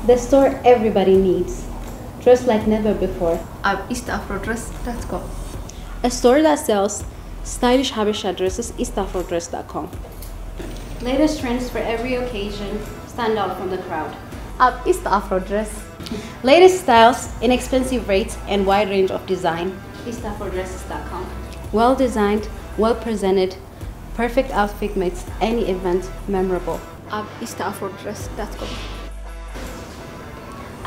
The store everybody needs. Dress like never before. ኣብ east afro dress dot com. A store that sells stylish Habesha dresses, east afro dress dot com. Latest trends for every occasion, stand out from the crowd. ኣብ east afro dress. Latest styles, inexpensive rates, and wide range of design. east afro dresses dot com. Well designed, well presented, perfect outfit makes any event memorable. ኣብ east afro dress dot com.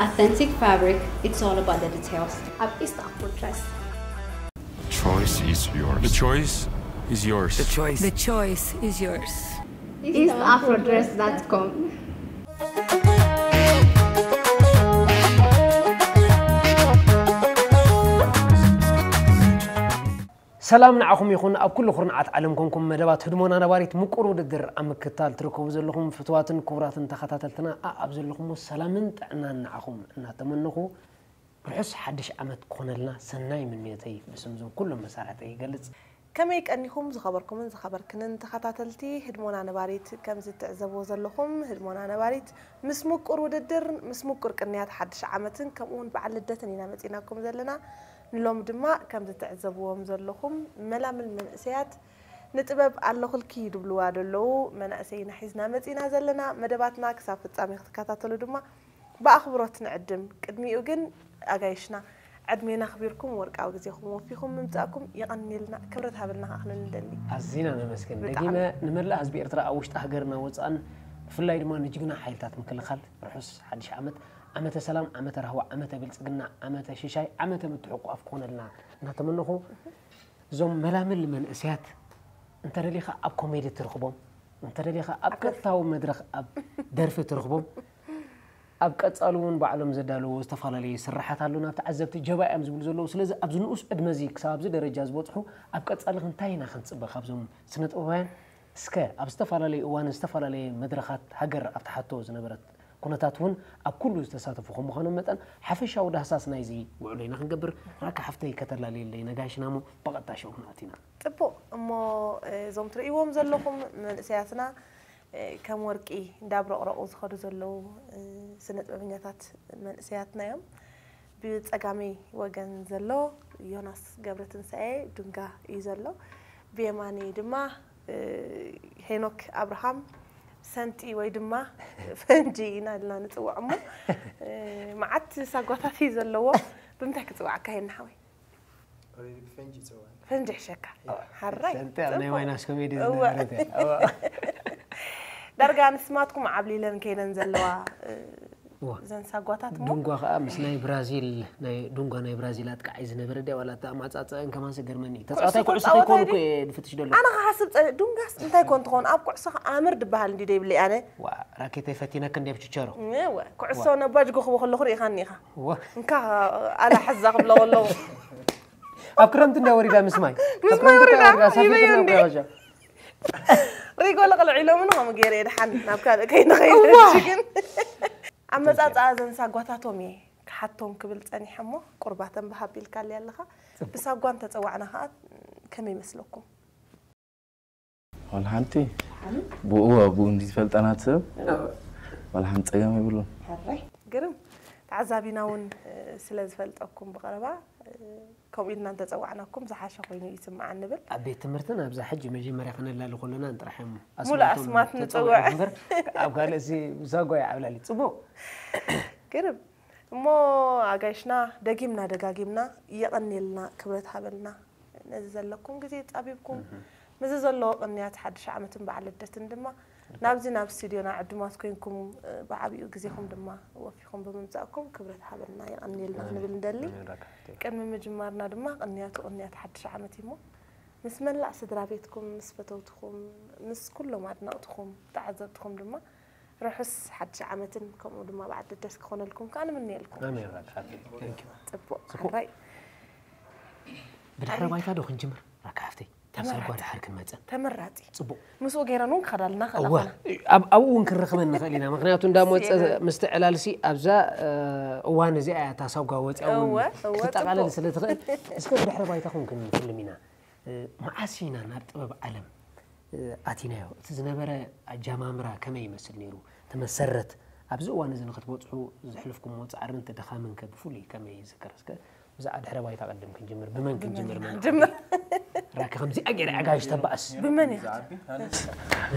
Authentic fabric, it's all about the details. ኣብ east afro dress. Choice is yours. The choice is yours. The choice. The choice is yours. east afro dress dot com. ሰላም ንዓኹም ይኹን። ኣብ ኩሉ ኩርናዓት ዓለም ኮንኩም መደባት ህድሞና ነባሪት ምቁር ውድድር ኣብ ምክትታል ትርከቡ ዘለኹም ፍትዋትን ክቡራትን ተኸታተልትና፣ ኣኣብ ዘለኹም ሰላምን ጥዕናን ንዓኹም እናተመነኹ፣ ርሑስ ሓድሽ ዓመት ክኾነልና ሰናይ ምንዮተይ ብስም ዞም ኩሎም መሳርሕተይ ይገልጽ። ከመይ ቀኒኹም ዝኸበርኩምን ዝኸበርክንን ተኸታተልቲ ህድሞና ነባሪት? ከምዚ ትዕዘብዎ ዘለኹም ህድሞና ነባሪት ምስ ምቁር ውድድር፣ ምስ ምቁር ቅንያት ሓድሽ ዓመትን ከምኡ እውን በዓል ልደትን ኢና መጺናኩም ዘለና። ንሎም ድማ ከምዚ ትዕዘብዎም ዘለኹም መላምል መንእሰያት ንጥበብ ኣለኹልኪ ድብልዋ ደለዉ መናእሰይና ሒዝና መጺና ዘለና። መደባትና ክሳብ ፍጻሜ ክትከታተሉ ድማ ብኣኽብሮት ንዕድም። ቅድሚኡ ግን ኣጋይሽና ዕድሜና ኣኽቢርኩም ወርቃዊ ግዜኹም ወፊኹም ምምጻእኩም የቐንየልና፣ ክብረት ሃበልና ከኣ ክንብል ንደሊ። ኣዚና ነመስግን። ብጣዕሚ። ደጊመ ንመላእ ህዝቢ ኤርትራ ኣብ ውሽጢ ሃገርና ወጻእን ብፍላይ ድማ ንጅግና ሓይልታት ምክልኻል ርሑስ ሓድሽ ዓመት፣ ዓመተ ሰላም፣ ዓመተ ራህዋ፣ ዓመተ ብልጽግና፣ ዓመተ ሽሻይ፣ ዓመተ ምትሕቋፍ ክኾነልና እናተመነኹ፣ እዞም መላምል መንእሰያት እንተደሊኻ ኣብ ኮሜዲ ትርኽቦም፣ እንተደሊኻ ኣብ ቀጥታዊ መድረኽ ኣብ ደርፊ ትርኽቦም፣ ኣብ ቀጻሊ እውን ባዕሎም ዘዳለዎ ዝተፈላለዩ ስራሓት ኣሎ ናብ ተዓዘብቲ ጀባ እዮም ዝብሉ ዘለዉ። ስለዚ ኣብዚ ንኡስ ዕድመ እዚ ክሳብ ኣብዚ ደረጃ ዝበጽሑ ኣብ ቀጻሊ እንታይ ኢና ክንጽበ ካብዞም ስነ ጥበባውያን? እስከ ኣብ ዝተፈላለዩ እዋን ዝተፈላለየ መድረኻት ሃገር ኣብ ትሓቶ ዝነበረት ኩነታት እውን ኣብ ኩሉ ዝተሳተፉ ከም ምዃኖም መጠን ሓፈሻዊ ዳህሳስ ናይዚ ውዕሎ ኢና ክንገብር። ራካ ሓፍተይ ከተላልየለይ ነጋሽና እሞ ብቐጥታ ሽዑ ክንኣቱ ኢና። ጽቡቕ እሞ እዞም ትርእይዎም ዘለኹም መንእሰያትና ከም ወርቂ እንዳብረቕረቑ ዝኸዱ ዘለዉ ስነ ጥበበኛታት መንእሰያትና እዮም። ብጸጋመይ ወገን ዘሎ ዮናስ ገብረትንሳኤ ዱንጋ እዩ ዘሎ። ብየማነይ ድማ ሄኖክ ኣብርሃም ሰንቲ ወይ ድማ ፈንጂ ኢና ኢልና ንጽውዖ እሞ መዓት ሳጓታት እዩ ዘለዎ። ብምንታይ ክጽውዓካ ሄና ሓወይ? ፈንጂ ይጽዋዕ። ፈንጂ ይሕሸካ። ሓራይ ሰንቲ ኣብ ናይ ዋይናስ ኮሜዲ ዝነበረት እያ። ዳርጋ ንስማትኩም ዓብሊለን ከይነን ዘለዋ እዋ። እዘን ሳጓታት እሞ ዱንጓ ከዓ ምስ ናይ ብራዚል ናይ ዱንጓ ናይ ብራዚል ኣጥቃዓይ ዝነበረ ድያ ዋላ ኣማፃፅኣን ከማንስ ገርመኒ እዩ። ተፃዋታይ ኩዕሶ ኩዕሶ ተፃዋታይ ከይኮኑ ድዩ? እኮ እየ ንፍትሽ ደሎ ኣነ ክሓስብ ፀ- ዱንጋስ እንታይ ኮን ትኾን ኣብ ኩዕሶ ኣምር ድበሃል እንዲ ደይብለይ ኣነ ዋ ራኬተይ ፈቲነክ እንዲ ኣብ ችቸሮ እወ ኩዕሶ ነባጅ ጎኽቦ ከለኹ ርኢኻኒ ኢኻ እወ እንካ ኣላ ሕዛ ክብሎ ከለኹ ኣብ ክረምቲ እንዳ ወሪዳ ምስ ማይ ኣብ ምስ ማይ ክረምቲ ወሪዳ እንዳ ወሪዳ ሳፊ ይበዮ ክረምቲ እንዲ ወሪዳ ሪጎ ለቕልዕ ኢሎምኒ ከምኡ ገይረ ድሓን ናብ ካልእ ከይንኸይድ ሕጂ ግን ኣብ መጻጽኣ እዘን ሳጓታቶም እየ ክሓቶም ክብል ጸኒሐ እሞ ቁርባተን ብሃብ ኢልካለይ ኣለኻ ብሳጓ እንተጸዋዕና ኸኣ ከመይ ይመስለኩም ዋላ ሓንቲ ብኡ ኣብኡ እንዲ ዝፈልጠና ሰብ ዋላ ሓንቲ ጸገም የብሉን ግርም ተዓዛቢና እውን ስለ ዝፈልጠኩም ብቐረባ ከምኡ ኢልና እንተፀዋዕናኩም ዝሓሸ ኮይኑ ይስምዓኒ ንብል ኣብ ቤት ትምህርትን ኣብዛ ሕጂ መጀመርያ ከነላሊ ከለና ንጥራሕ እዮም ሙሉእ ኣስማት ንፅውዕ እምበር ኣብ ካልእ ሲ ዛጓ ይዓብላሊ ፅቡቅ ግርም እሞ ኣጋይሽና ደጊምና ደጋጊምና የቐንየልና ክብረት ሃበልና ነዚ ዘለኩም ግዜ ፃቢብኩም ምስዚ ዘለዎ ቅንያት ሓድሽ ዓመትን በዓል ልደትን ድማ ናብዚ ናብ ስቱድዮና ዕዱማት ኮይንኩም ብዓብኡ ግዜኹም ድማ ወፊኹም ብምምፃእኩም ክብረት ሃበልና የቐንየልና ክንብል ንደሊ ቅድሚ ምጅማርና ድማ ቅንያቱ ቅንያት ሓድሽ ዓመት እዩሞ ምስ መላእ ስድራ ቤትኩም ምስ ፈተውትኹም ምስ ኩሎም ኣድነቕትኹም ተዓዘብትኹም ድማ ርሑስ ሓድሽ ዓመትን ከምኡ ድማ በዓል ልደት ክኾነልኩም ከዓ ንምነየልኩም ኣሜን ራካ ሓፍተይ thank you ጽቡቅ ሓራይ ብድሕሪ ባይታ ዶ ክንጅምር ራካ ሓፍተይ ካብ ሳጓ ድሓር ክንመጽእ ተመራጺ ጽቡቅ ምስኡ ገይረን እውን ክኸዳልና እወ ክእላኾና ኣብ ኣብኡ እውን ክንረኽበን ንኽእል ኢና ምክንያቱ እንዳመፀ ምስቲ ዕላልሲ ኣብዛ እዋን እዚኣ እያ እታ ሳጓ ወፂኣ እውን እወ እወ ክትጠቃለል ጽቡቅ ስለ ትኽእል እስከ ብድሕሪ ባይታኹም ክንፍልም ኢና መዓስ ኢና ናብ ጥበብ ዓለም ኣቲናዮ? እቲ ዝነበረ ኣጃማምራ ከመይ ይመስል ነይሩ? እቲ መሰረት ኣብዚ እዋን እዚ ንክትበፅሑ ዘሕልፍኩምዎ ፃዕርን ድኻምን ከ ብፍሉይ ከመይ ይዝከር? እስከ ብዛዕባ ድሕረ ባይታ ቅድም ክንጅምር፣ ብመን ክንጅምር? መን ጅምር። ራኪ ከምዚኣ ገይረ ኣጋይሽ ተባእስ። ብመን ኢኻ?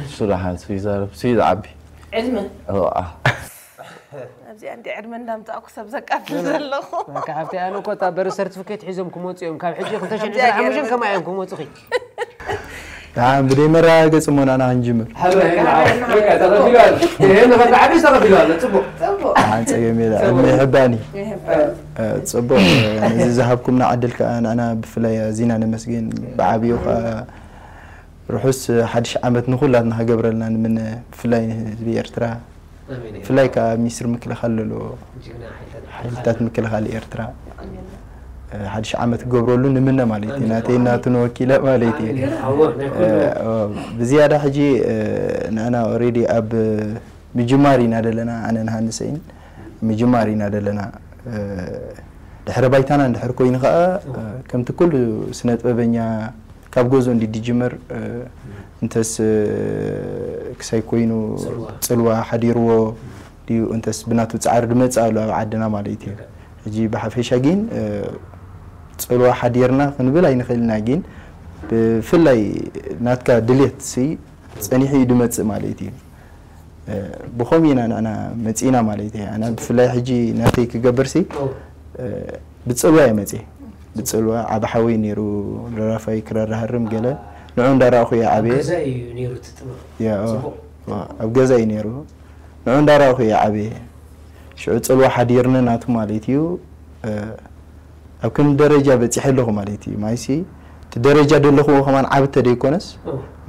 እሱ ደሓን እሱ ይዛረብ እሱ ይዝዓቢ ዕድመ እዋ ኣብዚኣ እንዲ ዕድመ እንዳምፃእኩ ሰብ ዘቃትል ዘለኹ። ካብቲ ኣነ እኮ እታ በሪ ሰርቲፊኬት ሒዞም ክመፁ እዮም። ካብ ሕጂ ክልተ ሽሕን ዕስራን ሓሙሽተን ከማይ እዮም ክመፁኺ። ደሓን ብደይ መረጋገፂ እሞ ንኣና ክንጅምር። ተቐቢሉ ኣሎ። ይሄ ንኸተዓቢ ተቐቢሉ ኣሎ። ፅቡቕ። ደሓን ፀገም የለ ዕድመ ይሕባኒ። እ፣ ፅቡቕ ነዚ ዝሃብኩምና ዕድል ከዓ ንኣና ብፍላይ ኣዚና ነመስግን። ብዓብዩ ከዓ ርሑስ ሓድሽ ዓመት ንኩላትና ክገብረልና ንምነ፣ ብፍላይ ንህዝቢ ኤርትራ፣ ብፍላይ ከዓ ሚኒስትሪ ምክልኻል ዘለዎ ሓይልታት ምክልኻል ኤርትራ፣ እ፣ ሓድሽ ዓመት ክገብረሉ ንምነ ማለት እዩ። ናተይ ናቱ ንወኪለ ማለት እዩ። እ፣ እ፣ ብዝያዳ ሕጂ እ፣ ንኣና ኦሬዲ ኣብ ምጅማር ኢና ደለና፣ ኣነ ንሃንሰይን ምጅማር ኢና ደለና። እ፣ ድሕረ ባይታና እንድሕር ኮይኑ ከዓ እ፣ ከምቲ ኩሉ ስነ ጥበበኛ ካብ ገዝኡ እንዲ ድጅምር እ፣ እንተስ እ፣ ክሳይ ኮይኑ ፅልዋ ሓዲርዎ ድዩ እንተስ ብናቱ ፃዕሪ ድመፅእ ኣሎ ኣብ ዓድና ማለት እዩ። ሕጂ ብሓፈሻ ግን እ፣ ፅልዋ ሓዲርና ክንብል ኣይንኽእልና፣ ግን ብፍላይ ናትካ ድሌት ሲ ፀኒሑ እዩ ድመፅእ ማለት እዩ። እ፣ ብኸምኡ ኢና ንዕና መፂእና ማለት እዩ። ኣነ ብፍላይ ሕጂ ናተይ ክገብር ሲ እ፣ ብፅልዋ እየ መፅእ። ብፅልዋ ዓብ ሓወይ ነይሩ ደራፋይ ክራር ሃርም ገለ ንዑ እንዳረኣኹ እየ ዓብየ። ገዛ እዩ ነይሩ እቲ ጥበብ። ያ፣ ኦ፣ ፅቡቕ። ኦ፣ ኣብ ገዛ እዩ ነይሩ። ንዑ እንዳረኣኹ እየ ዓብየ። ሽዑ ፅልዋ ሓዲርኒ ናቱ ማለት እዩ። እ፣ ኣብ ከም ደረጃ በፂሐ ኣለኹ ማለት እዩ። ማይሲ እቲ ደረጃ ዘለኹዎ ከማን ዓብ ተደይኮነስ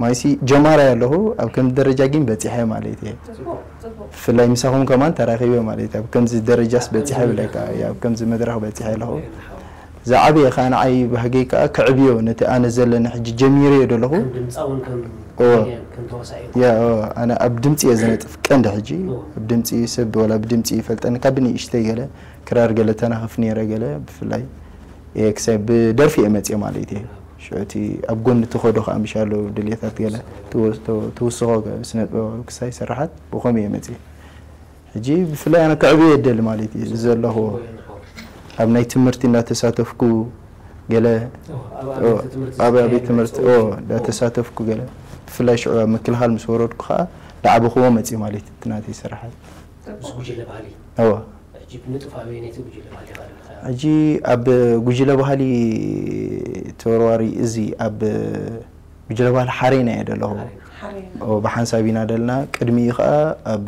ማይሲ ጀማራይ ኣለኹ፣ ኣብ ከም ደረጃ ግን በፂሐ ማለት እየ። ፅቡቕ ፅቡቕ። ብፍላይ ምሳኹም ከማን ተራኺበ ማለት እዩ። ኣብ ከምዚ ደረጃስ በፂሐ ብለካ እየ፣ ኣብ ከምዚ መድረኽ በፂሐ ኣለኹ። ዝዓበየ ከዓ ንዓይ ባህገይ ከዓ ክዕብዮ ነቲ ኣነ ዘለኒ ሕጂ ጀሚረዮ ዘለኹ። ከም ድምፃውን ከም እወ። ከም ተዋሳኢ ያ፣ እወ፣ ኣነ ኣብ ድምፂ እየ ዝነጥፍ ቀንዲ ሕጂ። ኣብ ድምፂ ሰብ ወላ ብድምፂ ይፈልጠኒ ካብ ብንእሽተይ ገለ ክራር ገለ ተናኽፍ ነይረ ገለ ብፍላይ እየ ክሳይ ብደርፊ እየ መፅየ ማለት እየ። ሽዑ እቲ ኣብ ጎኒ ትኸዶ ከዓ ምሻሎ ድልየታት ገለ ትወ-፣ ትው-፣ ትውስኾ ስነ ጥበባዊ ክሳይ ስራሓት ብኸምኡ እየ መፅየ። ሕጂ ብፍላይ ኣነ ክዕብዮ የደሊ ማለት እዩ እዚ ዘለኹዎ ኣብ ናይ ትምህርቲ እንዳተሳተፍኩ ገለ ኣብ ኣብያተ ትምህርቲ ኦ፣ እንዳተሳተፍኩ ገለ ብፍላይ ሽዑ ኣብ ምክልኻል ምስ ወረድኩ ከዓ ዳዕበኽዎ መፅእ ማለት እዩ እቲ ናተይ ስራሓት። ምስ ጉጅለ ባህሊ እወ። ሕጂ ብንጡፍ ኣበየነይቲ ጉጅለ ባህሊ ኢኻ ዘለኻ? ሕጂ ኣብ ጉጅለ ባህሊ ተወርዋሪ እዚ ኣብ ጉጅለ ባህሊ ሓሬና እየ ዘለኹ። ሓሬና። ኦ፣ ብሓንሳብ ኢና ደልና። ቅድሚኡ ከዓ ኣብ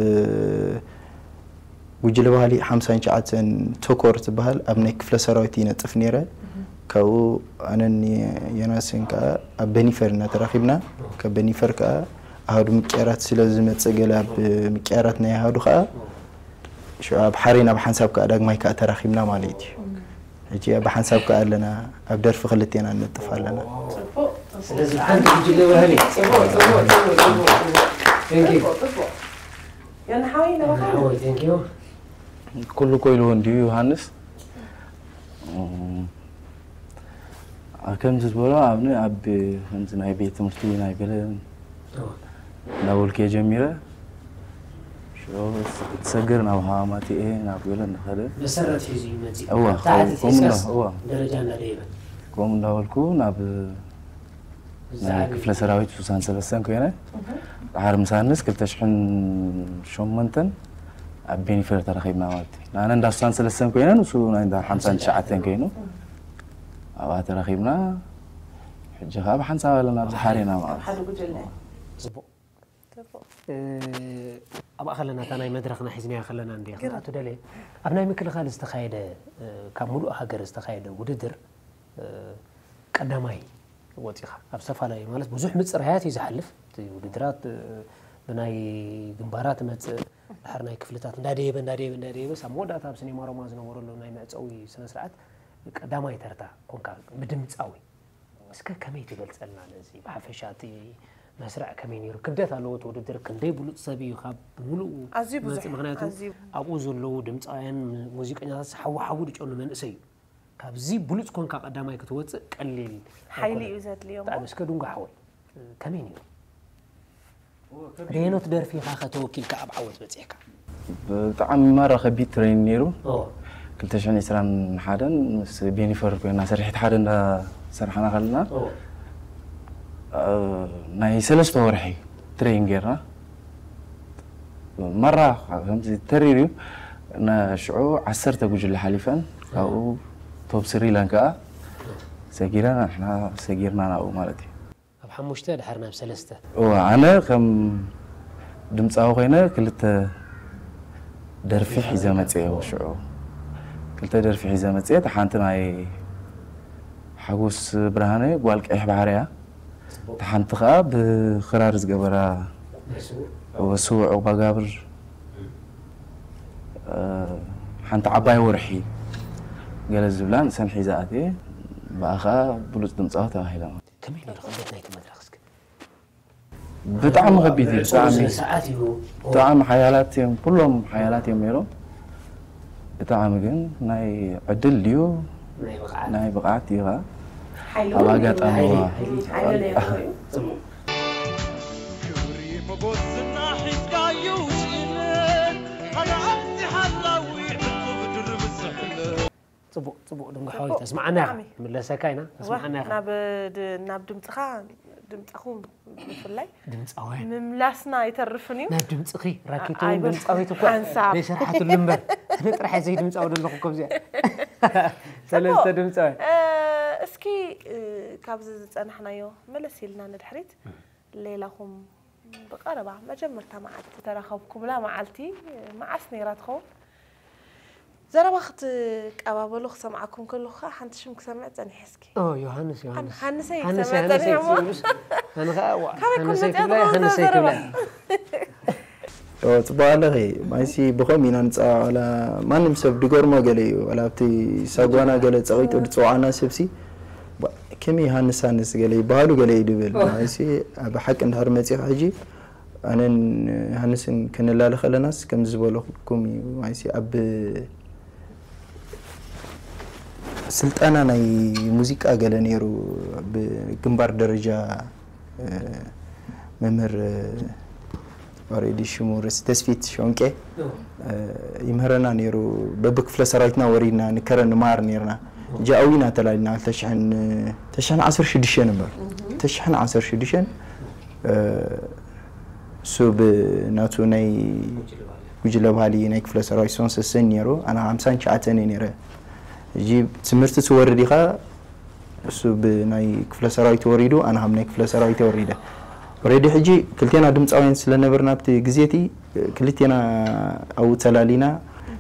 ጉጅለ ባህሊ ሓምሳን ትሽዓተን ተኮር ዝበሃል ኣብ ናይ ክፍለ ሰራዊት ይነጥፍ ነይረ። ካብኡ ኣነን ዮናስን ከዓ ኣብ በኒፈር እናተራኺብና ካብ በኒፈር ከዓ ኣሃዱ ምቅያራት ስለ ዝመፅእ ገለ ኣብ ምቅያራት ናይ ኣሃዱ ከዓ ሽዑ ኣብ ሓሬና ብሓንሳብ ከዓ ዳግማይ ከዓ ተራኺብና ማለት እዩ። ሕጂ ብሓንሳብ ከዓ ኣለና ኣብ ደርፊ ክልቴና ንነጥፍ ኣለና። ፅቡቕ ስለዚ ሓንቲ ጉጅለ ባህሊ ፅቡቕ ፅቡቕ ፅቡቕ ፅቡቕ Thank you። ፅቡቕ ፅቡቕ። ዮና ሓወይ ነባኻ ሓወይ thank you። ኩሉ እኮ ኢልዎ እንድዩ ዮሃንስ። እም፣ አ፣ ከምዚ ዝበሎ ኣብኒ ኣብ ከምዚ ናይ ቤት ትምህርቲ ናይ ገለ እንዳበልኩ እየ ጀሚረ። ሽዑ ክትሰግር ናብ ሃዋማት እየ ናብ ገለ እንዳኸደ መሰረት ሒዙ ይመፅእ እዋ ካብ ታሕቲ ከምኡ እንዳ ሒዝካስ እዋ ደረጃ እንዳደየበ ከምኡ እንዳበልኩ ናብ ናይ ዝዓቢ ክፍለ ሰራዊት ሱሳን ሰለስተን ኮይነ ድሓር ምሳንስ ክልተ ሽሕን ሸሞንተን ኣብ ቤኒፈር ተረኺብና ማለት እዩ። ንኣነ እንዳ ሱሳን ሰለስተን ኮይነ ንሱ ናይ እንዳ ሓምሳን ትሽዓተን ኮይኑ ኣብኣ ተረኺብና። ሕጂ ከዓ ብሓንሳብ ኣለና ኣብዚ ሓሬና ማለት ሓደ ጉጅለ ፅቡቕ እ፣ ኣብኣ ከለና እታ ናይ መድረኽና ሒዝናያ ከለና እንዲ ክንኣቱ ደልየ ኣብ ናይ ምክልኻል ዝተኻየደ እ፣ ካብ ሙሉእ ሃገር ዝተኻየደ ውድድር እ፣ ቀዳማይ ወፂኻ ኣብ ዝተፈላለዩ ማለት ብዙሕ ምፅራያት እዩ ዝሓልፍ እቲ ውድድራት እ፣ ብናይ ግንባራት መፅእ ድሓር ናይ ክፍልታት እንዳደየበ እንዳደየበ እንዳደየበ ሳብ መወዳእታ ኣብ ሲኔማ ሮማ ዝነበረሉ ናይ መዕፀዊ ስነ ስርዓት ቀዳማይ ተርታ ኮንካ ብድምፃዊ እስከ ከመይ ትገልፀልና ነዚ ብሓፈሻ እቲ መስርዕ ከመይ ነይሩ ክብደት ኣለዎ እቲ ውድድር ክንደይ ብሉፅ ሰብ እዩ ካብ ብምሉኡ ኣዝዩ ብዙሕ ዝመፅእ ምክንያቱ ኣዝዩ ኣብኡ ዘለዉ ድምፃውያን ሙዚቀኛታት ሓዊ ሓዊ ድጨኑ መንእሰይ እዩ ካብዚ ብሉፅ ኮንካ ቀዳማይ ክትወፅእ ቀሊል ሓይሊ እዩ ዘድልዮ እሞ ብጣዕሚ እስከ ድንጎ ሓወይ ከመይ ነይሩ ደየኖት ደርፊ ኢኻ ከተወኪልካ ኣብ ዓወት በፂሕካ ብጣዕሚ ማራ ከቢድ ትሬኒንግ ነይሩ። ክልተ ሽሕን ዕስራን ሓደን ምስ ቤኒፈር ኮይና ስርሒት ሓደ እንዳሰርሓና ከለና፣ ናይ ሰለስተ ወርሒ ትሬን ጌርና። ማራ ከምዚ ተሪር እዩ። ሽዑ ዓሰርተ ጉጅለ ሓሊፈን፣ ካብኡ ቶብ ስሪላንካ ሰጊረን፣ ንሕና ሰጊርና ናብኡ ማለት እዩ። ኣብ ሓሙሽተ ድሓር ናብ ሰለስተ። እዋ፣ ኣነ ከም ድምፃዊ ኮይነ ክልተ ደርፊ ሒዘ መፅየ። ሽዑ ክልተ ደርፊ ሒዘ መፅየ። እታ ሓንቲ ናይ ሓጎስ ብርሃነ፣ ጓል ቀይሕ ባሕሪ እያ። እታ ሓንቲ ከዓ ብክራር ዝገበራ፣ እወ፣ ስዉእ ዑቕባጋብር፣ እ፣ ሓንቲ ዓባይ ወርሒ ገለ ዝብላ ንሰን ሒዘ ኣትየ። ብኣኻ ብሉፅ ድምፃዊ ተባሂለ። ከመይ ነይሩ ክብደት ናይቲ መድረኽ እስኪ? ብጣዕሚ ከቢድ እዩ። ብጣዕሚ ሰዓት እዩ። ብጣዕሚ ሓያላት እዮም፣ ኩሎም ሓያላት እዮም ነይሮም። ብጣዕሚ ግን ናይ ዕድል ድዩ ናይ ብቕዓት። ናይ ብቕዓት ድዩ ኸዓ? ሓይሉ ኣብ ኣጋጣሚ ሓይሉ፣ ዋ። ሓይሉ፣ ሓይሉ ናይ ኣእምሮ እዩ። ጽቡቕ። ክብሪ መጎስና ሒዝካዩ ስኢነ፣ ሓደ ዓብዲ ሓላዊ ዕጹብ ድርብ ስሕለ። ጽቡቕ፣ ጽቡቕ፣ ድንጎ ሓወይ፣ ጽቡቕ። ተስማዓና ኢኻ። ብጣዕሚ። ምለሰካ ኢና፣ ዋ፣ ተስማዓና ኢኻ። ናብ ድ-፣ ናብ ድምጽኻ፣ ድምጽኹም ብፍላይ ድምጻውያን። ምምላስና ኣይተርፍን እዩ። ናብ ድምጽኺ፣ ራኪቱ ኣይበልኩ። ድምጻዊት እኮ ሓንሳብ። ዘይሰርሓትሉ እምበር። ኣነ ጥራሕ እየ ዘይድምጻዊ ዘለኹ እኮ ኣብዚኣ። ሰለስተ ጽቡቕ። ድምጻውያን። እ፣ እስኪ፣ እ፣ ካብዚ ዝጸናሕናዮ መለስ ኢልና ንድሕሪት፣ ሌላኹም ብቐረባ መጀመርታ መዓልቲ ተራኸብኩምላ መዓልቲ መዓስ ነይራ ትኸውን? ዘረባ ክትቀባበሉ ክሰምዓኩም ከለኹ ከኣ ሓንቲ ሽም ክሰምዕ ጸኒሐ እስኪ። ኦ፣ ዮሃንስ፣ ዮሃንስ። ሃን-፣ ሃንሰይ ሃንሰይ፣ ክሰምዕ ሃንሰይ ጸኒሐ እሞ። ትብልስ? ኣነ ኸኣ፣ ዋ፣ ካብ ሃንሰይ መጀመርታ ትብላይ፣ ከውታ ሃንሰይ ዘረባ። ትብላይ። ኦ፣ ጽቡቕ ኣለኺ። ማይሲ ብኸም ኢና ንጸዋዕ፣ ዋላ ማንም ሰብ ድገርሞ ገለ እዩ። ዋላ ኣብቲ ሳጓና ገለ ጸቒጡ ድጽውዓና ሰብሲ፣ ባ-፣ ከመይ ሃንስ ሃንስ ገለ ይበሃሉ ገለ እዩ ድብል። ኦ። ማይሲ ኣብ ሓቂ እንድሕር መጺኻ ሕጂ፣ ኣነን ሃንስን ክንላለ ከለናስ ከምዚ ዝበለኩም እዩ። ማይሲ ኣብ ስልጠና ናይ ሙዚቃ ገለ ነይሩ፣ ብግንባር ደረጃ፣ እ፣ መምህር፣ እ፣ ኦሬዲ ሽሙ ርስ-፣ ተስፊት ሾንቄ፣ እ፣ ይምህረና ነይሩ። በብክፍለ ሰራዊትና ወሪድና ንከረ ንመሃር ነይርና። ጃዊ ኢና ተላሊና፣ ክልተ ሽሕን፣ ክልተ ሽሕን ዓሰርተ ሽዱሽተ ነበር። ክልተ ሽሕን ዓሰርተ ሽዱሽተ፣ እ፣ እሱ ብናቱ ናይ ጉጅለ ባህሊ ናይ ክፍለ ሰራዊት ሶን ሰሰን ነይሩ። ኣነ ሓምሳን ትሽዓተን እየ ነይረ። ሕጂ ትምህርቲ ትወርድ ኢኻ፣ እሱ ብናይ ክፍለ ሰራዊት ወሪዱ፣ ኣነ ካብ ናይ ክፍለ ሰራዊት ወሪደ። ኦሬዲ ሕጂ ክልቴና ድምፃውያን ስለ ነበርና ኣብቲ ግዜ እቲ፣ ክልቴና ኣብኡ ተላሊና፣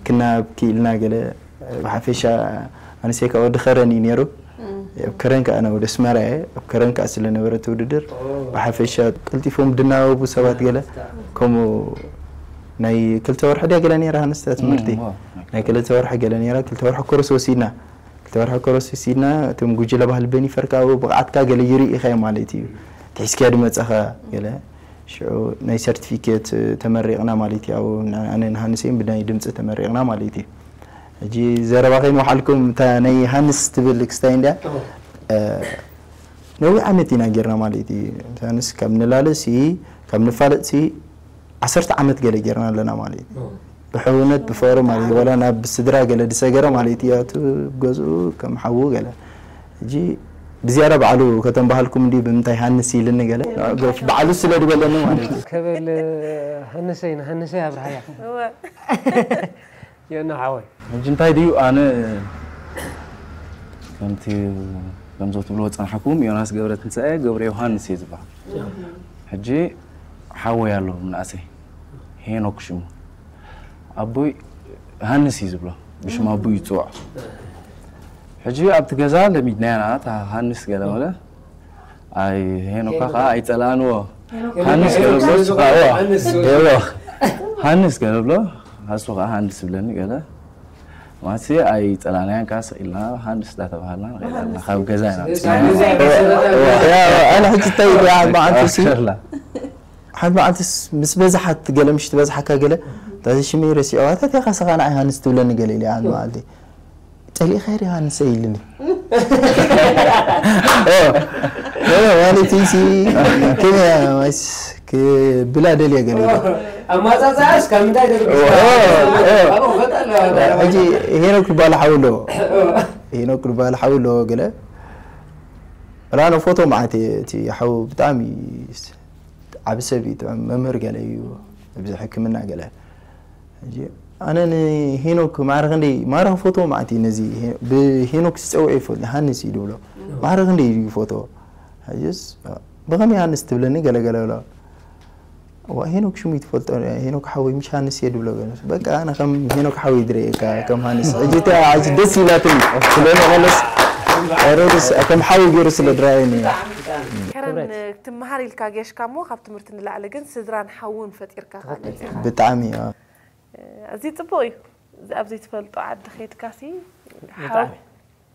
ክናብ ክኢልና ገለ፣ ብሓፈሻ ኣንሰይ ካብ ወዲ ከረን እዩ ነይሩ። ኣብ ከረን ከኣ፣ ኣነ ወደ ኣስመራ እየ። ኣብ ከረን ከኣ ስለ ነበረ እቲ ውድድር፣ ብሓፈሻ ቀልጢፎም ድናበቡ ሰባት ገለ፣ ከምኡ ናይ ክልተ ወርሒ ድያ ገለ ነይራ ሃንስታ ትምህርቲ? እም፣ እዋ። ናይ ክልተ ወርሒ ገለ ነይራ፣ ክልተ ወርሒ ኮርስ ወሲድና። ክልተ ወርሒ ኮርስ ወሲድና፣ እቶም ጉጅለ ባህሊ በኒፈር ከኣ ብቕዓትካ ገለ ይርኢ ኢኻ ማለት እዩ። ትሒዝካዮ ድመጸኻ ገለ። ሽዑ ናይ ሰርቲፊኬት ተመሪቕና ማለት እዩ። ኣብኡ ን-፣ ኣነ ንሃንሰይን ብናይ ድምጺ ተመሪቕና ማለት እዩ። ሕጂ ዘረባ ከይንወሓልኩም፣ እታ ናይ ሃንስ ትብል ክስታይ እንድያ፣ እዎ። እ፣ ነዊሕ ዓመት ኢና ጌርና ማለት እዩ። ሃንስ ካብ ንላለ ሲ፣ ካብ ንፋለጥ ሲ፣ ዓሰርተ ዓመት ገለ ጌርና ኣለና ማለት እዩ። እዎ። ብሕውነት፣ ብፍቕሪ ማለት እዩ። ወላ ናብ ስድራ ገለ ዝሰገረ ማለት እዩ። ኣብቲ ገዝኡ ከም ሓዉ ገለ። ሕጂ ብዝያዳ ባዕሉ ከተንባሃልኩም እንዲ ብምንታይ ሃንስ ኢልኒ ገለ። ባዕሉ ስለ ዝበለኒ ማለት እዩ። ከበል ሃንሰይ፣ ንሃንሰይ ኣብርሃያ። እወ። የና ሓወይ። ሕጂ እንታይ ድዩ፣ ኣነ ከምቲ፣ ከምዞ ትብልዎ ጸንሓኩም፣ ዮናስ ገብረ ትንሳኤ ገብረ ዮሃንስ እየ ዝበሃል። ሕጂ ሓወይ ኣሎ ምንኣሰይ፣ ሄኖክ ሽሙ። ኣቦይ ሃንስ እዩ ዝብሎ፣ ብሽም ኣቦይ እዩ ዝጽውዖ። ሕጂ ኣብቲ ገዛ ለሚድናያ፣ ንኣታ ሃንስ ገለ መለ፣ ኣይ፣ ሄኖካ ኸዓ ኣይጸላእንዎ። ሃንስ ገለ ብሎ፣ ሃንስ። እዎ። ሃንስ ገለ ብሎ፣ ሃሱ ኸዓ ሃንስ ብለኒ ገለ። ማሲ ኣይጸላእናያን፣ ካስ ኢልና ሃንስ እንዳተባሃልና ንኸይድ ኣለና። ካብ ገዛ ኢና። ስለዚ እዎ፣ እዎ። ያ፣ ኣነ ሕጂ እንታይ ኢለ፣ ሓደ መዓልቲ ሲ፣ ኣላ። ሓደ መዓልትስ ምስ በዝሓት ገለ፣ ምሽ ትበዝሓካ ገለ፣ ታዚ ሽመይ ረሲዖ፣ ኣታ ቴኻ ስኻ ንዓይ ሃንስ ትብለኒ ገለ ኢለ፣ ሓደ መዓልቲ። ጠሊእኻዮ ዲኻ ሃንሰይ ኢሉኒ። ኦ፣ ኦ፣ ማለት እዩ ሲ፣ ከመይ እያ፣ ማይስ፣ ክብላ ደልየ ገለ ኢሉ። ኣማጻጻኣስ ካብ ምንታይ ደርቢ ሕጂ ሄኖክ ዝበሃል ሓው ኣለዎ። ሄኖክ ዝበሃል ሓው ኣለዎ ገለ። ራኖ ፎቶ መዓት እየ፣ እቲ ሓው ብጣዕሚ ዓቢ ሰብ እዩ፣ ጥዑም መምህር ገለ እዩ፣ ኣብዚ ሕክምና ገለ። ሕጂ ኣነ ንሄኖክ ማዕረ ክንደይ፣ ማዕረ ፎቶ መዓት እዩ፣ ነዚ ሄ-፣ ብሄኖክ ዝጸውዕ ይፈልጥ፣ ሃንስ እዩ ድብሎ። ማዕረ ክንደይ እዩ ፎቶ? ሕጂስ ብኸመይ ሃንስ ትብለኒ? ገለ ገለ ብሎ። ዋ ሄኖክ ሽሙ ይትፈልጦ፣ ሄኖክ ሓወይ ምሽ ሃንስ እየ ድብሎ ገለ። በቃ ኣነ ከም ሄኖክ ሓወይ ድረየካ ከም ሃንስ። ሕጂ እታ ሕጂ ደስ ኢላትኒ። ስለመቐለስ ሮድስ ከም ሓወይ ገይሩ ስለ ድራየኒ። ከረን ትመሃር ኢልካ ጌሽካ እሞ ካብ ትምህርቲ ንላዕሊ ግን ስድራን ሓውን ፈጢርካ ኢኻ መጺኻ። ብጣዕሚ፣ ኣዎ። እዚ ጽቡቕ እዩ። እዚ ኣብ ዘይትፈልጦ ዓዲ ኸይድካ ሲ ሓው- ብጣዕሚ።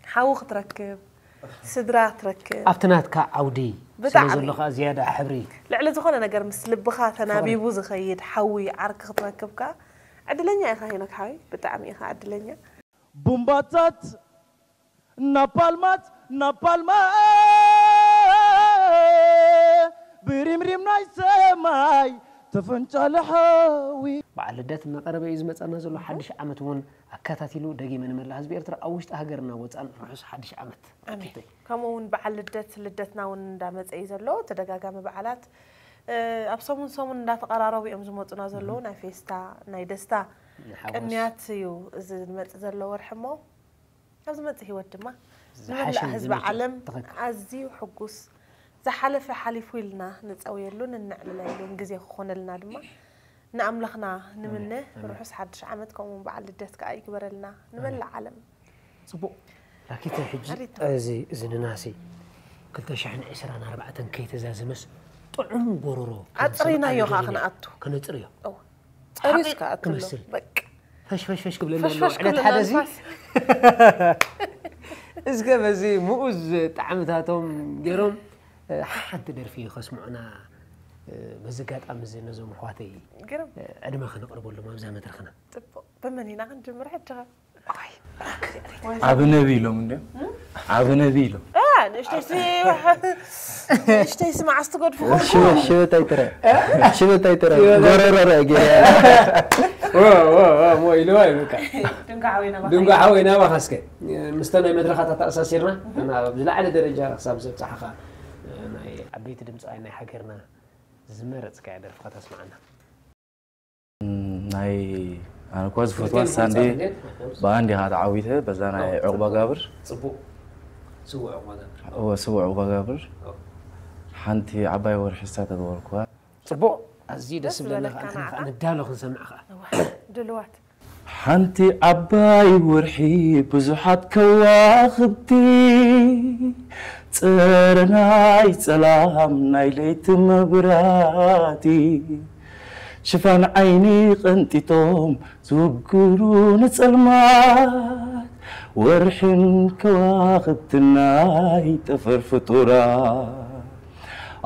ሓው ክትረክብ፣ ስድራ ክትረክብ። ኣብቲ ናትካ ዓውዲ ስለ ብጣዕሚ። ዘሎ ከዓ ዝያዳ ሕብሪ ልዕሊ ዝኾነ ነገር ምስ ልብኻ ተናቢቡ ዝኸይድ ሓዊ ዓርኪ ክትረክብ ከዓ ዕድለኛ ኢኻ ሄኖክ ሓወይ፣ ብጣዕሚ ኢኻ ዕድለኛ። ቡምባታት ናፓልማት ናፓልማ ብሪምሪም ናይ ሰማይ ተፈንጫለ ሓዊ በዓል ልደት እናቐረበ እዩ ዝመፀና ዘሎ። ሓድሽ ዓመት እውን ኣከታቲሉ ደጊመ ንመላእ ህዝቢ ኤርትራ ኣብ ውሽጢ ሃገርና ወፃን ርሑስ ሓድሽ ዓመት። ኣሜን። ከምኡ እውን በዓል ልደት ልደትና እውን እንዳመፀ እዩ ዘሎ። ተደጋጋሚ በዓላት እ፣ ኣብ ሰሙን ሰሙን እንዳተቐራረቡ እዮም ዝመፁና ዘለዉ። ናይ ፌስታ ናይ ደስታ ንሓጎስ። ቅንያት እዩ እዚ ዝመፅእ ዘሎ ወርሒ እሞ ኣብ ዝመፅእ ህይወት ድማ ዝሓሸን ንመላእ ህዝቢ ዝመልክዕ ዓለም ትኽክል። ኣዝዩ ሕጉስ ዝሓለፈ ሓሊፉ ኢልና ንፀውየሉን እነዕልለሉን ግዜ ክኾነልና ድማ ንኣምላኽና ንምነ። ኣሜን። ርሑስ ሓድሽ ዓመት ከምኡ በዓል ልደት ከዓ ይግበረልና ንመላእ ዓለም። ፅቡቕ ላኪተ ሕጂ ኣሪቶ። እዚ እዚ ንናሲ ክልተ ሽሕን ዕስራን ኣርባዕተን ከይተዛዘመስ ጥዑም ጎሮሮ ኣፅሪናዮ ክንሰምዓሉ ከዓ ደሊና። ክንኣቱ። ከነፅርዮ ፀሪስካ ሓቂቕ ኣትሎ ክመስል። በቃ ፈሽፈሽፈሽ ክብለና ፈሽፈሽ ኣለዎ ዕለት ክብለና ሓደ እዚ ንፋስ። እስከ በዚ ምኡዝ ጣዕምታቶም ገይሮም ሓንቲ ደርፊ ከስምዑና በዚ ኣጋጣሚ እዚ ነዞም ኣሕዋተይ ግርም ዕድመ ከነቕርበሎም ኣብዛ መድረኽና። ፅቡቕ ብመን ኢና ክንጅምር ሕጂ ኸ? ዓቢ ነቢ ኢሎም እንድዮም። ዓቢ ነቢ ኢሎም። እ፣ ንእሽተይ ሲ ንእሽተይ ሲ መዓስ ትገድፉ ሽበት ሽበት ኣይጥረ ሽበት ኣይጥረ ጎረረረ ገለ ሞ ኢልዋ እዩ በቃ። ድንጋ ሓወይና ድንጋ ሓወይ ናባኻ እስከ ምስተ ናይ መድረኻት ኣተኣሳሲርና ናብ ዝለዓለ ደረጃ ክሳብ ዘብፅሓኻ ናይ ዓበይቲ ድምፃውያን ናይ ሃገርና ዝመረፅካያ ደርፊ ከተስምዓና። ናይ ኣነ እኳ ዝፈትዋ ሳንዴ ብኣንዴ ከዓ ተዓዊተ በዛ ናይ ዕቑባ ጋብር ፅቡቕ ስውዕ ዕቑባ ጋብር እወ ስውዕ ዕቑባ ጋብር ሓንቲ ዓባይ ወርሒ ስታ ተገበርኩዋ። ፅቡቕ ኣዝዩ ደስ ዝብለና ከዓ ንዳሎ ክንሰምዕ ከዓ ድልዋት ሓንቲ ዓባይ ወርሒ ብዙሓት ከዋኽብቲ ጸረ ናይ ጸላም ናይ ለይቲ መብራቲ ሽፋን ዓይኒ ቀንጢጦም ዝውግሩ ንጸልማት ወርሕን ከዋኽብትን ናይ ጠፈር ፍጡራት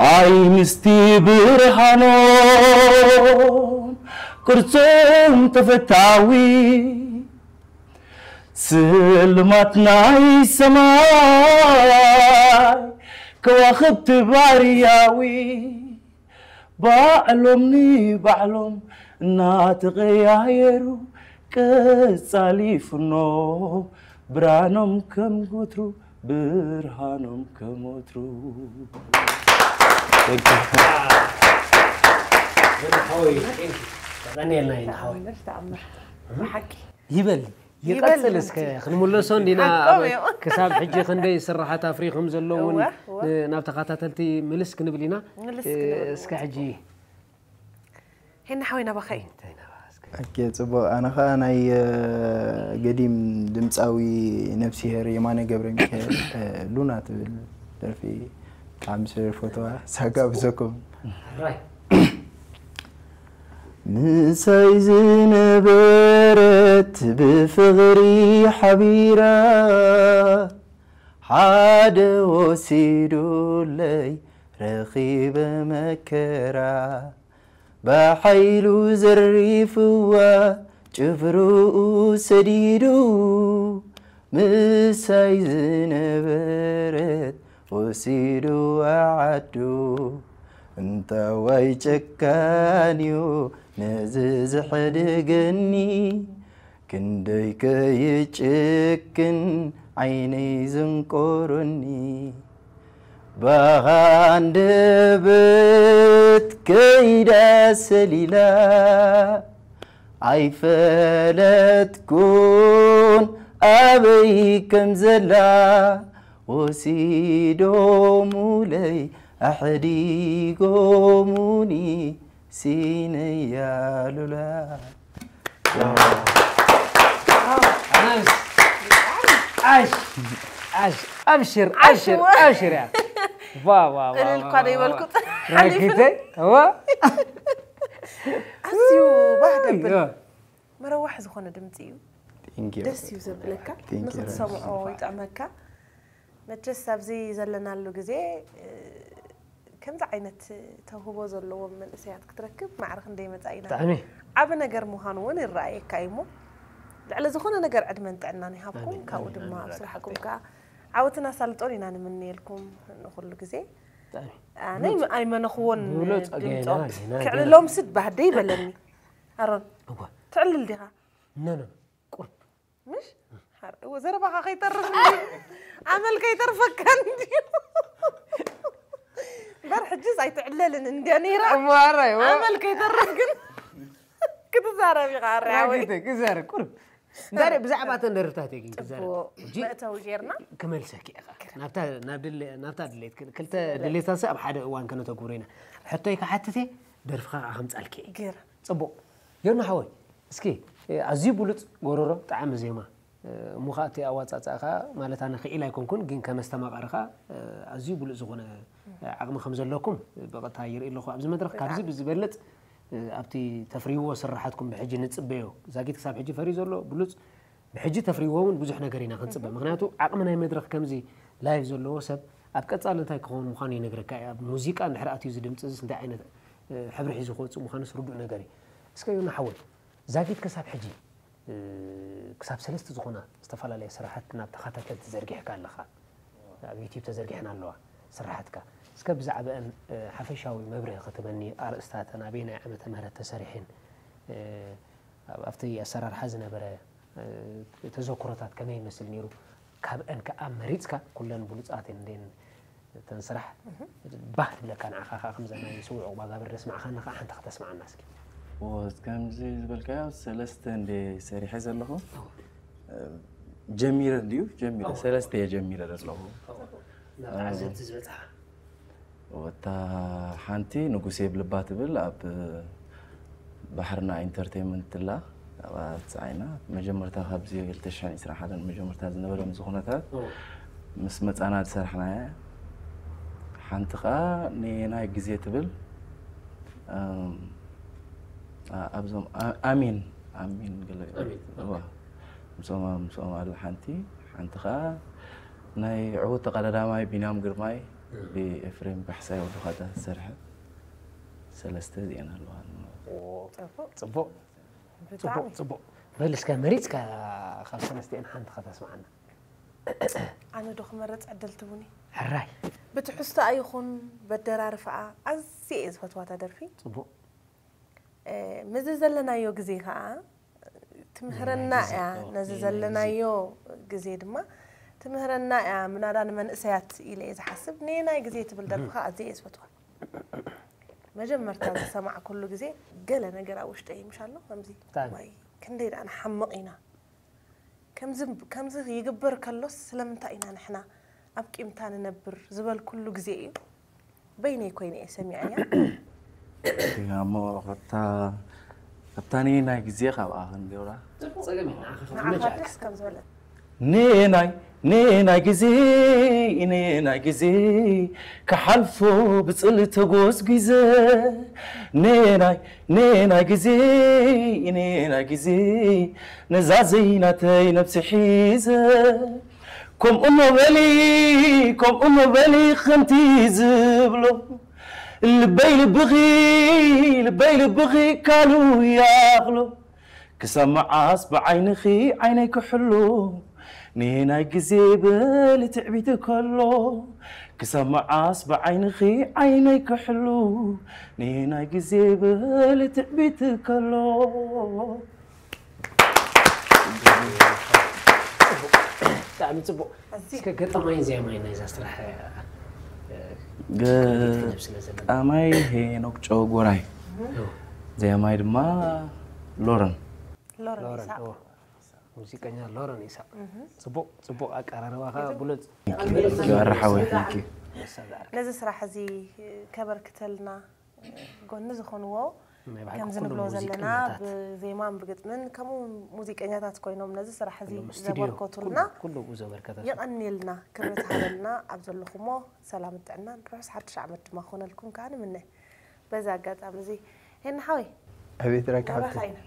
ኣይ ምስቲ ብርሃኖም ቅርጾም ተፈታዊ ስልማት ናይ ሰማይ ከዋኽብቲ ባርያዊ ባዕሎም ንባዕሎም እናተቐያየሩ ቀጻሊ ፍኖ ብርሃኖም ከም ወትሩ ብርሃኖም ከም ወትሩ። ቀኒልና ኢና ሓወይ ተኣምር ተኣምር ብሓቂ ይበል ይቐጽል እስከ ክንምለሶ እንዲና ክሳብ ሕጂ ክንደይ ስራሓት ኣፍሪኹም ዘለውን ናብ ተኸታተልቲ ምልስ ክንብል ኢና እስከ ሕጂ ሄና ሓወይ ናባኸይ ኦኬ ጽቡቕ ኣነ ኸኣ ናይ ገዲም ድምጻዊ ነብስሄር የማነ ገብረ ሚካኤል ሉና ትብል ደርፊ ብጣዕሚ ስለ ዝፈትዋ ሳጋ ብዘኩም ምሳይ ዝነበረት ብፍቕሪ ሓቢራ ሓደ ወሲዱለይ ረኺበ መከራ ብሓይሉ ዘሪፍዋ ጭፍርኡ ሰዲዱ ምሳይ ዝነበረት ወሲድዋ ዓዱ እንተወይ ጨካንዩ ነዚ ዝሕድገኒ፣ ክንደይ ከይጭክን ዓይነይ ዝንቆረኒ። ብሃንደበት ከይዳ ሰሊላ፣ ኣይፈለጥኩን ኣበይ ከም ዘላ። ወሲዶሙለይ ኣሕዲጎሙኒ ሲነያ ሉላ። ኣሽ ኣሽ ኣሽ ኣብሽር ኣብሽር ኣብሽር እያ። ዋ ዋ ዋ እልል እኳ ዘይበልኩ ጥራሕ ረጊተ ዋ ኣዝዩ ባህ ደብል መረዋሕ ዝኾነ ድምፂ እዩ። ደስ እዩ ዘብለካ። ንክትሰምዖ ይጥዕመካ። መቸስ ኣብዚ ዘለናሉ ግዜ ከምዚ ዓይነት ተውህቦ ዘለዎም መንእሰያት ክትረክብ ማዕረ ክንደይ መፃኢና። ብጣዕሚ ዓቢ ነገር ምዃኑ እውን ይረኣየካ እዩ እሞ ልዕሊ ዝኾነ ነገር ዕድመን ጥዕናን ይሃብኩም። ካብኡ ድማ ኣብ ስራሕኩም ከዓ ዓወትን ኣሳልጦን ኢና ንምንየልኩም ንኹሉ ግዜ። ኣነ ኣይመነኽዎን ድምፆም። ክዕልሎም ስድ ባህደ ይበለኒ። ኣሮን ትዕልል ዲኻ? ነነ ቁርብ ምሽ ዘረባኻ ከይተርፍ ኣመል ከይተርፈካ እንዲዩ። በር ሕጅስ ኣይትዕለልን እንዲያ ነይራ። ኣመል ከይተርፍ ግን ክትዛረብ ኢኻ። ኣርያወይ ክዛረብ ቁርብ እንታይ ብዛዕባ እተን ደርፍታት እየ ግን ክዛረብ። ሕጂ መእተዊ ጌርና ክመልሰኪ እየ። ናብታ ድሌት ክልተ ድሌታት ኣብ ሓደ እዋን ከነተግብሮ ኢና። ሕቶይ ክሓትት እየ፣ ደርፍኻ ከዓ ከምፃልኪ እየ። ግር ፅቡቕ ዮና ሓወይ፣ እስኪ ኣዝዩ ብሉፅ ጎረሮ፣ ጣዕሚ ዜማ እሞ ከዓ እቲ ኣዋፃፅኣኻ ማለት ኣነ ክኢል ኣይኮንኩን፣ ግን ከመስተማቐርኻ ኣዝዩ ብሉፅ ዝኾነ ዓቕሚ ከም ዘለኩም ብቐጥታ ይርኢ ኣለኹ ኣብዚ መድረኽ። ካብዚ ብዝበልፅ ኣብቲ ተፍርይዎ ስራሓትኩም ብሕጂ ንፅበዮ። ዛጊት ክሳብ ሕጂ ፈርዩ ዘሎ ብሉፅ፣ ብሕጂ ተፍርይዎ እውን ብዙሕ ነገር ኢና ክንፅበ። ምክንያቱ ዓቕሚ ናይ መድረኽ ከምዚ ላይቭ ዘለዎ ሰብ ኣብ ቀፃሊ እንታይ ክኸውን ምዃኑ ይነግረካ እዩ። ኣብ ሙዚቃ እንድሕር ኣትዩ እዚ ድምፂ እዚስ እንታይ ዓይነት ሕብሪ ሒዙ ክወፅእ ምዃኑስ ርዱእ ነገር እዩ። እስከ ዮና ሓወይ ዛጊት ክሳብ ሕጂ ክሳብ ሰለስተ ዝኾና ዝተፈላለያ ስራሓት ናብ ተኸታተልቲ ዘርጊሕካ ኣለኻ። ኣብ ዩቲብ ተዘርጊሐን ኣለዋ ስራሓትካ። እስከ ብዛዕባአን ሓፈሻዊ መብርሂ ክትበኒ፣ ኣርእስታተን ኣበየናይ ዓመተ ምህረት ተሰሪሐን፣ ኣብቲ ኣሰራርሓ ዝነበረ ተዘክሮታት ከመይ ይመስል ነይሩ፣ ካብአን ከዓ መሪፅካ ኩለን ብሉፃት እየን እንዴን እተን ስራሕ ባህ ትብለካ ንዓኻ ከዓ ከምዛ ናይ ስዉእ ዑቕባጋብር ደስማዕኻኒ ከዓ ሓንቲ ከተስማዓና እስኪ። ከምዚ ዝበልካዮ ሰለስተ እንደ ሰሪሐ ዘለኹ ጀሚረ እንድዩ ጀሚረ ሰለስተ እየ ጀሚረ ዘለኹ። ናብ ተዓዘብቲ ዝበፅሓ ወታ ሓንቲ ንጉሴ ብልባ ትብል ኣብ ባሕርና ኢንተርቴንመንት ትላ ኣብኣ ትፀዓይና መጀመርታ ካብዚ ክልተ ሽሕን ዕስራን ሓደን መጀመርታ ዝነበረ ምስ ኩነታት ምስ መፃና ዝሰርሕናያ ሓንቲ ከዓ ንናይ ግዜ ትብል ኣብዞም ኣሚን ኣሚን ገለ ምስኦም ምስኦም ኣለ ሓንቲ ሓንቲ ከዓ ናይ ዕዉት ተቐዳዳማይ ቢንያም ግርማይ ብኤፍሬም ካሕሳይ ወዲ ኻዳ ዝተሰርሐት ሰለስተ እዚአን ኣለዋ። ፅቡቕ ፅቡቕ ፅቡቕ። በል እስከ መሪፅካ ካብ ሰለስቲአን ሓንቲ ከተስምዓና። ኣነ ዶ ክመረፅ ዕድል ትቡኒ? ሕራይ ብትሕዝቶኣ ይኹን በደራርፍኣ ኣዝየ እየ ዝፈትዋታ ደርፊ። ፅቡቕ ምስዚ ዘለናዮ ግዜ ከዓ ትምህረና እያ። ነዚ ዘለናዮ ግዜ ድማ ትምህረና እያ። ምናዳ ንመንእሰያት ኢለ እየ ዝሓስብ። ንናይ ግዜ ትብል ደርፊ ከዓ ኣዝየ እየ ዝፈትዋ። መጀመርታ ዝሰማዕኩሉ ግዜ ገለ ነገር ኣብ ውሽጠይ ምሽ ኣሎ ከምዚ እንታይ? ወይ ክንደይ ደኣ ንሓምቕ ኢና ከምዚ ከምዚ ይግበር ከሎስ ስለምንታይ ኢና ንሕና ኣብ ቂምታ ንነብር ዝበልኩሉ ግዜ እዩ። በይነይ ኮይነ እየ ሰሚዐያ። እሞ ከታ ከታ ናይ ግዜ ካብኣ ክንገብራ ጸገም እዩ ንዓኻ ንዓኻ ክትመቻ ደስ ከም ዝበለት ንናይ ንናይ ግዜ ንናይ ግዜ ክሓልፎ ብፅል ተጎዝጒዘ ንናይ ንናይ ግዜ ንናይ ግዜ ነዛ ዘይናተይ ነብሲ ሒዘ ከምኡ መበሊ ከምኡ መበሊ ከምቲ ዝብሎ ልበይ ልብኺ ልበይ ልብኺ ካሉ ያኽሎ ክሳብ መዓስ ብዓይንኺ ዓይነይ ክሕሎ ንናይ ግዜ በሊ ትዕቢት ከሎ ክሳብ መዓስ ብዓይንኺ ዓይነይ ክሕሉ፣ ንናይ ግዜ በሊ ትዕቢት ከሎ። ብጣዕሚ ጽቡቕ። እስከ ገጣማይን ዜማይን ናይዛ ስራሕ ገጣማይ ሄኖክ ጨጎራይ፣ ዜማይ ድማ ሎረን። ሎረን ሙዚቀኛ ሎረን ኢሳቅ። ጽቡቕ ጽቡቕ ኣቀራርባኻ ብሉጽ። ጆሃር ሓወይ፣ thank you። ነዚ ስራሕ እዚ ከበርክተልና ጎኒ ዝኾንዎ ከምዚ ንብሎ ዘለና ብዜማን ብግጥምን ከምኡ ሙዚቀኛታት ኮይኖም ነዚ ስራሕ እዚ ዘበርከቱልና ኩሉ ዘበርከተ የቐንየልና፣ ክብረት ሃበልና። ኣብ ዘለኹሞ ሰላም ጥዕናን ርሑስ ሓድሽ ዓመት ድማ ክኾነልኩም ከዓ ንምነ። በዚ ኣጋጣሚ እዚ ሄና ሓወይ ኣቤት ረካ ናባኻ ኢና።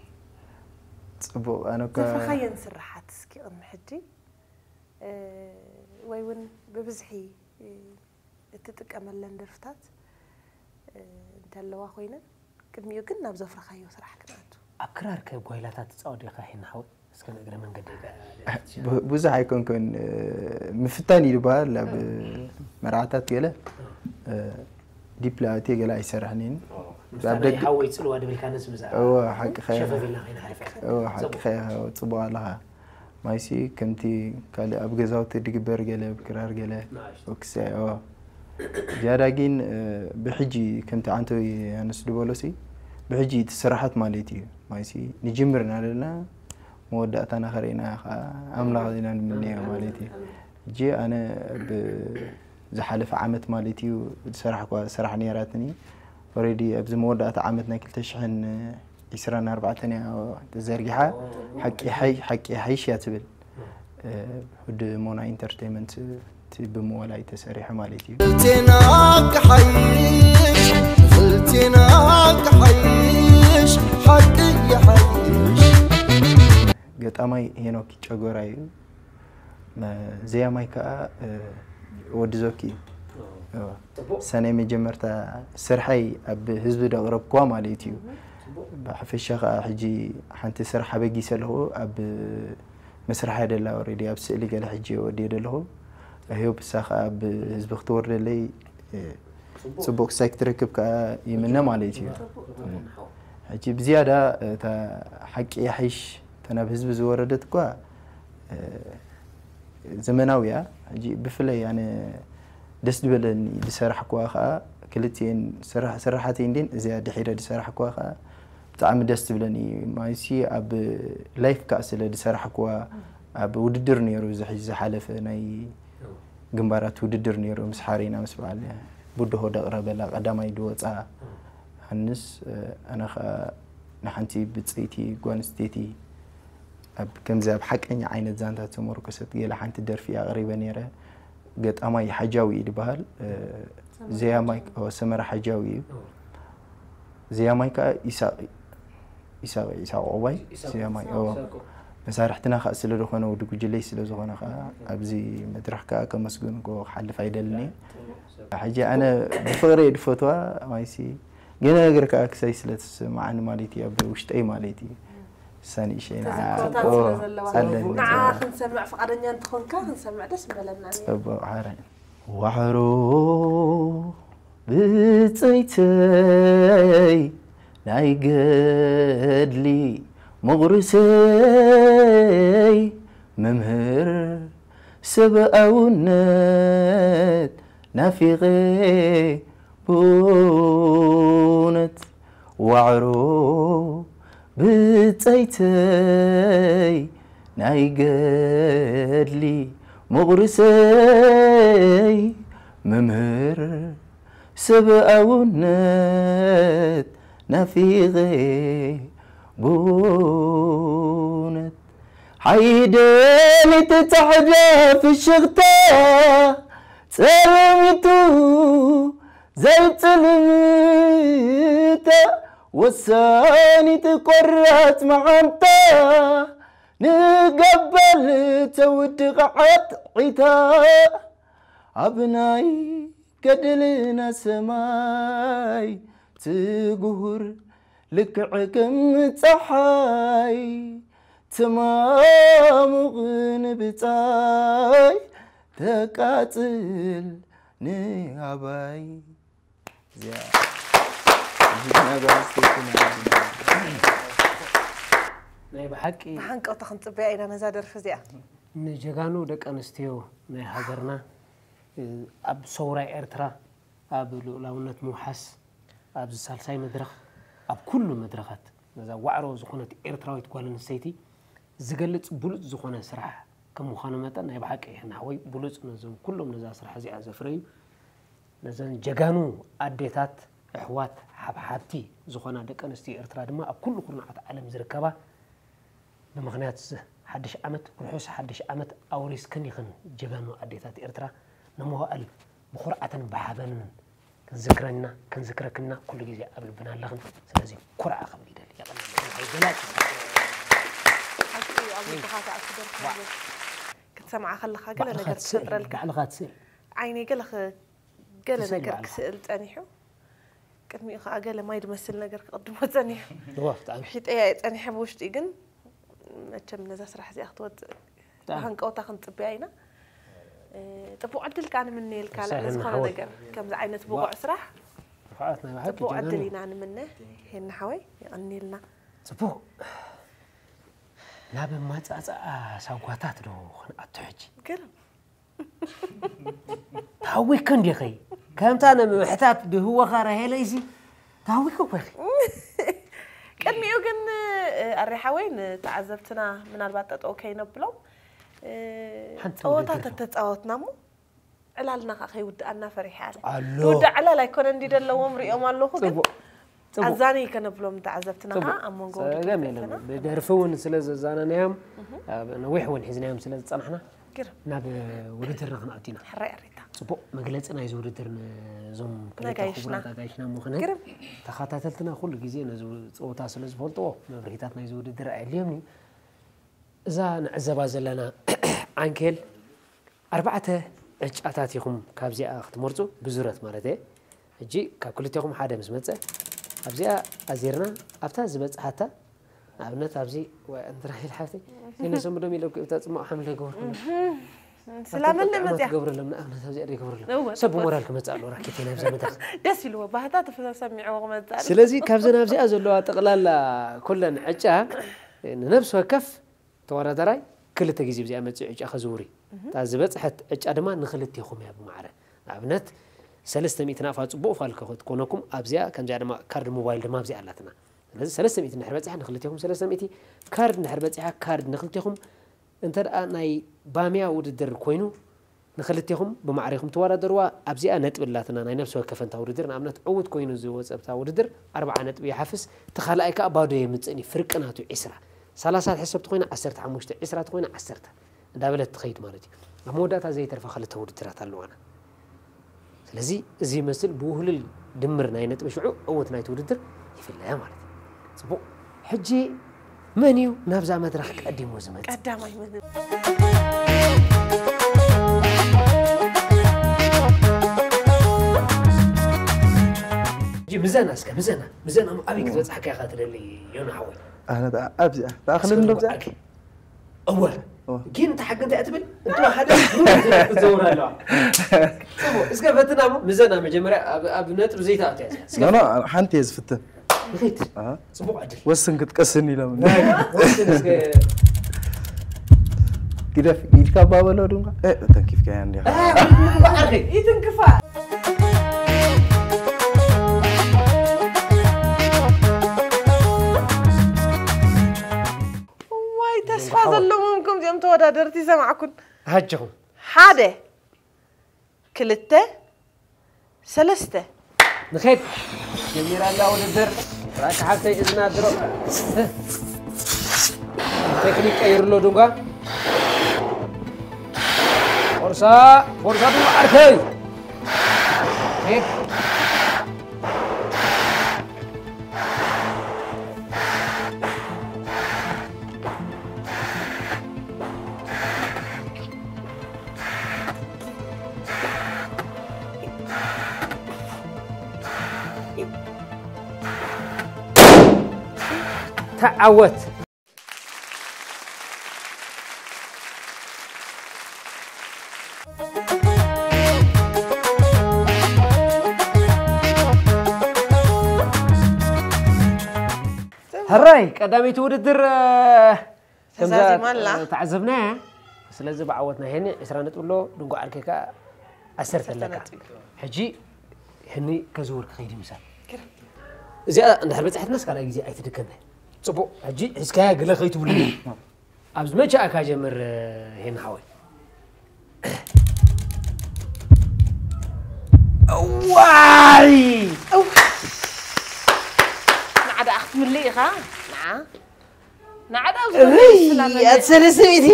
ጽቡቕ ኣነ እኳ ዘፍረኻየን ስራሓት እስኪ ቅድሚ ሕጂ ወይ እውን ብብዝሒ እትጥቀመለን ደርፍታት እንተለዋ ኮይነን ቅድሚኡ ግን ናብ ዘፍረኻዮ ስራሕ ክንኣቱ። ኣብ ክራር ከ ጓይላታት ትጻወት ዲኻ ሄና ሓወይ? እስከ ንእግረ መንገዲ ብዙሕ ኣይኮንኩን። ምፍታን እዩ ዝበሃል ኣብ መርዓታት ገለ ዲፕ ላእቲ ገለ ኣይሰርሕን እየን። ምስታ ናይ ሓወይ ጽልዋ ድብልካ ነስ ብዛ እወ ሓቅኻ ኢኻ። ሸፈፍ ኢልና ከይንሓልፍ እወ ሓቅኻ ኢኻ። ጽቡቕ ኣለኻ። ማይሲ ከምቲ ካልእ ኣብ ገዛውቲ ድግበር ገለ ኣብ ክራር ገለ ወክሰ እወ ዝያዳ ግን ብሕጂ ከምቲ ዓንተወይ ያንስ ድበሎሲ ብሕጂ እቲ ስራሓት ማለት እዩ። ማይሲ ንጅምር እናደለና መወዳእታና ከርእና ከዓ ኣምላኽ ኢና ንምነዮ ማለት እዩ። ሕጂ ኣነ ብዝሓለፈ ዓመት ማለት እዩ ዝሰራሕኳ ስራሕ ነይራትኒ። ኦሬዲ ኣብዚ መወዳእታ ዓመት ናይ ክልተ ሽሕን ዕስራን ኣርባዕተን እያ ተዘርጊሓ። ሓቂ ሓይ- ሓቂ ሓይሽ እያ ትብል። ውድ ሞና ኢንተርቴንመንት እቲ ብምወላይ ተሰሪሑ ማለት እዩ። ክልቴና ክሓይሽ ክልቴና ክሓይሽ ሓቂ ይሓይሽ። ገጣማይ ሄኖክ ጨጎራ እዩ። ዘያማይ ከዓ ወዲ ዞኪ እዩ። ሰናይ መጀመርታ ስርሐይ ኣብ ህዝቢ ደቕረብኳ ማለት እዩ። ብሓፈሻ ከዓ ሕጂ ሓንቲ ስራሕ ኣበጊሰ ኣለኹ ኣብ መስርሓ ደላ ኦሬዲ ኣብ ስእሊ ገለ ሕጂ ወዲየ ደለኹ። ኣህዮብ እሳ ከዓ ኣብ ህዝቢ ክትወርደለይ ጽቡቕ ክሳይ ክትረክብ ከዓ ይምነ ማለት እዩ። ሕጂ ብዝያዳ እታ ሓቂ ይሓይሽ እታ ናብ ህዝቢ ዝወረደት እኳ ዘመናዊ እያ። ሕጂ ብፍላይ ኣነ ደስ ዝበለኒ ዝሰራሕኩዋ ከዓ ክልቲኤን ስራሓተይ እንዴን እዚኣ ድሒረ ዝሰራሕኩዋ ከዓ ብጣዕሚ ደስ ትብለኒ። ማይሲ ኣብ ላይፍ ከዓ ስለ ዝሰራሕኩዋ ኣብ ውድድር ነይሩ እዚ ሕጂ ዝሓለፈ ናይ ግንባራት ውድድር ነይሩ ምስ ሓሬና ምስ በዓል ብድሆ ደቕረበላ ቀዳማይ ድወፃ ሃንስ ኣነ ከዓ ንሓንቲ ብፀይቲ ጓንስተይቲ ኣብ ከምዚ ኣብ ሓቀኛ ዓይነት ዛንታ ተመርኮሰት ገለ ሓንቲ ደርፊ ኣቕሪበ ነይረ። ገጣማይ ሓጃዊ እዩ ዝበሃል። ዘያማይ ሰመራ ሓጃዊ እዩ። ዘያማይ ከዓ ኢሳቕ ኢሳቕ ኢሳቕ ዑቕባይ ዘያማይ እዎ። መሳርሕትና ከዓ ስለ ዝኾነ ወዲ ጉጅለይ ስለ ዝኾነ ከዓ ኣብዚ መድረኽ ከዓ ከመስግን ክሓልፍ ኣይደልን እየ። ሕጂ ኣነ ብፍቕሪ እየ ዝፈትዋ ማይሲ ገለ ነገር ከዓ ክሳይ ስለ ትስምዓኒ ማለት እዩ ኣብ ውሽጠይ ማለት እዩ። እሳ ንእሸይ ንዓ ተዘክሮታት እዎ፣ ስለ ዘለዋ ኣለኒ። ንዓ ክንሰምዕ ፍቓደኛ እንተኾንካ ክንሰምዕ ደስ ምበለና ነይሩ። ጽቡቕ ሓራይ ዋሕሮ ብጸይተይ ናይ ገድሊ ምቑርስይ መምህር ሰብኣውነት ናፊቐ ብእውነት ዋዕሮ ብጸይተይ ናይ ገድሊ ምቑርስይ መምህር ሰብኣውነት ናፊቐ ብእውነት ሓይደን ተጻሕደ ፍሽኽታ ጸለሚቱ ዘይጽልምታ ወሳኒት ቆራጽ መዓንታ ንገበል ተውድቕ ዓጥዒታ ኣብ ናይ ገድልና ሰማይ ትጉህር ልክዕ ከም ጸሓይ ትማሙቕ ንብጻይ ተቃጽል ንኣባይ እዚኣ እዚኣ ጓል ኣንስተይቲ ናይ ዓድና። ናይ ብሓቂ ብሓንቀውታ ክንፅበያ ኢና ነዛ ደርፊ እዚኣ። ንጀጋኑ ደቂ ኣንስትዮ ናይ ሃገርና ኣብ ሰውራ ኤርትራ ኣብ ልኡላውነት ምውሓስ ኣብዚ ሳልሳይ መድረኽ ኣብ ኩሉ መድረኻት ነዛ ዋዕሮ ዝኾነት ኤርትራዊት ጓል ኣንስተይቲ ዝገልጽ ብሉጽ ዝኾነ ስራሕ ከም ምዃኑ መጠን ናይ ብሓቂ ይሕን ሓወይ ብሉጽ ነዞም ኩሎም ነዛ ስራሕ እዚኣ ዘፍረዩ ነዘን ጀጋኑ ኣዴታት ኣሕዋት ሓብሓብቲ ዝኾና ደቂ ኣንስትዮ ኤርትራ ድማ ኣብ ኩሉ ኩርናዓት ዓለም ዝርከባ ብምኽንያት እዚ ሓድሽ ዓመት ርሑስ ሓድሽ ዓመት ኣውሪስክን ኢኽን ጀጋኑ ኣዴታት ኤርትራ ንመዋእል ብኹርዓትን ብሓበንን ክንዝክረና ክንዝክረክና ኩሉ ግዜ ኣብ ልብና ኣለኽን ስለዚ ኩርዓ ክብል ይደሊ የቐንየለይ ገላፂ ሓቂ ኣብ ልብኻ ተኣቱ ደርፊ ክትሰምዓ ከለኻ ገለ ነገር ትፈጥረልካ ባዕልኻ ትስእል ዓይነይ ገለ ገለ ትስእል ነገር ባዕልኻ። ክስእል ጸኒሑ ቅድሚኡ ከዓ ገለ ማይ ዝመስል ነገር ክቕድሞ ጸኒሑ እዋ ብጣዕሚ ሒጠያ እየ ጸኒሐ ብውሽጢ ግን መቸም ነዛ ስራሕ እዚኣ ክትወፅእ ብጣዕሚ። ብሃንቀውታ ክንፅበያ ኢና እ፣ ጥቡቅ ዕድል ከዓ ንምነየልካ ልዕሊ ሳህን ዝኾነ ሓወይ። ነገር ከምዚ ዓይነት ብቑዕ ስራሕ ርፍዓት ናይ ብሓቂ ጥቡቅ ዕድል ጀጋኑ ኢና ንምነ ሄና ሓወይ የቐኒልና ፅቡቅ ናብ ማፃፃኣ ሳጓታት ዶ ክንኣቱ ሕጂ ግርም ታዊክ እንዲኸይ ከምታ ንምምሕታት ድህወኻ ራሄለይሲ ታዊክ ኮኺ ቅድሚኡ ግን እ፣ ኣሬ ሓወይ ንተዓዘብትና ምናልባት ጠጠው ከይነብሎም እ፣ ሓንቲ ፀወታ ውድድር። ተተፃወትና እሞ ዕላልና ከዓ ከይውድኣና ፈሪሐ ኣለ ኣሎ። ዝውዳእ ዕላል ኣይኮነ እንዲ ዘለዎም ሪኦም ኣለኹ ግን ፅቡቅ ፅቡቅ ኣዛኒ ከነብሎም ተዓዘብትና ከዓ ፅቡቅ ኣብ መንጎ ፀገም ውድድር የለን ዘለና ብደርፊ እውን ስለ ዘዛናናዮም ኣብ ነዊሕ እውን ሒዝናዮም ስለ ዝፀናሕና ግርም ናብ ውድድር ክንኣቱ ኢና ሕራይ ኣሪታ ፅቡቅ መግለፂ ናይዚ ውድድር ነዞም ክልተ ነጋይሽና። ክቡራት ኣጋይሽና ምኽንያት ግርም ተኸታተልትና ኩሉ ግዜ ነዚ ፀወታ ስለ ዝፈልጥዎ መብርሂታት ናይዚ ውድድር ኣየድልዮምን እዩ እዛ ንዕዘባ ዘለና ዓንኬል ኣርባዕተ ዕጫታት ኢኹም ካብዚኣ ክትመርፁ ብዙረት ማለት እየ ሕጂ ካብ ክልቴኹም ሓደ ምስ መፀ ኣብዚኣ ኣዚርና ኣብታ ዝበፅሓታ ንኣብነት ኣብዚ ወይ እንትራሂል ሓፍተይ ዘይነሰምዶም ኢለ እኮ እብታ ፅማቕ ሓምለ ይገብሩ ስላመለ መፅያ ትገብረሎም ንኣብነት ኣብዚኣ ዘይገብረሎም እወ፣ ሰብ እወ። ሞራል ክመፅእ ኣለዎ ራኬተይ ናብዛ መድረኽ ደስ ኢልዎ ባህታ ተፈሳሰሚዕዎ ክመፅእ ኣሎ። ስለዚ ካብዘን ኣብዚኣ ዘለዋ ጠቕላላ ኩለን ዕጫ ንነብሲ ወከፍ ተወዳዳራይ ክልተ ግዜ ብዚኣ መፅኡ ዕጫ ከዝውር እዩ እታ ዝበፅሐት ዕጫ ድማ ንክልቴኹም እያ ብማዕረ ንኣብነት ሰለስተ ሚእቲ ናቕፋ ፅቡቕ ፋል ክትኮነኩም ኣብዚኣ ከምዚኣ ድማ ካርድ ሞባይል ድማ ኣብዚኣ ኣላትና ስለዚ ሰለስተ ሚእቲ እንድሕር በፂሓ ንክልቴኹም ሰለስተ ሚእቲ ካርድ እንድሕር በፂሓ ካርድ ንክልቴኹም እንተ ደኣ ናይ ባምያ ውድድር ኮይኑ ንክልቴኹም ብማዕረ ኢኹም ትወዳደርዋ ኣብዚኣ ነጥቢ ኣላትና ናይ ነብሲ ወከፍ እንታ ውድድር ንኣብነት ዕዉት ኮይኑ ዝወፀ ኣብታ ውድድር ኣርብዓ ነጥቢ ይሓፍስ እቲ ካልኣይ ከዓ ባዶ የምፅእን እዩ ፍርቂ ናቱ ዒስራ ሰላሳ ትሕሰብ ተኮይና ዓሰርተ ሓሙሽተ ዒስራ ተኮይና ዓሰርተ እንዳበለት ትኸይድ ማለት እዩ ኣብ መወዳእታ ዘይተርፋ ክልተ ውድድራት ኣለዋና ስለዚ እዚ ይመስል ብውህሉል ድምር ናይ ነጥቢ ሽዑ ዕውት ናይቲ ውድድር ይፍለያ ማለት እዩ ፅቡቕ ሕጂ መን እዩ ናብዛ መድረኽ ቀዲሙ ዝመፅእ ቀዳማይ መን ሕጂ ምዘና እስከ ምዘና ምዘና ኣበይ ክትበፅሓካ ኢኻ ትደሊ ዮና ሓወይ ኣነ ደኣ ኣብዚኣ ተኣኽለኒ ዶ ኣብዚኣ እወ እወ። ግን ተሓገ እንታይ ትብል እንተ ሓደ ክትዘውር ኣለዋ ፅቡቅ እስከ ፈትና እሞ ምዘና መጀመርያ ኣብ- ኣብ ነጥብ ዘይተኣትያ ኖ ኖ ሓንቲ እየ ዝፍትን ንኸይድ ኣሃ። ፅቡቅ ዕድል ወስን ክትቀስን ኢሎም ወስን እስከ ግደፍ ኢድካ ባበሎ ድንኳ ተንኪፍካያ እንዲኻ ይትንክፋ እዋይ ተስፋ ዘለዎም ከምዚኦም ተወዳደርቲ ሰማዕኩን ኣጆኹም ሓደ ክልተ ሰለስተ ንኸይድ ጀሚራ ኣላ ውድድር ራካ ሓብተይ እዝና ድሮ ቴክኒክ ቀይሩ ኣሎ ድንኳ ቦርሳ ቦርሳ ድንኳ ዓርከይ ሄድ ተዓወት ሕራይ ቀዳመይቲ ውድድር ከምዛ ተዛዚማ ኣላ። ተዓዘብናያ። ስለዚ ብዓወትና ሄኒ ዕስራ ነጥቢ ኣሎ፣ ድንጎ ዓርከይ ከኣ ዓሰርተ ኣለካ። ሕጂ ሄኒ ከዝውር ክኸይድ ይምሳል። እዚኣ እንድሕር በጻሕትናስ ካልኣይ ግዜ ኣይትድከምና። ጽቡቕ። ሕጂ ሒዝካያ ገለ ከይትብሉ። ኣብዚ መቻእካ ጀምር ሄኒ ሓወይ። እዋይ! ንዓ ደኣ ክትምልእ ኢኻ። ንዓ ንዓ ደኣ ኣብዚ እይ፣ ስላመለ- ኣትሰለስተ ሚእቲ።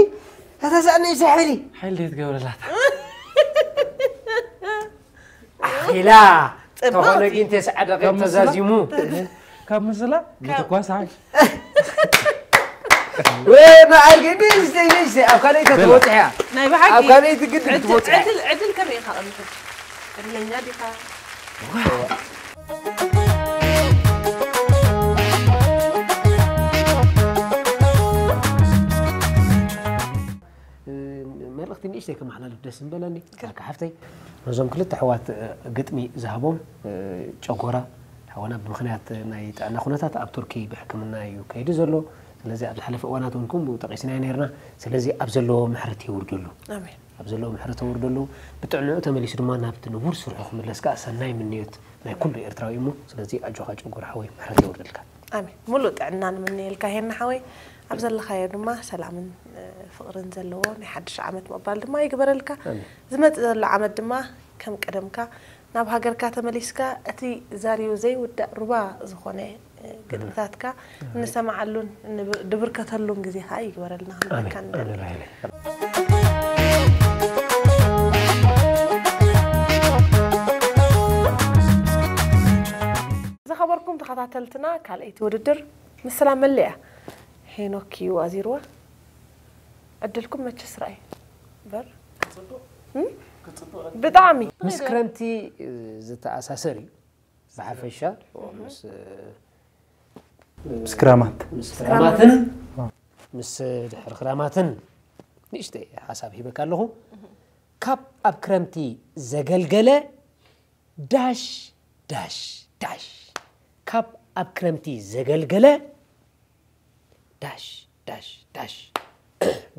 እታ ሳእኒ ይስሕል። ሓይል ደይ ትገብረላታ። ኣኺላ። ተኾነ ግን ተስዓ ደቂቕ ተዛዚሙ። ካብ ምስላ ምትኳስ ሓይል። ወይ ንዓይ ግን ንእሽተይ ንእሽተይ ኣብ ካልኣይ ተትወፅሕ እያ። ናይ ብሓቂ ኣብ ካልኣይ ትግድ ዕድል ትወፅሕ እያ። ዕድል ዕድል ከመይ ኢኻ ቅድሚ ሕጂ ዕድለኛ ዲኻ? መልእኽቲ ንእሽተይ ከመሓላልፍ ደስ ምበለኒ። ሓፍተይ ነዞም ክልተ ኣሕዋት ግጥሚ ዝሃቦም ጨጎራ ሓወና ብምኽንያት ናይ ጥዕና ኩነታት ኣብ ቱርኪ ብሕክምና እዩ ከይዱ ዘሎ። ስለዚ ኣብ ዝሓለፈ እዋናት እውን ከምኡ ጠቒስናዮ ነርና። ስለዚ ኣብ ዘለዎ ምሕረት የውርደሉ። ኣሜን። ኣብ ዘለዎ ምሕረት የውርደሉ። ብጥዕንኡ ተመሊሱ ድማ ናብቲ ንቡር ስርሑ ክምለስ ከኣ ሰናይ ምንዮት ናይ ኩሉ ኤርትራዊ እሞ ስለዚ ኣጆኻ ጨጎራ ሓወይ ምሕረት የውርደልካ። ኣሜን። ሙሉእ ጥዕና ንምንየልካ ሄና ሓወይ። ኣብ ዘለኻዮ ድማ ሰላምን ፍቕርን ዘለዎ ናይ ሓድሽ ዓመት ምቕባል ድማ ይግበረልካ። ዝመጽእ ዘሎ ዓመት ድማ ከም ቀደምካ ናብ ሃገርካ ተመሊስካ እቲ ዛርዩ ዘይውዳእ ሩባ ዝኾነ ግጥምታትካ እንሰማዓሉን ድብርከተሉን ግዜ ከዓ ይግበረልና። ዝኸበርኩም ተኸታተልትና ካልኣይቲ ውድድር ምስላ መለያ ሄኖክ እዩ ኣዚርዋ። ዕድልኩም መቸስ ርኣይ በር ብጣዕሚ ምስ ክረምቲ ዝተኣሳሰር እዩ ብሓፈሻ። ምስ ክራማት ምስ ክራማትን ምስ ድሕሪ ክራማትን ንእሽተይ ሓሳብ ሂበካ ኣለኹ። ካብ ኣብ ክረምቲ ዘገልገለ ዳሽ ዳሽ ዳሽ ካብ ኣብ ክረምቲ ዘገልገለ ዳሽ ዳሽ ዳሽ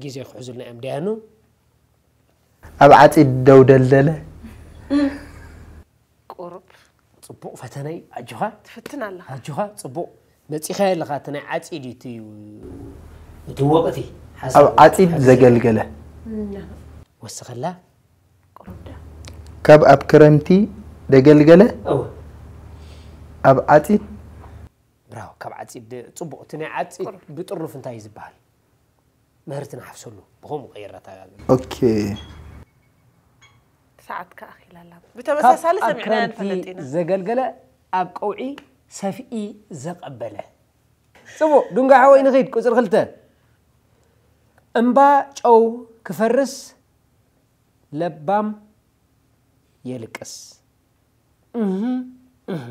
ግዜ ክሕዙልና እዮም ደያኑ። ኣብ ዓፂድ ደው ደልደለ ቁሩብ ፅቡቕ ፈተነይ ኣጆኻ ትፍትን ኣለኻ። ኣጆኻ ፅቡቕ መፂኻዮ ኣለኻ። እቲ ናይ ዓፂድ እዩ እቲ እዩ እቲ ወቕቲ ኣብ ዓፂድ ዘገልገለ ወስኸላ ቁሩብ ዳ ካብ ኣብ ክረምቲ ደገልገለ እወ ኣብ ዓፂድ ብራው ካብ ዓፂድ ፅቡቕ እቲ ናይ ዓፂድ ብጥርኑፍ እንታይ እዩ ዝበሃል? ምህርቲ ንሓፍሰሉ ብኸምኡ ቀይራ ተጋግል ኦኬ ሰዓት ከኣኺላ ኣላ። ብተመሳሳሊ ካብ ኣብ ሰሚዕናያ ክረምቲ ንፈልጥ ኢና። ዘገልገለ ኣብ ቀውዒ ሰፍኢ ዘቐበለ። ፅቡቕ ዱንጋ ሓወይ ንኺድ ቁፅሪ ክልተ እምባ ጨው ክፈርስ ለባም የልቅስ። እህ፣ እህ።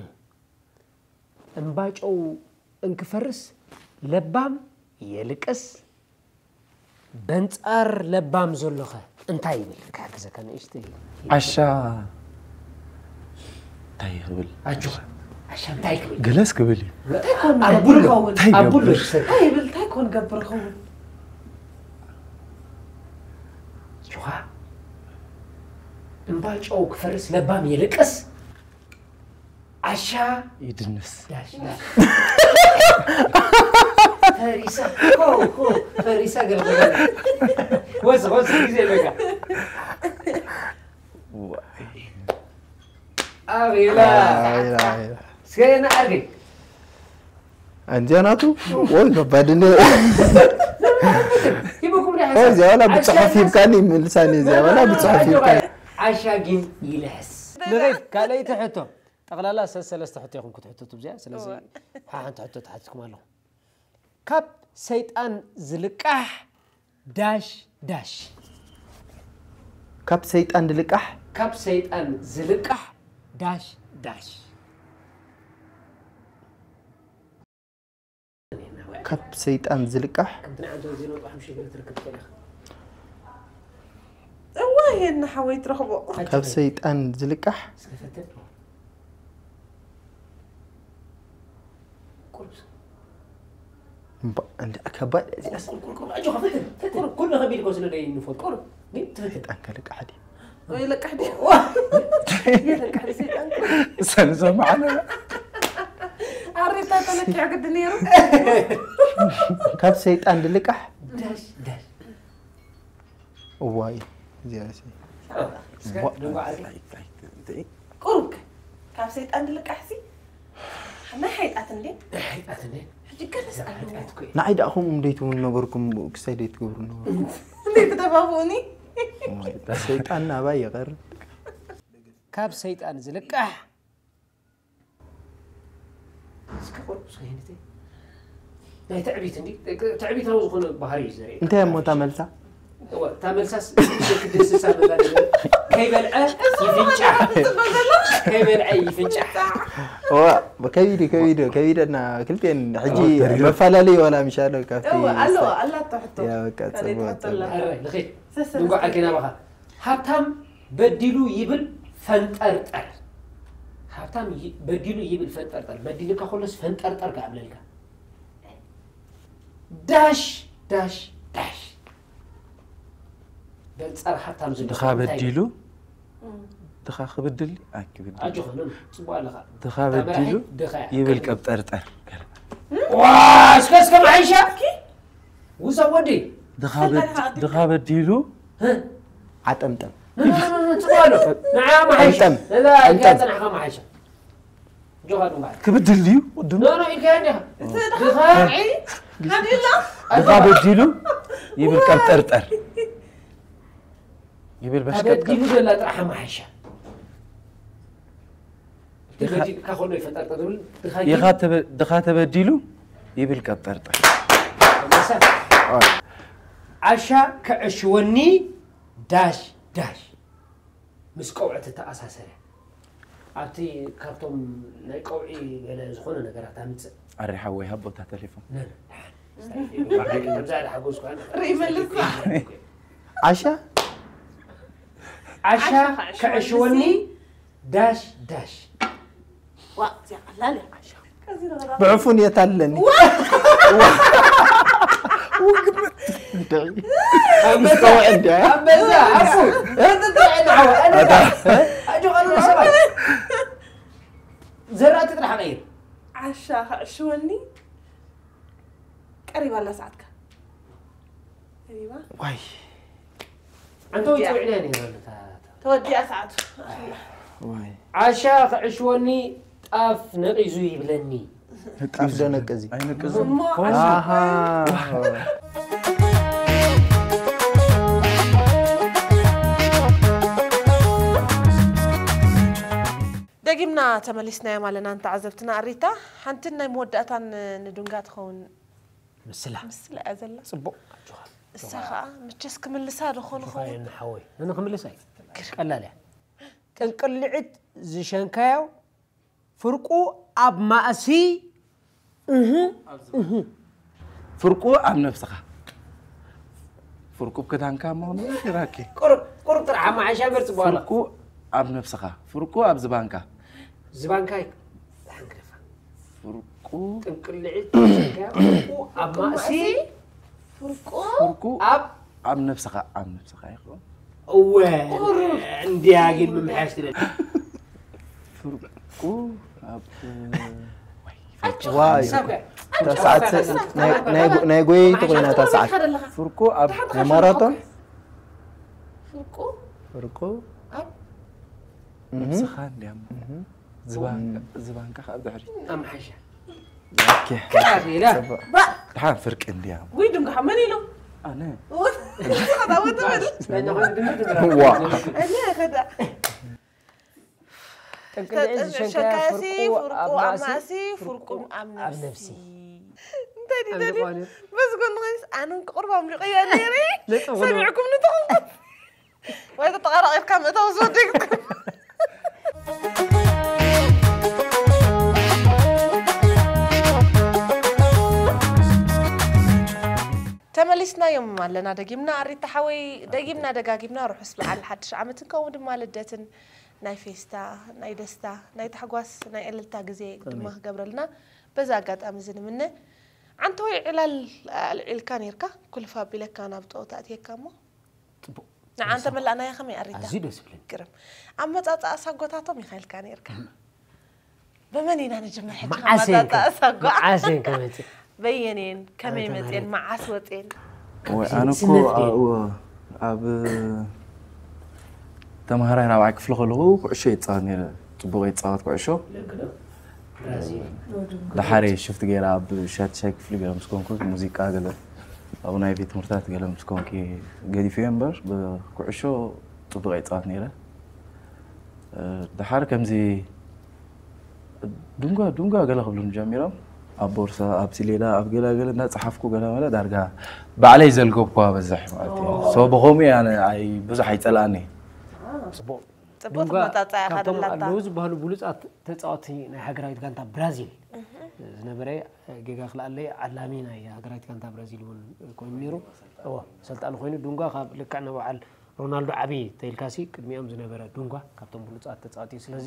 እምባ ጨው እንክፈርስ ለባም የልቅስ። በንጻር ለባም ዘሎኸ እንታይ ይብል? ክሕግዘካ ንእሽተይ። ዓሻ እንታይ ይብል? ኣጆኻ ዓሻ እንታይ ክብል? ገለስ ክብል እዩ። ኣቡሎ እንታይ ኣቡሎ ይገብር? ክሰብ እንታይ ይብል? እንታይ ኮን ገብር ኸውን? ጆኻ እምባ ጨው ክፈርስ ለባም የልቅስ። ዓሻ ይድንስ ዳሽ ዳሽ ፈሪሳ ሆ ሆ ፈሪሳ ገልበለ ወዝ ወዝ ግዜ በቃ ኣቤላ ኣቤላ፣ ኣቤላ። ስከና ኣርገ እንዲያ ናቱ ወይ ከባድ እንደ ሂበኩም ዳ ወይ እዚኣ ወላ ብፅሑፍ ሂብካኒ ምልሳኒ እዚኣ ወላ ብፅሑፍ ሂብካኒ ዓሻ ግን ይልሕስ ንኸይድ ካልኣይቲ ሕቶ ጠቕላላ ሰለስተ ሕቶ ኢኹም ክትሕተቱ ብዚኣ ስለዚ ሓንቲ ሕቶ ተሓቲትኩም ኣለኹ ካብ ሰይጣን ዝልቃሕ ዳሽ ዳሽ ካብ ሰይጣን ዝልቃሕ ካብ ሰይጣን ዝልቃሕ ዳሽ ዳሽ ካብ ሰይጣን ዝልቃሕ ከምቲ ናይ ዓንተው ዜና ወጥዓ ምሽ ገለ ትረክብ ትኽእል ኢኻ እዋ የና ሓወይ ትረኽቦ ካብ ሰይጣን ዝልቃሕ እስከ ፈትን ቁርብ እምባ-፣ እንደ ከባድ እዚኣስ። ቁር፣ ቁር፣ ቁር፣ ኣጆኻ፣ ፈትን፣ ፈትን። ቁር፣ ኩሉ ከቢድ እኮ ስለ ደይ ንፈልጥ። ቁር፣ ግን ትፈትን። ሰይጣን ከልቃሕ ድዩ? ወይ ለቃሕ ድዩ? የለቃሕ ድዩ ሰይጣን? ሰንዞ መዓለና። ኣሬታ ተለኪዑ ግዲ ነይሩ። ካብ ሰይጣን ድልቃሕ? ዳሽ፣ ዳሽ። እዋይ፣ እዚኣ ሲ። እስከ ዋ-፣ ደንጓ ዓርኪ። እንታይ፣ እንታይ፣ እንታይ? ቁሩብ ከ ካብ ሰይጣን ድልቃሕሲ ናይ ሓይጣት እንዴ? ናይ ሓይጣት እንዴ? ሕጂ ገለስ ኣለዎ። ሓይጣት እኮ እዩ። ንዓይ ደኣ ከምኡ እንዴት እውን ነበርኩም፣ ክሳይ ደይ ትገብሩ ነበርኩም? እንዴት ትደፋፍኡኒ? እዋይ፣ ሰይጣን ናባይ ይቐርብ። ካብ ሰይጣን ዝልቃሕ። እስከ ቁሩብ እስከ ሄንተይ። ናይ ትዕቢት እንዲ፣ ትዕቢታዊ ዝኾነ ባህሪ እዩ ዘርኢ። እንታይ እሞ እታ መልሳ? እዋ፣ እታ መልሳስ ክድስሳ በላ ነገር። ከይበልዐ ይፍንጫሕ። ከይበልዐ ይፍንጫሕ። እዋ፣ ከቢድ እዩ፣ ከቢድ እዩ፣ ከቢደና ክልቴን ሕጂ እዋ፣ ተሪሩ። መፈላለዩ ዋላ ምሻሎ ካብቲ እዋ፣ ኣለዋ፣ ኣላቶ ሕቶ። ያ፣ በቃ፣ ካልእ ጽቡቕ፣ ሕቶ ኣላ። ጽቡቕ። ኣረ፣ ንኺድ። ሰሰ፣ ንጓዕ ሰሰ። ኣርኪና ባኻ። ሃብታም በዲሉ ይብል ፈንጠርጠር። ሃብታም ይ-፣ በዲሉ ይብል ፈንጠርጠር። በዲልካ ከሎስ ፈንጠርጠር ከኣብለልካ። ዳሽ፣ ዳሽ፣ ዳሽ። በንጻር ሃብታም ዘሎ ድኻ ሰብ እንታይ በዲሉ? እም። ድኻ ክብድል? ኣይ፣ ክብድል። ኣጆኻ፣ ኖ፣ ኖ፣ ጽቡቕ ኣለኻ። ድኻ እታ በዲሉ መራሒት ድኻ እያ። ይብል ቀብጠርጠር። ዋ፣ እስከ፣ እስከ መዓይሻ። እስኪ። ውሳ ወዲ። ድኻ በድ-፣ ፈንጠርጠር። ድኻ በዲሉ? ህ? ዓጠምጠም። ኖ፣ ኖ፣ ኖ፣ ኖ፣ ጽቡቕ ኣሎ። ንዓ መሓይሻ። ጠምጠም። እዛ ጠምጠም። እዚኣ ጽናሕኻ መሓይሻ። ጆኻ ዱንባዕ። ክብድል ድዩ? ቅድም? ኖ፣ ኖ፣ ኢልካዮ እንዲኻ። እቲ ድኻ ድኻ ዒ፣ ሓዲላ። ድኻ በዲሉ ይብል ቀብጠርጠር። ይብል በሽቀጥቀጥ። ተበዲሉ ዘላ ጥራሕ መሓይሻ። ድኻ በዲልካ ከሎ ይፈጠርጠር ዝብል ድኻ ግን ኢኻ ተበ-፣ ድኻ ተበዲሉ ይብል ቀብጠርጠር። መሳ። ኣይ። ዓሻ ክዕሽወኒ ዳሽ ዳሽ። ምስ ቀውዒ ተተኣሳሰረ። ኣብቲ ካብቶም ናይ ቀውዒ ገለ ዝኾነ ነገራት ኣምጽእ። ኣሪ ሓወይ፣ ሃቦ እታ ተሌፎን። ነ፣ ነ፣ ደሓን። ስታይ፣ ደሓን። ከምዛ ደሓጎስኩ ኣነ። ርኢ መልሳ። ዓሻ? ዓሻ ዓሻ ክዕሽወኒ ክዕሽወኒ ዳሽ ዳሽ። ዋ፣ እዚኣ ቀላል እያ። ብዕፉን የታለኒ። ዋ! ዋ! ውግእ። እንድዒ። ኣንበሳ፣ ምስ ቀውዒ እንድያ። ኣንበሳ፣ ኣፉ። ኣታ። ኣጆኻ፣ ኣጆኻ፣ ኣጆኻ፣ ሰባት። ዘራእቲ ጥራሕ ቀይር። ዓሻ ክዕሽወኒ ቀሪባ ኣላ ሰዓትካ። ቀሪባ። ዋይ። ኣንተ ወይ ተወዲኣ። ተወዒዳ ነይራ ነታ፣ እታ። ተወዲኣ ሰዓቱ። ዋይ። ዓሻ ክዕሽወኒ ጣፍ ነቒዙ ይብለኒ። ጣፍ ዶ ነቅዚ? ኣይነቅዝን። እሞ ኣሃ። ደጊምና ተመሊስናዮም ኣለና ንተዓዘብትና። ኣሪታ፣ ሓንትን ናይ መወዳእታን ንዱንጋ ትኸውን ምስላ። ምስላ እያ ዘላ። ጽቡቕ። ኣጆኻ። እሳ ኣጆኻ። ኸኣ፣ መቸስ ክምልሳ ዶ ኾን ኣጆኻ ኸውን? የነ ሓወይ። ነነ ክምልሳ እዩ። ቀላል እያ። ጥንቅልዒት ዝሸንካዮ ፍርቁ ኣብ ማእሲ፣ እህ፣ እህ። ፍርቁ ኣብ ነብስኻ። ፍርቁ ኣብ ክዳንካ መሆኑ ይራኪ። ቁሩብ፣ ቁሩብ ጥራሕ ኣመሓይሻ እምበር ጽቡቕ ኣሎ። ፍርቁ ኣብ ነብስኻ። ፍርቁ ኣብ ዝባንካ። ዝባንካ ይ-፣ ዝሓንግደፋ። ፍርቁ ጥንቅልዒት፣ ፍርቁ ኣብ ማእሲ፣ ፍርቁ ፍርቁ ኣብ ኣብ ነብስኻ፣ ኣብ ነብስኻ ይኹን። እወ፣ ቁሩብ። እንድያ ግን ምምሕያሽ ትደሊ። ፍርቁ ኣብ፣ ዋይ፣ ሓንሳብ ከ፣ እታ ሰዓት ሓንሳብ ከ፣ ናይ፣ ናይ፣ ናይ ጎየይቲ ሓንሳብ ኮይና እታ ከ፣ ሰዓት። ሓንሳብ ከ፣ ፍርቁ ኣብ ናይ ማራቶን? ፍርቁ? ፍርቁ ኣብ እህ። ነብስኻ እንድያ እሞ። እህ። ዝባንካ፣ ም። ዝባንካ ካብ ድሕሪት። ኣምሓይሻ። ኦኬ። ከኣ ኢላ። ጽቡቕ። ባ- ድሓን ፍርቂ እንድያ። ወይ ድንጋሓ መን ኢሉ? ኣነ። ወ-፣ ወ-፣ ወ-፣ ዋ። ኣነ ከዳ። ጥንቅልዒ ተጠ-፣ ዝሸንካያ ሸንካያሲ ፍርቁ ፍርቁ ኣብ ኣብ ማእሲ፣ ማእሲ፣ ፍርቁ ፍርቁ ኣብ ኣብ ነብሲ። ነብሲ። እንታይ ድዩ ኣብ ደልዩ? ዝኾነ። በዚ ጎኒ ኮይንስ ኣነ እውን ክቕርብ ኣምሊቐያ ነይረ። ነጥቢ ኹሉ። ሰሚዕኩም ንትኾንኩም። ወይ ተጠቓራቒርካ ምእታው ዝወደይ ክትከውን። ተመሊስናዮም ኣለና ደጊምና። ኣሪታ ሓወይ፣ ደጊምና ደጋጊምና ርሑስ በዓል ሓድሽ ዓመትን ከምኡ ድማ ልደትን ናይ ፌስታ፣ ናይ ደስታ፣ ናይ ታሕጓስ፣ ናይ ዕልልታ ግዜ ድማ ኣሜን። ክገብረልና በዚ ኣጋጣሚ እዚ ንምነ። ዓንተ ወይ ዕላል ኣልዒልካ ነይርካ፣ ኩልፍ ኣቢለካ ናብ ጸወታ ኣትየካ እሞ? ጽቡቕ። ንዓንተ መላእናያ ከመይ ኣሪታ? ኣዝዩ ደስ ዝብለኒ። ግርም። ኣመጻጽኣ ሳጓታቶም ኢኻ ኢልካ ነይርካ። ብመን ኢና ንጅምር ሕጂ? መዓስ እየን ከ- ኣመጻጽኣ ሳጓ። መዓስ እየን ከመጽእ? በየን እየን? ከመይ ኣንተ መጽየን? ማሬት። መዓስ ወጽየን? ወይ እዚ ኣነ እኮ ስነት ድየ? ኣብኡ ኣብ ተምሃራይ ራብዓይ ክፍሊ ከለኹ ኩዕሾ ይፃወት ነይረ። ፅቡቅ ይፃወት ኩዕሾ። ደሓር ሽፍት ገይረ ኣብ ሻድሻይ ክፍሊ ገለ ምስ ኮንኩ ሙዚቃ ገለ ኣብኡ ናይ ቤት ትምህርታት ገለ ምስ ኮንኩ ገዲፈዮ እምበር ብኩዕሾ ፅቡቅ ይፃወት ነይረ። ደሓር ከምዚ ዱንጋ ዱንጋ ገለ ክብሉኒ ጀሚሮም ኣብ ቦርሳ ኣብ ሲሌዳ ኣብ ገላገለ እናፀሓፍኩ ገለመለ ዳርጋ ባዕለይ ዘልገብኩዋ በዝሕ ማለት እዩ። ሶ ብኸምኡ እየ ኣነ ኣይ ብዙሕ ኣይፀልኣኒ። ጽቡቅ ተመጣጣያ ካብቶም ካደላታ። ኣለዉ ዝበሃሉ ብሉፃት ተፃወቲ ናይ ሃገራዊት ጋንታ ብራዚል ዝነበረ ጌጋ ክልኣለይ ዓላሚ ናይ ሃገራዊት ጋንታ ብራዚል እውን ኮይኑ ነይሩ። እዎ ሰልጣኒ ኮይኑ ዱንጋ ካብ ልክዕ ንበዓል ሮናልዶ ዓቢ ተይልካሲ ቅድሚኦም ዝነበረ ዱንጋ ካብቶም ብሉፃት ተፃወቲ እዩ። ስለዚ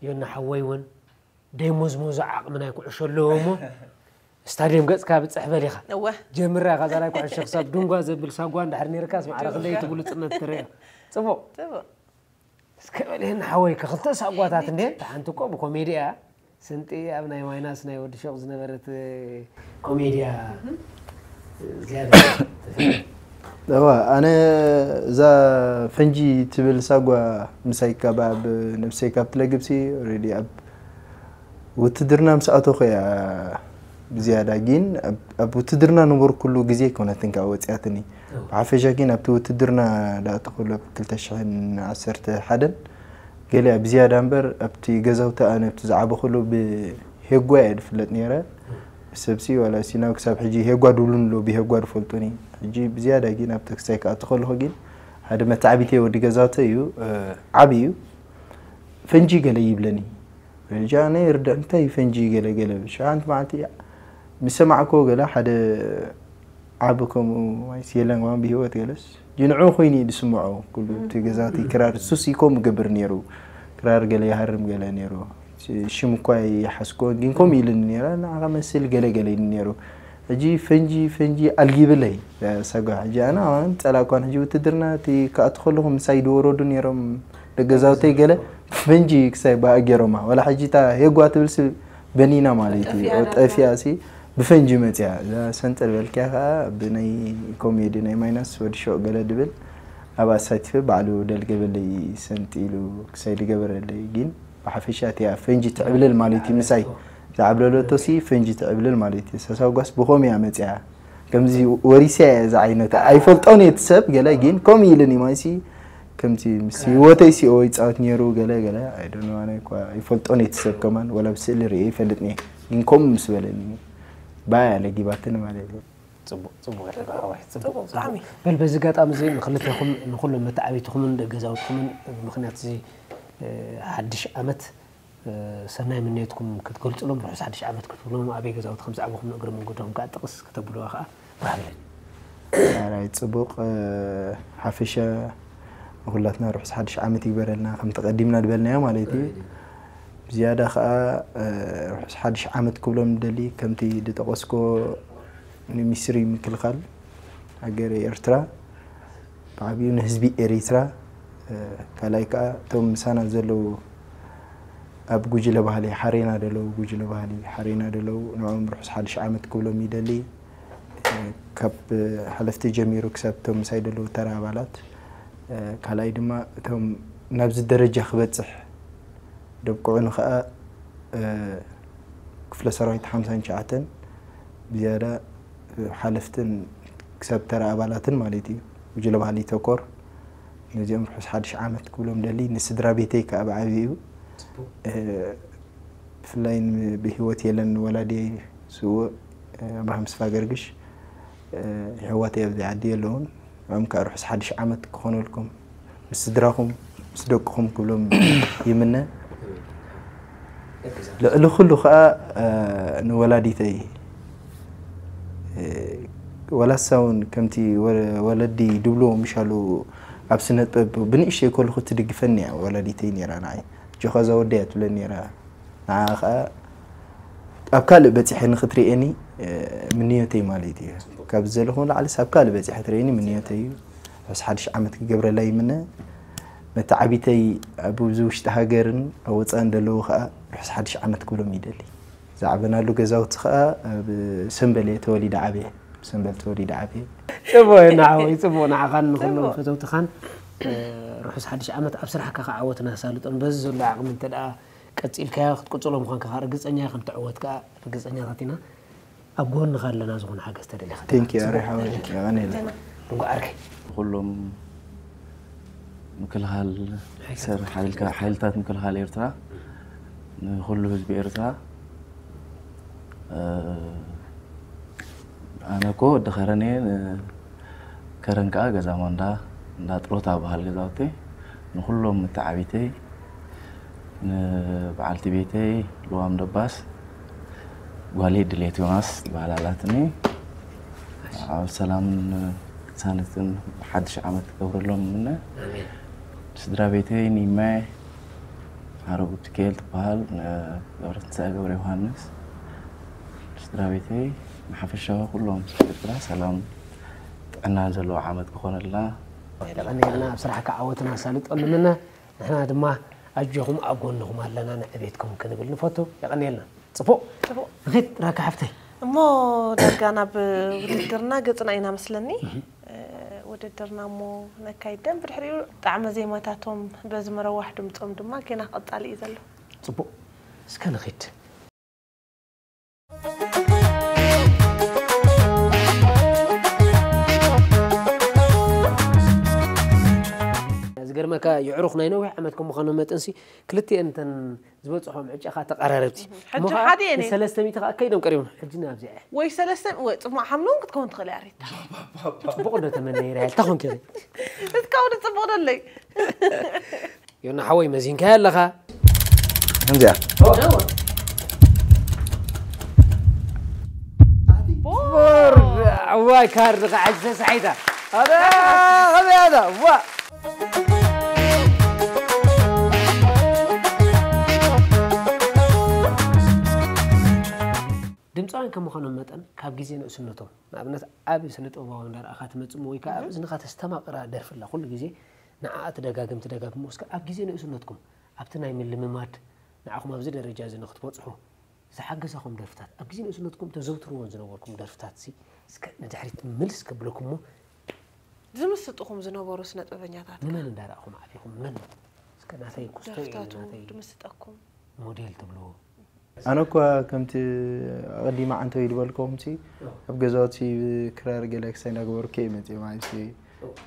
ዮና ሓወይ እውን ደይሞዝሞዞ ዓቕሚ ናይ ኩዕሾ ኣለዎ እሞ ስታድየም ገፅካ ብፅሕ በል ኢኻ እወ ጀምራ ኢኻ እዛ ናይ ኩዕሾ ክሳብ ዱንጓ ዘብል ሳጓ እንድሕር ነይርካስ ማዕረ ክንደይ እቲ ብሉፅነት ትርዮ። ፅቡቕ ጽቡቅ እስከ በልየና ሓወይ ከክልተ ሳጓታት እንዴ ሓንቲ እኮ ብኮሜዲ እያ። ስንጢ ኣብ ናይ ማይናስ ናይ ወዲ ሾቕ ዝነበረት ኮሜድያ ዝያዳ እዋ ኣነ እዛ ፈንጂ ትብል ሳጓ ምሳይ ካብ ኣብ ነብሰይ ካብ ትለግብሲ ኦሬዲ ኣብ ውትድርና ምስ ኣተኹ እያ ብዝያዳ ግን ኣብ- ኣብ ውትድርና ነበርኩሉ ግዜ ኣይኮነትን ካብ ወፅያትኒ ብሓፈሻ ግን ኣብቲ ውትድርና ዳኣተኹሉ ኣብ ክልተ ሽሕን ዓሰርተ ሓደን ገሊኣ ብዝያዳ እምበር ኣብቲ ገዛውቲ ኣነ ኣብቲ ዝዓበኹሉ ብሄጓ እየ ዝፍለጥ ነይረ ብሰብሲ ዋላ ሲናው ክሳብ ሕጂ ሄጓ ድብሉን ኣሎ ብሄጓ ዝፈልጡኒ ሕጂ ብዝያዳ ግን ኣብ ተክሳይ ክኣቱ ከለኹ ግን ሓደ መታዕቢተይ ወዲ ገዛውተ እዩ ዓብ እዩ ፈንጂ ገለ ይብለኒ ሕጂ ኣነ ይርዳእ እንታይ እዩ ፈንጂ ገለ ገለ ሸሓንቲ መዓልቲ ምስ ሰማዕኮ ገለ ሓደ ዓብ ከምኡ ማይስ የለን ዋን ብህይወት ገለስ ጅንዑ ኮይኑ እዩ ዝስምዖ ኩሉ እቲ ገዛቲ ክራር ሱስ እዩ ከምኡ ገብር ነይሩ ክራር ገለ ይሃርም ገለ ነይሩ ሽም እኳ ይሓስኮ ግን ከምኡ ኢሉኒ ነይረ ንዓኻ መስል ገለ ገለ ኢሉ ነይሩ ሕጂ ፈንጂ ፈንጂ ኣልጊብለይ ሰጓ ሕጂ ኣነ ኣን ጸላእኳን ሕጂ ውትድርና እቲ ክኣቱ ከለኹ ምሳይ ዝወረዱ ነይሮም ደገዛውተይ ገለ ፈንጂ ክሳይ ብኣ ገይሮማ ዋላ ሕጂ እታ ሄጓ ትብል ስብ በኒና ማለት እዩ ጠፊያ ሲ ብፈንጂ መፅያ እዛ ሰንጠር በልክያ ከዓ ብናይ ኮሜዲ ናይ ማይናስ ወዲ ሾቅ ገለ ድብል ኣብ ኣሳቲፈ ባዕሉ ደልገበለይ ሰንጢ ኢሉ ክሳይ ድገበረለይ ግን ብሓፈሻ እቲያ ፈንጂ ትዕብልል ማለት እዩ ምሳይ ዝዓብለለቶ ሲ ፈንጂ ትዕብልል ማለት እዩ ሰሳጓስ ብኸም እያ መፅያ ከምዚ ወሪስያ እያ እዚ ዓይነት ኣይፈልጦን እየ እቲ ሰብ ገለ ግን ከምኡ ኢልን እዩ ማለት ከምዚ ምስ ህይወተይ ሲኦ ይፃወት ነይሩ ገለ ገለ ኣይደነዋነ እኳ ይፈልጦን እቲ ሰብ ከማን ወላ ብስእሊ ርእ ይፈልጥኒ ግን ከምኡ ምስ በለኒ ባያ ለጊባትኒ ማለት እዩ ፅቡቅ ፅቡቅ ያለካ ሓዋይ ጽቡቅ ብጣዕሚ በል በዚ ኣጋጣሚ እዚ ንክልቴኹም ንኩሎም መተዓቢትኩምን ደገዛውትኩምን ብምክንያት እዚ ሓድሽ ዓመት ሰናይ ምንየትኩም ክትገልፅሎም ርሑስ ሓድሽ ዓመት ክትብሎም ኣበይ ገዛውቲ ከም ዝዓበኹም ንእግሪ መንገዶም ከዓ ጥቕስ ከተብልዋ ከዓ ባህብለን ራይ ፅቡቅ ሓፈሻ ንኩላትና ርሑስ ሓድሽ ዓመት ይግበረልና ከምቲ ቀዲምና ዝበልናዮ ማለት እዩ ብዝያዳ ከዓ ርሑስ ሓድሽ ዓመት ክብሎም ደሊ ከምቲ ዝጠቀስኮ ንሚስሪ ምክልኻል ሃገር ኤርትራ ብዓብዩ ንህዝቢ ኤሪትራ ካልኣይ ከዓ እቶም ምሳና ዘለዉ ኣብ ጉጅለ ባህሊ ሓሬና ደለዉ ጉጅለ ባህሊ ሓሬና ደለዉ ንዕኦም ርሑስ ሓድሽ ዓመት ክብሎም ይደሊ ካብ ሓለፍቲ ጀሚሩ ክሳብ እቶም ምሳይ ደለዉ ተራ ኣባላት ካልኣይ ድማ እቶም ናብዚ ደረጃ ክበፅሕ ደብቅዑኒ ከዓ ክፍለ ሰራዊት ሓምሳን ትሽዓተን ብዝያዳ ሓለፍትን ክሳብ ተራ ኣባላትን ማለት እዩ ጉጅለ ባህሊ ተኮር ነዚኦም ርሑስ ሓድሽ ዓመት ክብሎም ደሊ ንስድራ ቤተይ ከዓ ብዓብዩ ብፍላይ ብህይወት የለን ወላዲ ስውእ ኣብርሃም ስፋ ገርግሽ የሕዋተይ ኣብዚ ዓዲ የለውን ንዕኦም ከዓ ርሑስ ሓድሽ ዓመት ክኾነልኩም ምስ ስድራኹም ምስ ደቅኹም ክብሎም ይምነ ልዕሊ ኩሉ ከዓ ንወላዲተይ ወላሳ እውን ከምቲ ወለዲ ድብልዎ ምሻሉ ኣብ ስነጥበብ ብንእሽተይ ከለኹ ትድግፈኒ እያ ወላዲተይ ነራ ንዓይ ጆኻ እዛ ወደያ ትብለኒ ነራ ንዓ ከዓ ኣብ ካልእ በጺሐ ንኽትርእየኒ ምንዮተይ ማለት እዩ። ካብ ዘለኹ ንላዕልስ ኣብ ካልእ በጺሐ ትርእየኒ ምንዮተይ እዩ። ርሑስ ሓድሽ ዓመት ክገብረላ ይምነ። መተዓቢተይ ኣብዚ ውሽጢ ሃገርን ኣብ ወጻእን ዘለዉ ከኣ ርሑስ ሓድሽ ዓመት ክብሎም ይደሊ። ዝዓበናሉ ገዛውቲ ከኣ ኣብ ሰምበል እየ ተወሊደ ዓብየ። ሰምበል ተወሊደ ዓብየ። ጽቡቕ እዩ፣ ንዓወይ፣ ጽቡቕ፣ ንዓኻን ንኹሎም ፈተውትኻን። ርሑስ ሓድሽ ዓመት። ኣብ ስራሕካ ከኣ ዓወት ናሳልጦን። በዚ ዘሎ ዓቕሚ እንተ ደኣ ቀጺልካዮ ክትቅጽሎ ምዃንካ ከኣ ርግጸኛ እየ፣ ከም ትዕወት ከኣ ርግጸኛታት ኢና። ኣብ ጎንኻ ኣለና፣ ዝኾነ ሓገዝ ተደሊኻ። ቴንክ ዩ፣ ኣረ ሓወይ፣ የቐንየለይ። እንኳዕ ዓርከይ። ኩሎም ምክልኻል ሓይልታት ሰር-፣ ሓይልካ-፣ ሓይልታት ምክልኻል ኤርትራ፣ ንኹሉ ህዝቢ ኤርትራ፣ እ፣ ኣነ እኮ ወዲ ከረን እየ፣ ን-፣ ከረን ከኣ ገዛ ማንዳ፣ እንዳ ጥሮታ በሃል ገዛውተይ፣ ንኹሎም መተዓቢተይ፣ ንበዓልቲ ቤተይ ልዋም ደባስ፣ ጓለይ ድሌት ዮናስ ትበሃል ኣላትኒ። ኣብ ሰላምን ቅሳነትን ሓድሽ ዓመት ክገብረሎም እምነ። ኣሜን። ስድራ ቤተይ፣ ኒመ፣ ሓረጉ ትኬል ትበሃል፣ ገብረትንሳኤ ገብረ ዮሃንስ፣ ስድራ ቤተይ፣ ንሓፈሻዊ ኩሎም ኤርትራ ሰላም ጥዕናን ዘለዎ ዓመት ክኾነልና። የቐንየልና፣ ኣብ ስራሕካ ዓወትና ኣሳልጠሉ ምነ። ንሕና ድማ ኣጆኹም ኣብ ጎንኹም ኣለና፣ ንዕቤትኩም ክንብል ንፈቱ። የቐንየልና። ጽቡቕ። ጽቡቕ። ንኺድ ራካ ሓፍተይ። እሞ ዳርጋ ናብ ውድድርና ገጽና ኢና መስለኒ። እ፣ ውድድርና እሞ ነካይድ ደም ብድሕሪኡ ጣዕመ ዜማታቶም በዚ መረዋሕ ድምጾም ድማ ጌና ቀጻሊ እዩ ዘሎ። ጽቡቕ። እስከ ንኺድ። ዝገርመካ፣ የዕሩኽ ናይ ነዊሕ ዓመት ከም ምዃኑ መጠንሲ፣ ክልቲኤን እተን ዝበጽሖም ዕጫኻ ተቐራረብቲ። ሕጂ እሞ ኸዓ ሓደ እየ ነይ። ንሰለስተ ሚእቲ ኸዓ ከይዶም ቀሪቦም። ሕጂ ናብዚኣ እየ። ወይ ሰለስተ፣ ወይ ጽማቕ ሓምሎም ክትከውን ትኽእል እያ ሪታ። ጽቡቕ ዶ ተመነይራ እያ? እንታይ ኾንኪ? እስካብ ጽቡቕ ደለይ። ዮና ሓወይ መዚንካያ ኣለኻ። ከምዚኣ። እዋይ ካርድ ኸዓ ሕጂ ተሳሒታ። ኣረ፣ ከመይ ኣታ? ዋ። ድምፃውያን ከም ምዃኖም መጠን ካብ ግዜ ንእስነቶም፣ ንኣብነት ኣብ ስነ ጥበባዊ እንዳረኣኻ ትመጽእ ወይ ከዓ ኣብ እዝንኻ ተስተማቕራ ደርፊ ኣላ። ኩሉ ግዜ ንዓኣ ትደጋግም ትደጋግም ወስከ ኣብ ግዜ ንእስነትኩም ኣብቲ ናይ ምልምማድ ንዓኹም ኣብዚ ደረጃ እዚ ንክትበጽሑ ዝሓገዘኹም ደርፍታት፣ ኣብ ግዜ ንእስነትኩም ተዘውትርዎን ዝነበርኩም ደርፍታት ሲ እስከ ንድሕሪት ምልስ ከብለኩም እሞ ዝምስጥኹም ዝነበሩ ስነ ጥበበኛታት ከ? ንመን እንዳረኣኹም ዓቢኹም? መን እስከ ናተይ ኩስቶ እዩ፣ ደርፍታቱ ናተይ ድምስጠኩም? ሞዴል ትብልዎ? ኣነ እኳ ከምቲ ኣቐዲመ ዓንተወይ ዝበልኩኹም ሲ ኣብ ገዛውቲ ክራር ገለ ክሳይ እንዳገበርኩ እየ መፅየ ማለት እዩ።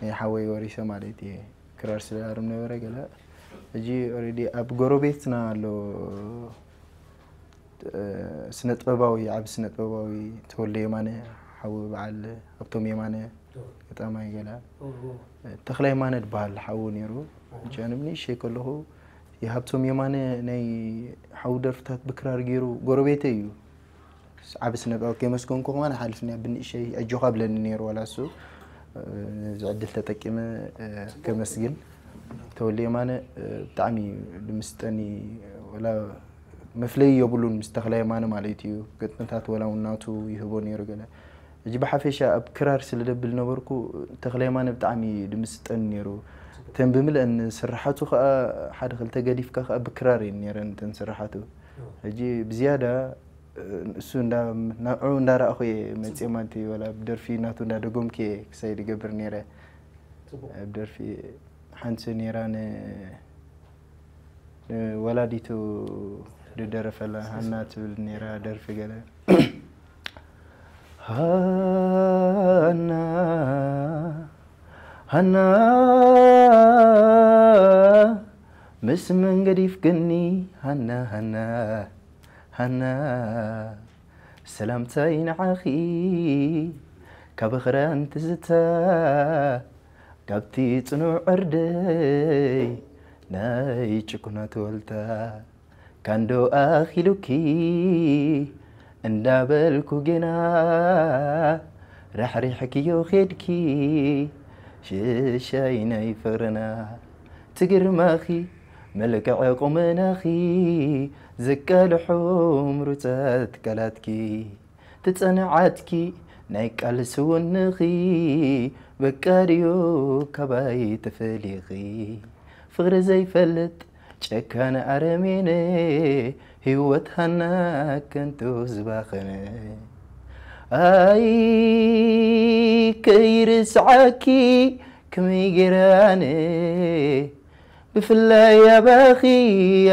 ናይ ሓወይ ወሪሰ ማለት እየ። ክራር ስለ ሃርም ነበረ ገለ። ሕጂ ኦሬዲ ኣብ ጎረቤትና ኣሎ፣ እ፣ ስነ ጥበባዊ፣ ዓቢ ስነ ጥበባዊ ተወልደ የማነ፣ ሓው በዓል ሃብቶም የማነ፣ ገጣማይ ገለ። ተኽለ የማነ ዝበሃል ሓው ነይሩ። ሕጂ ኣነ ብንእሸይ ከለኹ የሃብቶም የማነ ናይ ሓው ደርፍታት ብክራር ገይሩ ጎረቤተይ እዩ። ዓቢ ስነ ጥበብ ከየመስገንኩ ከማን ሓልፍኒ ብንእሸይ ኣጆኻ ብለኒ ነይሩ ዋላ እሱ። እዚ ዕድል ተጠቂመ፣ እ፣ ከመስግን። ተወልደ የማነ፣ እ፣ ብጣዕሚ እዩ ልምስጠኒ፣ ወላ መፍለዪ የብሉን ምስ ተኽለ የማነ ማለት እዩ። ግጥምታት ወላ እውን ናቱ ይህቦ ነይሩ ገለ። ሕጂ ብሓፈሻ ኣብ ክራር ስለ ደብል ነበርኩ፣ ተኽለ የማነ ብጣዕሚ እዩ ድምስጠኒ ነይሩ። እተን ብምልአን ስርሓቱ ከኣ ሓደ ክልተ ገዲፍካ ከኣ ብክራር እየን ነይረን እተን ስርሓቱ። ሕጂ ብዝያዳ፣ እ፣ እሱ እንዳ-፣ ንዕኡ እንዳረኣኹ እየ መጽየ ማለት እዩ። ወላ ኣብ ደርፊ ናቱ እንዳደገምኩ እየ ክሳይ ዝገብር ነይረ። ኣብ ደርፊ ሓንቲ ነይራ ን-፣ ንወላዲቱ ዝደረፈላ ሃና ትብል ነይራ ደርፊ ገለ። ሃና፣ ሃና፣ ምስ መን ገዲፍክኒ? ሃና፣ ሃና፣ ሃና፣ ሰላምታይ ንዓኺ ካብ ኽራን ትዝታ፣ ካብቲ ጽኑዕ ዕርደይ ናይ ጭኩናት ወልታ። ካንዶ ኣኺሉኪ እንዳበልኩ ጌና ራሕሪሕክዮ ኼድኪ ሽሻይ ናይ ፍቕርና። ትግርመኺ መልክዕ ቁመናኺ ዝቃልሑ ምሩጻት ቃላትኪ፣ ትጸንዓትኪ ናይ ቃል ስውንኺ፣ በቃ ድዩ ካባይ ተፈሊኺ? ፍቕሪ ዘይፈልጥ ጨካን ኣረሜነ፣ ህይወት ሃና ከንቱ ዝባኸነ። ኣይ ከይርስዓኪ ከመይ ገይረ ኣነ፣ ብፍላይ ኣባኺ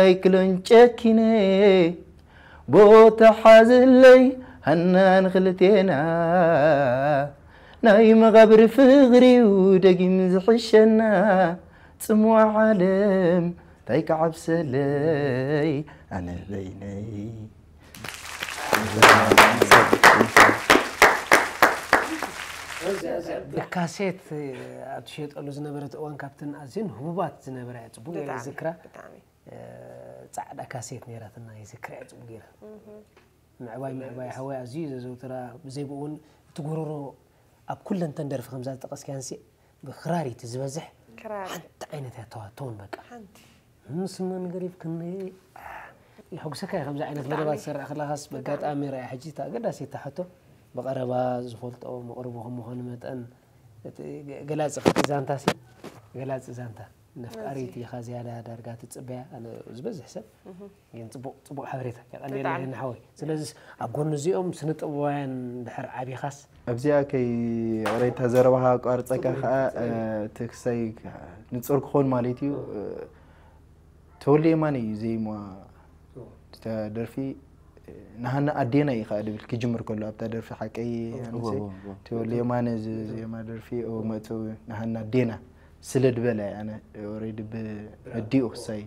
ኣይክሎን ጨኪነ። ቦታ ሓዝለይ ሃና ንኽልቴና፣ ናይ መቓብር ፍቕሪ'ዩ ደጊም ዝሕሸና። ጽምዋ ዓለም ታይ ክዓብሰለይ ኣነ በይነይ። ካሴት ኣብ ትሸጠሉ ዝነበረት እዋን ካብተን ኣዝየን ህቡባት ዝነበራ እያ። ጽቡቅ ገይረ ብጣዕሚ ዝዝክራ ብጣዕሚ እ፣ ጻዕዳ ካሴት ነይራትና ይዝክራ እያ ጽቡቅ ገይረ። ምዕባይ ምዕባይ ሓወይ ኣዝዩ ዘዘውትራ፣ ብዘይ ብኡ እውን እቲ ጎረሮ ኣብ ኩለን ተን ደርፊ ከምዛ ዝጠቀስካያን ሲ ብክራር እዩ እቲ ዝበዝሕ። ክራር ሓንቲ ዓይነት እያ ተዋ ቶን በቃ ሓንቲ ምስ መን ገሪፍክኒ ይሕጉሰካ እዩ። ከምዚ ዓይነት መደባት ዝሰርሕ ከለኻስ በጋጣሚ ርኣያ ሕጂ እታ ኣገዳሲት ሕቶ ብቐረባ ዝፈልጦ መቕርቡ ከም ምዃኑ መጠን እቲ ገላፂ ዛንታ ሲ ገላፂ ዛንታ ነፍቃሪት ኢኻ ዝያዳ ዳርጋ ትፅበያ ኣነ ዝበዝሕ ሰብ ግን ፅቡቕ ፅቡቕ ሓበሬታ የቐንየልና ብጣዕሚ። ይህን ሓወይ። ስለዚ ኣብ ጎኒ እዚኦም ስነ ጥበባውያን ድሕር ዓቢኻስ ኣብዚኣ ከይ ሬታ ዘረባኻ ኣቋርፀካ ከዓ እቲ ክሳይ ንፁር ክኾን ማለት እዩ። ተወልደ የማነ እዩ ዜማ ደርፊ ንሃና ኣዴና እዩ ከዓ ድብል ክጅምር ከሎ ኣብታ ደርፊ ሓቀይ ኣነሰ ተወልደ የማነ ዝ- ዜማ ደርፊ ኦ መእተዊ ንሃና ኣዴና ስለ ድበለ ኣነ ኦሬዲ ብመዲኡ ክሳይ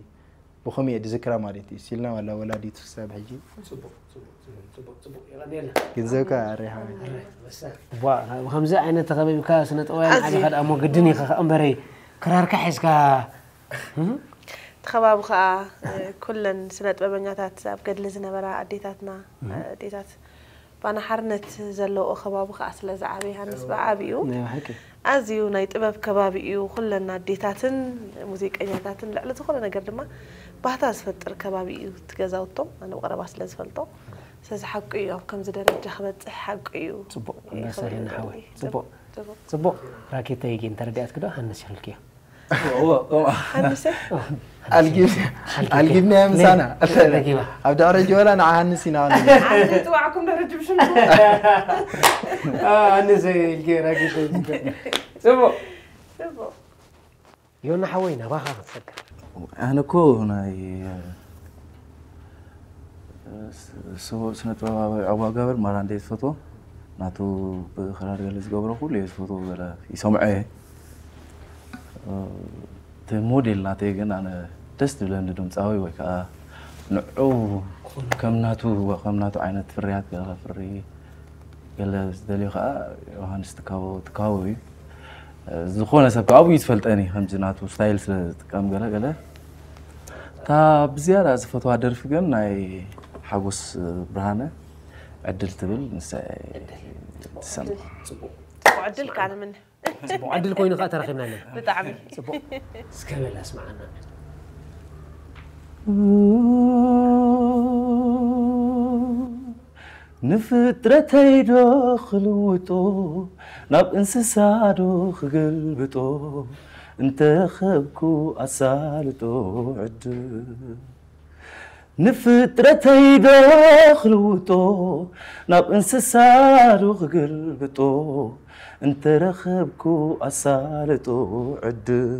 ብኸምኡ እየ ዝዝክራ ማለት እዩ። ሲልና ዋላ ወላዲቱ ክሳብ ሕጂ ጽቡቅ ጽቡቅ ጽቡቅ ጽቡቅ ጽቡቅ የቐንየልና። ግንዘብካ ኣሪሓ በሳ ዋ ከምዚ ዓይነት ተኸቢብካ ስነ ጥበባውያን ኣዝዩ። ዓቢኻ ደኣ እሞ ግድን ኢኻ ከኣ እምበረይ ክራርካ ሒዝካ እቲ ከባቢ ከዓ ኩለን ስነ ጥበበኛታት ኣብ ገድሊ ዝነበራ ኣዴታትና ኣዴታት ባና ሓርነት ዘለዎ ከባቢ ከዓ ስለ ዝዓበየ ሃንስ ብዓብኡ ናይ ብሓቂ ኣዝዩ ናይ ጥበብ ከባቢ እዩ። ኩለን ኣዴታትን ሙዚቀኛታትን ልዕሊ ዝኾነ ነገር ድማ ባህታ ዝፈጥር ከባቢ እዩ። እቲ ገዛውቶም ኣነ ብቐረባ ስለ ዝፈልጦ ስለዚ ሓቁ እዩ ኣብ ከምዚ ደረጃ ክበፅሕ ሓቁ እዩ። ፅቡቅ ይኽብል ኣንበሳ ሄና ይኽእል ሓወይ እዩ። ፅቡቅ ፅቡቅ። ፅቡቅ ራኬተይ ግን ተረዲኣትኪ ዶ ሃንስ ይኽልክዮ ሃንሰ ኣልጊብናያ ምሳና ረኪባ ኣብ ድሕረ ጅወላ ንዓ ሃንስ ኢና ዓንዲ ጥዋዕኩም ደረጅ ብሽምኩም ሃንስ ኢልኪ ራኬተይ ፅቡቅ ፅቡቅ ዮና ሓወይ ናባኻ ክትሰግር ኣነ እኮ ናይ ስነ ጥበባዊ ዕዋ ገበር ማራ እንደ ዝፈትዎ ናቱ ብክራር ገለ ዝገብሮ ኩሉ እየ ዝፈትዎ ገለ ይሰምዖ እየ እቲ ሞዴል ናተይ ግን ኣነ ደስ ዝብለኒ ድምፃዊ ወይ ከዓ ንዑ ከም ናቱ ከም ናቱ ዓይነት ፍርያት ገለ ፍሪ ገለ ዝደልዮ ከዓ ዮሃንስ ትካቦ ትካቦ እዩ ዝኾነ ሰብ ከዓ ኣብኡ ዝፈልጠኒ ከምዚ ናቱ ስታይል ስለ ዝጥቀም ገለ ገለ እታ ብዝያዳ ዝፈትዋ ደርፊ ግን ናይ ሓጎስ ብርሃነ ዕድል ትብል ንሳ ትሰምዕ ፅቡቅ ዕድል ከዓ ንምነ ፅቡቅ ዕድል ኮይኑ ከዓ ተረኪብና ኣለና ብጣዕሚ ፅቡቅ እስከ በል ኣስማዓና ንፍጥረተይ ዶ ክልውጦ ናብ እንስሳ ዶ ክገልብጦ እንተረኸብኩ ኣሳልጦ ዕድል ንፍጥረተይ ዶ ክልውጦ ናብ እንስሳ ዶ ክገልብጦ እንተረኸብኩ ኣሳልጦ ዕድል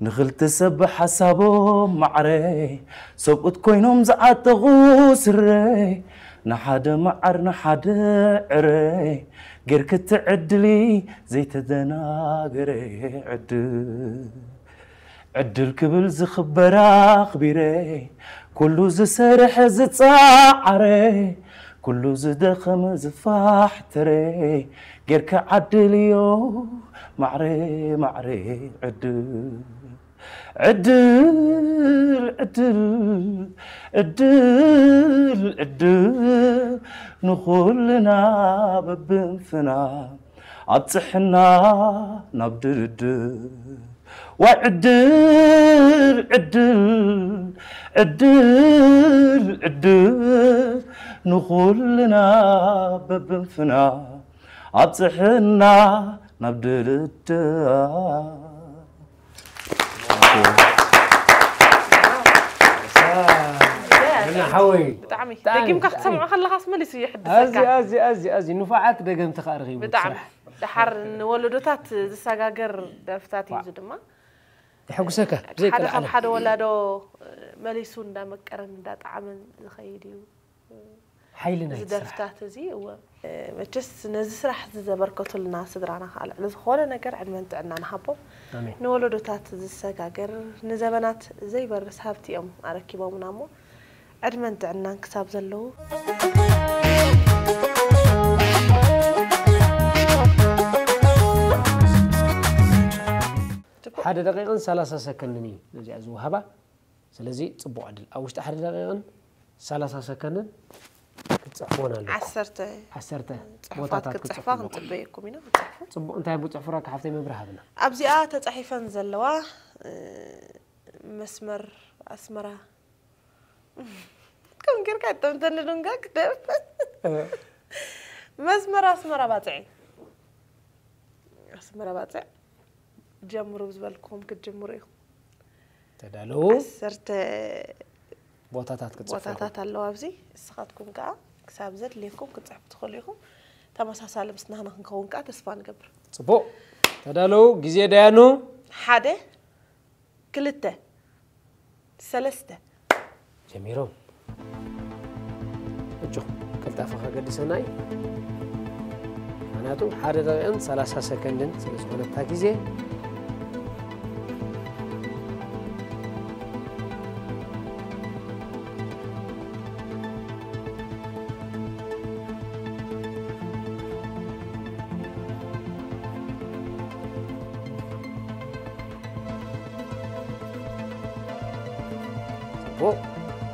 ንኽልተ ሰብ ሓሳቦም ማዕረ ሰብኡት ኮይኖም ዝዓጠቑ ስረ ንሓደ መዓር ንሓደ ዕረ ጌርክቲ ዕድሊ ዘይተደናገረ ዕድል ዕድል ክብል ዝኽበር ኣኽቢረ ኩሉ ዝሰርሐ ዝጻዓረ ኩሉ ዝደኸመ ዝፋሕተረ ጌርካ ዓድልዮ ማዕረ ማዕረ ዕድል ዕድል ዕድል ዕድል ዕድል ንኹልና በብንፍና ኣብፅሕና ናብ ድርድር ዋይ ዕድል ዕድል ዕድል ዕድል ንኹልና በብንፍና ኣብፅሕና ናብ ድልድል። ሓወይ ብጣዕሚ ደጊምካ ክትሰምዖ ከለኻስ መሊሱ ኣዚ ይሕድሰካ። ኣዚ ኣዚ ኣዚ ንፉዓት ደገምቲ ከዓ ረኺቡ ብጣዕሚ ስራሕ ድሓር ንወለዶታት ዝሰጋገር ደርፍታት እዩ እዚ ድማ የሐጉሰካ ሓደ ዘይቀልዓና ካብ ሓደ ወላዶ መሊሱ እንዳመቀረን እንዳጣዓመን ዝኸይድ እዩ። ሓይሊ እዚ ናይ ስራሕ ደርፍታት እዚ እወ መቸስ ነዚ ስራሕ እዚ ዘበርከቱልና ስድራና ከዓ ልዕሊ ዝኾነ ነገር ዕድመን ጥዕና ንሃቦም። ኣሜን ንወለዶታት ዝሰጋገር ንዘበናት ዘይበርስ ሃብቲ እዮም ኣረኪቦምና እሞ ዕድመን ጥዕናን ክሳብ ዘለዉ ሓደ ደቂቕን ሰላሳ ሰከንድን እዩ ነዚኣ ዝወሃባ ስለዚ ፅቡቕ ዕድል ኣብ ውሽጢ ሓደ ደቂቕን ሰላሳ ሰከንድን ክትፅሕፍዎን ኣለኩም ዓሰርተ ዓሰርተ ፅሑፋት ቦታታት ክትፅሕፋ ክትፅሕፉ ኣለኩም ክንፅበየኩም ኢና ክትፅሕፉ ፅቡቕ እንታይ ብፅሕፉራ ካብ ሓፍተይ መብሪ ሃብና ኣብዚኣ ተፃሒፈን ዘለዋ እ፣ መስመር ኣስመራ ከም ጌርካ ይጠምተኒ ዱንጋ ክደብ መስመር ኣስመራ ባፅዒ ኣስመራ ባፅዕ ጀምሩ ብዝበልኩም ክትጅምሩ ኢኹም ተዳለዉ ዓሰርተ ቦታታት ክትፅሕፉ ቦታታት ኣለዋ ኣብዚ ንስኻትኩም ከዓ ክሳብ ዘድልየኩም ክትፅሕፉ ትኽእሉ ኢኹም ተመሳሳሊ ምስ ናህና ክንከውን ከዓ ተስፋ ንገብር ፅቡቕ ተዳለዉ ግዜ ዳያኑ ሓደ ክልተ ሰለስተ ጀሚሮም እጆ ቀልጣፈ ከገድሰና እዩ ምክንያቱ ሓደ ደቂቕን ሰላሳ ሰከንድን ስለ ዝኾነታ ግዜ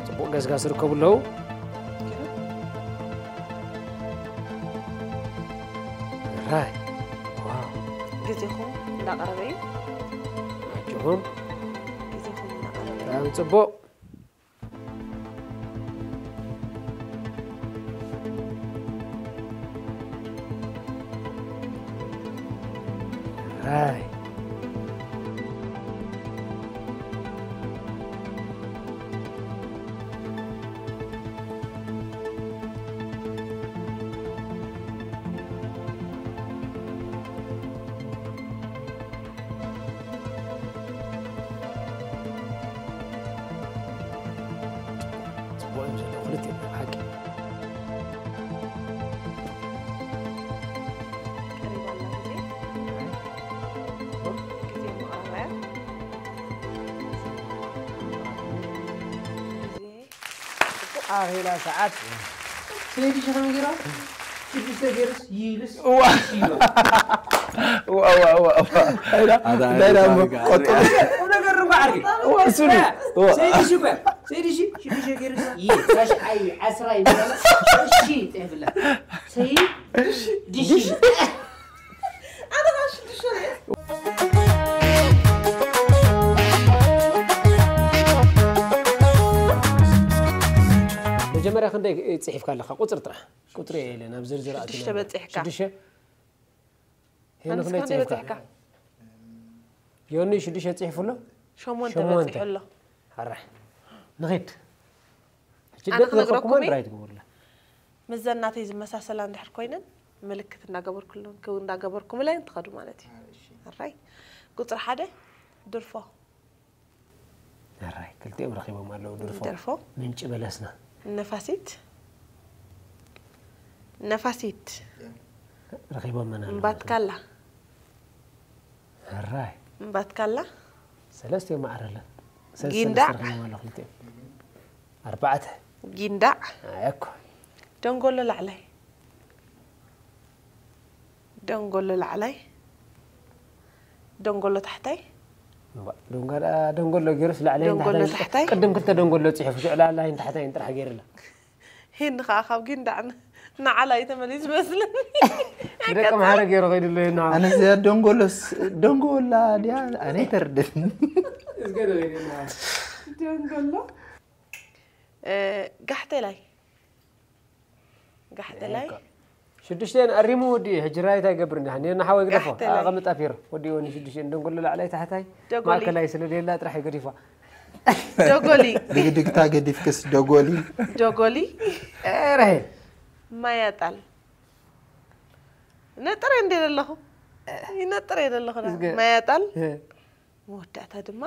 ፅቡቕ ገስጋስ ይርከቡ ኣለዉ ራይ ግዜኹም እንዳቐረበ እዩ ኣጆኹም ግዜኹም እንዳቐረበ እዩ ብጣዕሚ ፅቡቕ ራይ ኣኺላ ሰዓት ሰይዲ ሸኸሚ ገይራ ሽዱሽተ ገይርስ ይልስ ቆጠሩ ነገር ርባ ዓርጊ እሱኒ ሰይዲ ሽበ ሰይዲ ሺ ሽዱሽተ ገይርስ ይልስ ዓስራ ይበላ ሺ ጠፍላ ሰይዲ ሽዱሽተ መጀመርያ ክንደይ ፅሒፍካ ኣለካ ቁፅሪ ጥራሕ ቁፅሪ የለ ናብ ዝርዝር ኣቲና ሽዱሽተ በፂሕካ። ሽዱሽተ ሄኖክ ኣንስ ክንደይ ክንደይ ፅሒፍካ በፂሕካ ዮኒ ሽዱሽተ ፅሒፉ ኣሎ ሸሞንተ ሸሞንተ። በፂሑ ኣሎ ሓራሕ ንኸድ ሕጂ ኣነ ገጥ ክነግረኩም ዘኸኩማ እየ። ድራይ ትገብርላ ምዘናተይ ዝመሳሰላ እንድሕር ኮይነን ምልክት እንዳገበርኩሎም ክው እንዳገበርኩምለን ትኸዱ ማለት እዩ ኣራይ ቁፅሪ ሓደ ድርፎ ራይ ክልቲኦም ረኪቦም ኣለዉ ድርፎ ደርፎ ምንጭ በለስና ነፋሲት ነፋሲት ረኪቦም መና ኣለዉ። እምባትካላ ራይ እምባትካላ ሰለስቲኦም ማዕረ ኣለን ሰለስተ ጊንዳዕ። ረኪቦም ኣለዉ ክልቲኦም ኣርባዕተ ጊንዳዕ ኣየኮ ደንጎሎ ላዕላይ ደንጎሎ ላዕላይ ደንጎሎ ታሕታይ ደንጎሎ ደንጎሎ ገይሩስ ላዕላይ ደንጎሎ ንታሕታይ ታሕታይ። ቅድም ክልተ ደንጎሎ ፅሑፍ ሽዑ ላዕላይን ታሕታይን ጥራሕ ገይርላ ሄኒ ከዓ ካብ ጊንዳዕ ን- ንዓላ እዩ ተመሊሱ መስለኒ። ደቂ ማሕረ ገይሩ ከይድሎ ና ኣነ እዚኣ ደንጎሎስ ደንጎላ ድያ ኣነ ይተርድን። ደንጎሎ። እ፣ ጋሕቴላይ። ጋሕቴላይ። ሽዱሽተን ኣሪሙ ወዲ ሕጂ ራይት ኣይገብርን ዲኻ? ኔና ሓወይ ግደፎ። ጋሕቴላይ። ኣቐምጣ ፊር። ወዲ ወኒ ሽዱሽተን ደንጎሎ ላዕላይ ታሕታይ ደጎሊ። ማእከላይ ስለ ደላ ጥራሕ ይገዲፋ። ደጎሊ። ድግድግታ ገዲፍክስ ደጎሊ። ደጎሊ። ኤረ። ማያጣል። ነጥረ እንደ ዘለኹ። ይነጥረ ዘለኹ። እዝገ- ማያጣል። እ። መወዳእታ ድማ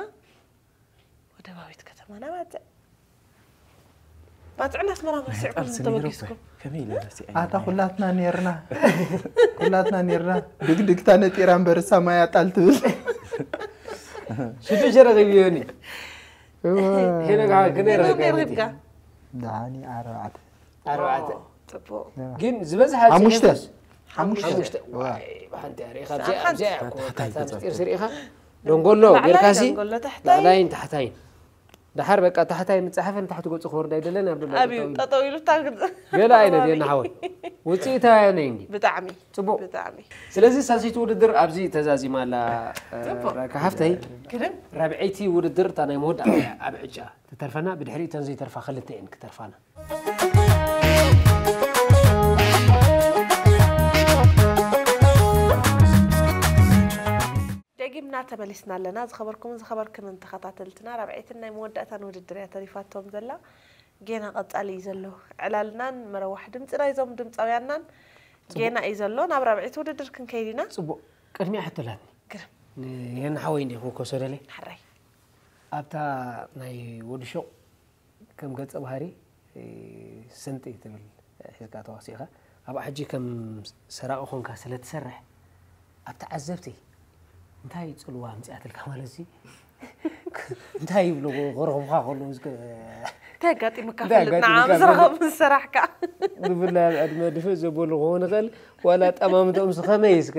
ወደባዊት ከተማና ባጽዕ። ባጽዕን ኣስመራን ረሲዕኩም ተበጊስኩም። ከመይ ኢለ ረሲዐ? ኣታ ኩላትና ኔርና ኩላትና ኔርና። ድግድግታ ነጢራ እምበር እሳ ማያጣል ትብል። ሽዱሽተ ረኺብዮኒ። ሄኖክ ሓወይ፣ ክንደይ ሄኖክ ረኺብካ? ረኺብካ? ደሓኒ ኣርባዕተ። ኣርባዕተ። ጽቡቕ። ግን ዝበዝሓ ሓሙሽተ። ጽሑፍስ? ሓሙሽተ። ሓሙሽተ። ዋይ፣ ብሓንቲ ኣሪኻ ኣብዚኣ ሓንቲ። ኣብዚኣ እኮ ታሕታይ እታ ገጻ ምስጢር ስሪኢኻ። ደንጎሎ ላዕላይ ጌርካሲ ደንጎሎ ታሕታይ። ላዕላይን ታሕታይን። ደሓር በቃ ታሕታይ ምጽሓፈን ታሕቲ ገጹ ክወርድ ኣይደለን ኣብ ደሎ ኣብዩ ጠጠው ኢሉ። ጠጠው ኢሉ ታግ- ገለ ዓይነት የና ሓወይ። ውጽኢታውያን እንዲ። ብጣዕሚ ጽቡቕ። ብጣዕሚ። ስለዚ ሳልሰይቲ ውድድር ኣብዚ ተዛዚማ ኣላ። እ፣ ጽቡቕ። ራካ ሓፍተይ ግርም። ራብዐይቲ ውድድር እታ ናይ መወዳእታ እያ ኣብ ዕጫ ትተርፈና። ብድሕሪ እተን ዘይተርፋ ክልተ እየን ክተርፋና። ደጊምና ተመሊስና ኣለና። ዝኸበርኩምን ዝኸበርክንን ተኸታተልትና፣ ራብዐይትን ናይ መወዳእታን ውድድር እያ ተሪፋቶም ዘላ። ጌና ቀጻሊ እዩ ዘሎ ዕላልናን መረዋሕ ድምፂ ናይዞም ድምፃውያንናን ጌና እዩ ዘሎ። ናብ ራብዐይቲ ውድድር ክንከይድ ኢና። ጽቡቕ። ቅድሚያ ሕቶ ኣላትኒ። ግርም። ንየና ሓወይ እንዲ ክውከሶ ደልየ። ሕራይ። ኣብታ ናይ ወዲ ሹቕ ከም ገጸ ባህሪ፣ እ፣ ስንጢ ትብል ሒዝካ ተዋሲእካ። ኣብኣ ሕጂ ከም ሰራቒ ኾንካ ስለ ትሰርሕ፣ ኣብ ተዓዘብቲ እንታይ ጽልዋ ኣምጺኣትልካ ማለት ሲ? እንታይ ይብሉ ክረኽቡኻ ከለዉ እስከ እንታይ ኣጋጢሙካ እንታይ ፈልጥ? ኣጋጢሙካ ንዓ ምስ ፈልጥ? ረኸቡ ምስ ሰራሕካ። ብፍላይ ኣብ ዕድመ ድፍእ ዘበሉ ክኸውን ይኽእል። ዋላ ኣጠማምትኦም ሲ ከመይ እስከ፣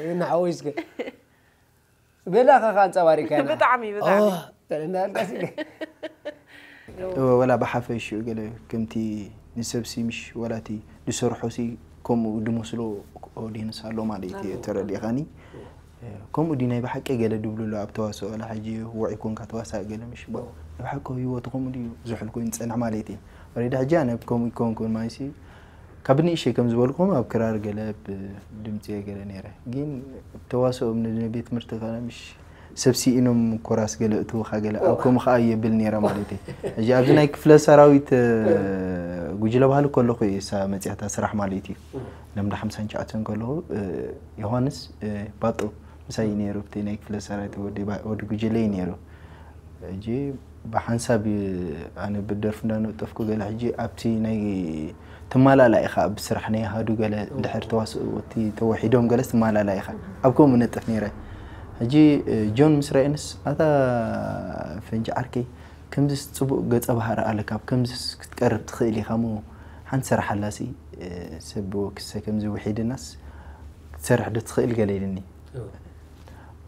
የና ሓወይ እስከ። ገለ ከ ኣንጸባሪካ ኢና። ብጣዕሚ፣ ብጣዕሚ። ኦ፣ እንዳልካ ሲ። እወ፣ ወላ ብሓፈሽኡ ገለ ከምቲ ንሰብሲ ምሽ ወላ እቲ ዝሰርሖ ሲ ከምኡ ድመስሎ ኦዲየንስ ኣሎ ማለት እዩ። ተረዲእካኒ? ከምኡ ዲ ናይ ብሓቂ ገለ ድብሉ ኣሎ ኣብ ተዋስኦ፣ ወላ ሕጂ ውዑይ ኮንካ ተዋሳእ ገለ ምሽ፣ ባ-፣ ናይ ብሓቂ ህይወቱ ከምኡ ድዩ ዝሑል ኮይኑ ዝጸንሕ ማለት እዩ። ኦሬዲ ሕጂ ኣነ ከምኡ ይኮንኩን ማይሲ ካብ ንእሽተይ ከም ዝበልኩም ኣብ ክራር ገለ ኣብ ድምጺ ገለ ነይረ። ግን ተዋስኦ ን-፣ ንቤት ትምህርቲ ከነ ምሽ ሰብ ስኢኖም ኮራስ ገለ እትውኻ ገለ ኣብ ከምኡ ከኣ የብል ነይረ ማለት እዩ። ሕጂ ኣብዚ ናይ ክፍለ ሰራዊት፣ እ፣ ጉጅለ ባህሊ ከለኹ እየ እሳ መጺኣታ ስራሕ ማለት እዩ። ለምዳ ሓምሳን ትሽዓተን ከለኹ፣ እ፣ ዮሃንስ፣ እ፣ ባጦ ምሳይ እዩ ነይሩ። ኣብቲ ናይ ክፍለ ሰራዊት ወዲ ባ-፣ ወዲ ጉጅለ እዩ ነይሩ። ሕጂ ብሓንሳብ ኣነ ብደርፊ እንዳነጠፍኩ ገለ ሕጂ ኣብቲ ናይ ትማላላ ኢኻ ኣብ ስራሕ ናይ ኣሃዱ ገለ ድሕር ተዋስኦ እቲ ተወሒዶም ገለስ ትማላላ ኢኻ ኣብ ከምኡ ነጥፍ ነይረ። ሕጂ እ፣ ጆን ምስ ረኣየንስ ኣታ ፈንጂ ዓርከይ ከምዚስ ጽቡቕ ገጸ ባህሪ ኣለካ፣ ኣብ ከምዚስ ክትቀርብ ትኽእል ኢኻ እሞ ሓንቲ ስራሕ ኣላሲ እ፣ ሰብ ክሰ ከምዚ ውሒድናስ ክትሰርሕ ዶ ትኽእል ገለ ኢልኒ።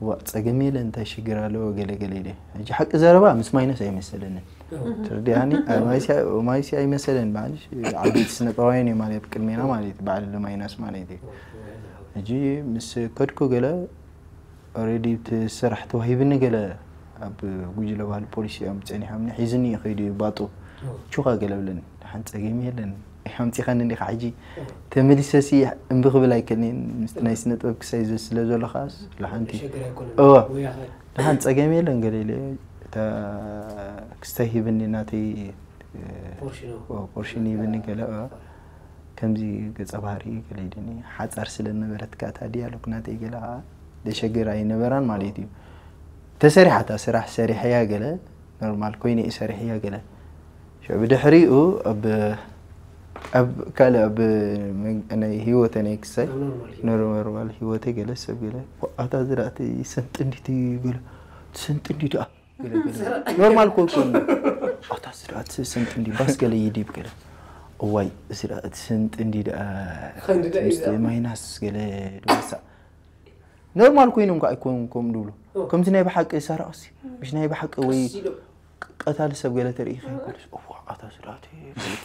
ዋ፣ ጸገም የለ፣ እንታይ ሽግር ኣለዎ? ገለ ገለ ኢለ። ሕጂ ሓቂ ዘረባ ምስ ማይነስ ኣይመሰለንን። ትርዲኣኒ? ማይሲ፣ ማይሲ ኣይመሰለን። ባዕልሽ ዓበይቲ ስነጥበባውያን እዮም ማለት ቅድሜና ማለት እዩ። ባዕል ማይነስ ማለት እዩ። ሕጂ ምስ ከድኩ ገለ ኦሬዲ እቲ ስራሕ ተዋሂብኒ ገለ ኣብ ጉጅለ ባህሊ ፖሊስ እዮም ጸኒሖምኒ። ሒዝኒ እዩ ከይዱ እዩ ባጡ። ቹኻ ገለ ብለኒ። ደሓን ጸገም የለን። ኣምጺኻኒ እንዲኻ ሕጂ ተመሊሰሲ እምቢ ክብል ኣይክእልን። ምስቲ ናይ ስነ ጥበብ ክሳይ ዘ-፣ ስለ ዘሎ ከኣስ ለሓንቲ። እወ። ደሓን ጸገም የለን ገለ ኢለ እታ ክስታይ ሂብኒ ናተይ፣ እ፣ ፖርሽን ሂብኒ ገለ፣ እወ። ከምዚ ገጸ ባህሪ ገለ ኢልኒ። ሓጻር ስለ ነበረት ከኣ እታ ዲያሎግ ናተይ ገለ ከኣ ደሸግር ኣይነበራን ማለት እዩ። ተሰሪሓ እታ ስራሕ ሰሪሐያ ገለ ኖርማል ኮይነ እዩ ሰሪሐያ ገለ። ሽዑ ብድሕሪኡ ኣብ፣ ኣብ ካልእ ኣብ መን-፣ ናይ ህይወተ ናይ ክሳይ ኣብ ኖርማል ህይወት። ኖርማል ህይወተ ገለ ሰብ ገለ ኣታ ዝራእቲ ሰንጢ እንዲቲ ገለ ሰንጢ እንዲ ደኣ ገለ ገለ ኖርማል ኮ ኮን ኣታ ዝራእቲ ሰንጢ እንዲ ባስ ገለ ይዲብ ገለ እዋይ ዝራእቲ ሰንጢ እንዲ ደኣ ከንዲ ደኣ ምስ ይዛ። ማይናስ ገለ ድወሳ ኖርማል ኮይኖም ከኣ ኣይኮኑን ከምኡ ድብሉ። ኦ። ከምቲ ናይ ብሓቂ ሰራቕሲ፣ ምሽ ናይ ብሓቂ ወይ ቀስ ኢሎም። ቀታሊ ሰብ ገለ ተርኢ ኢኻ ይኮንስ፣ "እዋ፣ ኣታ ስራቲ"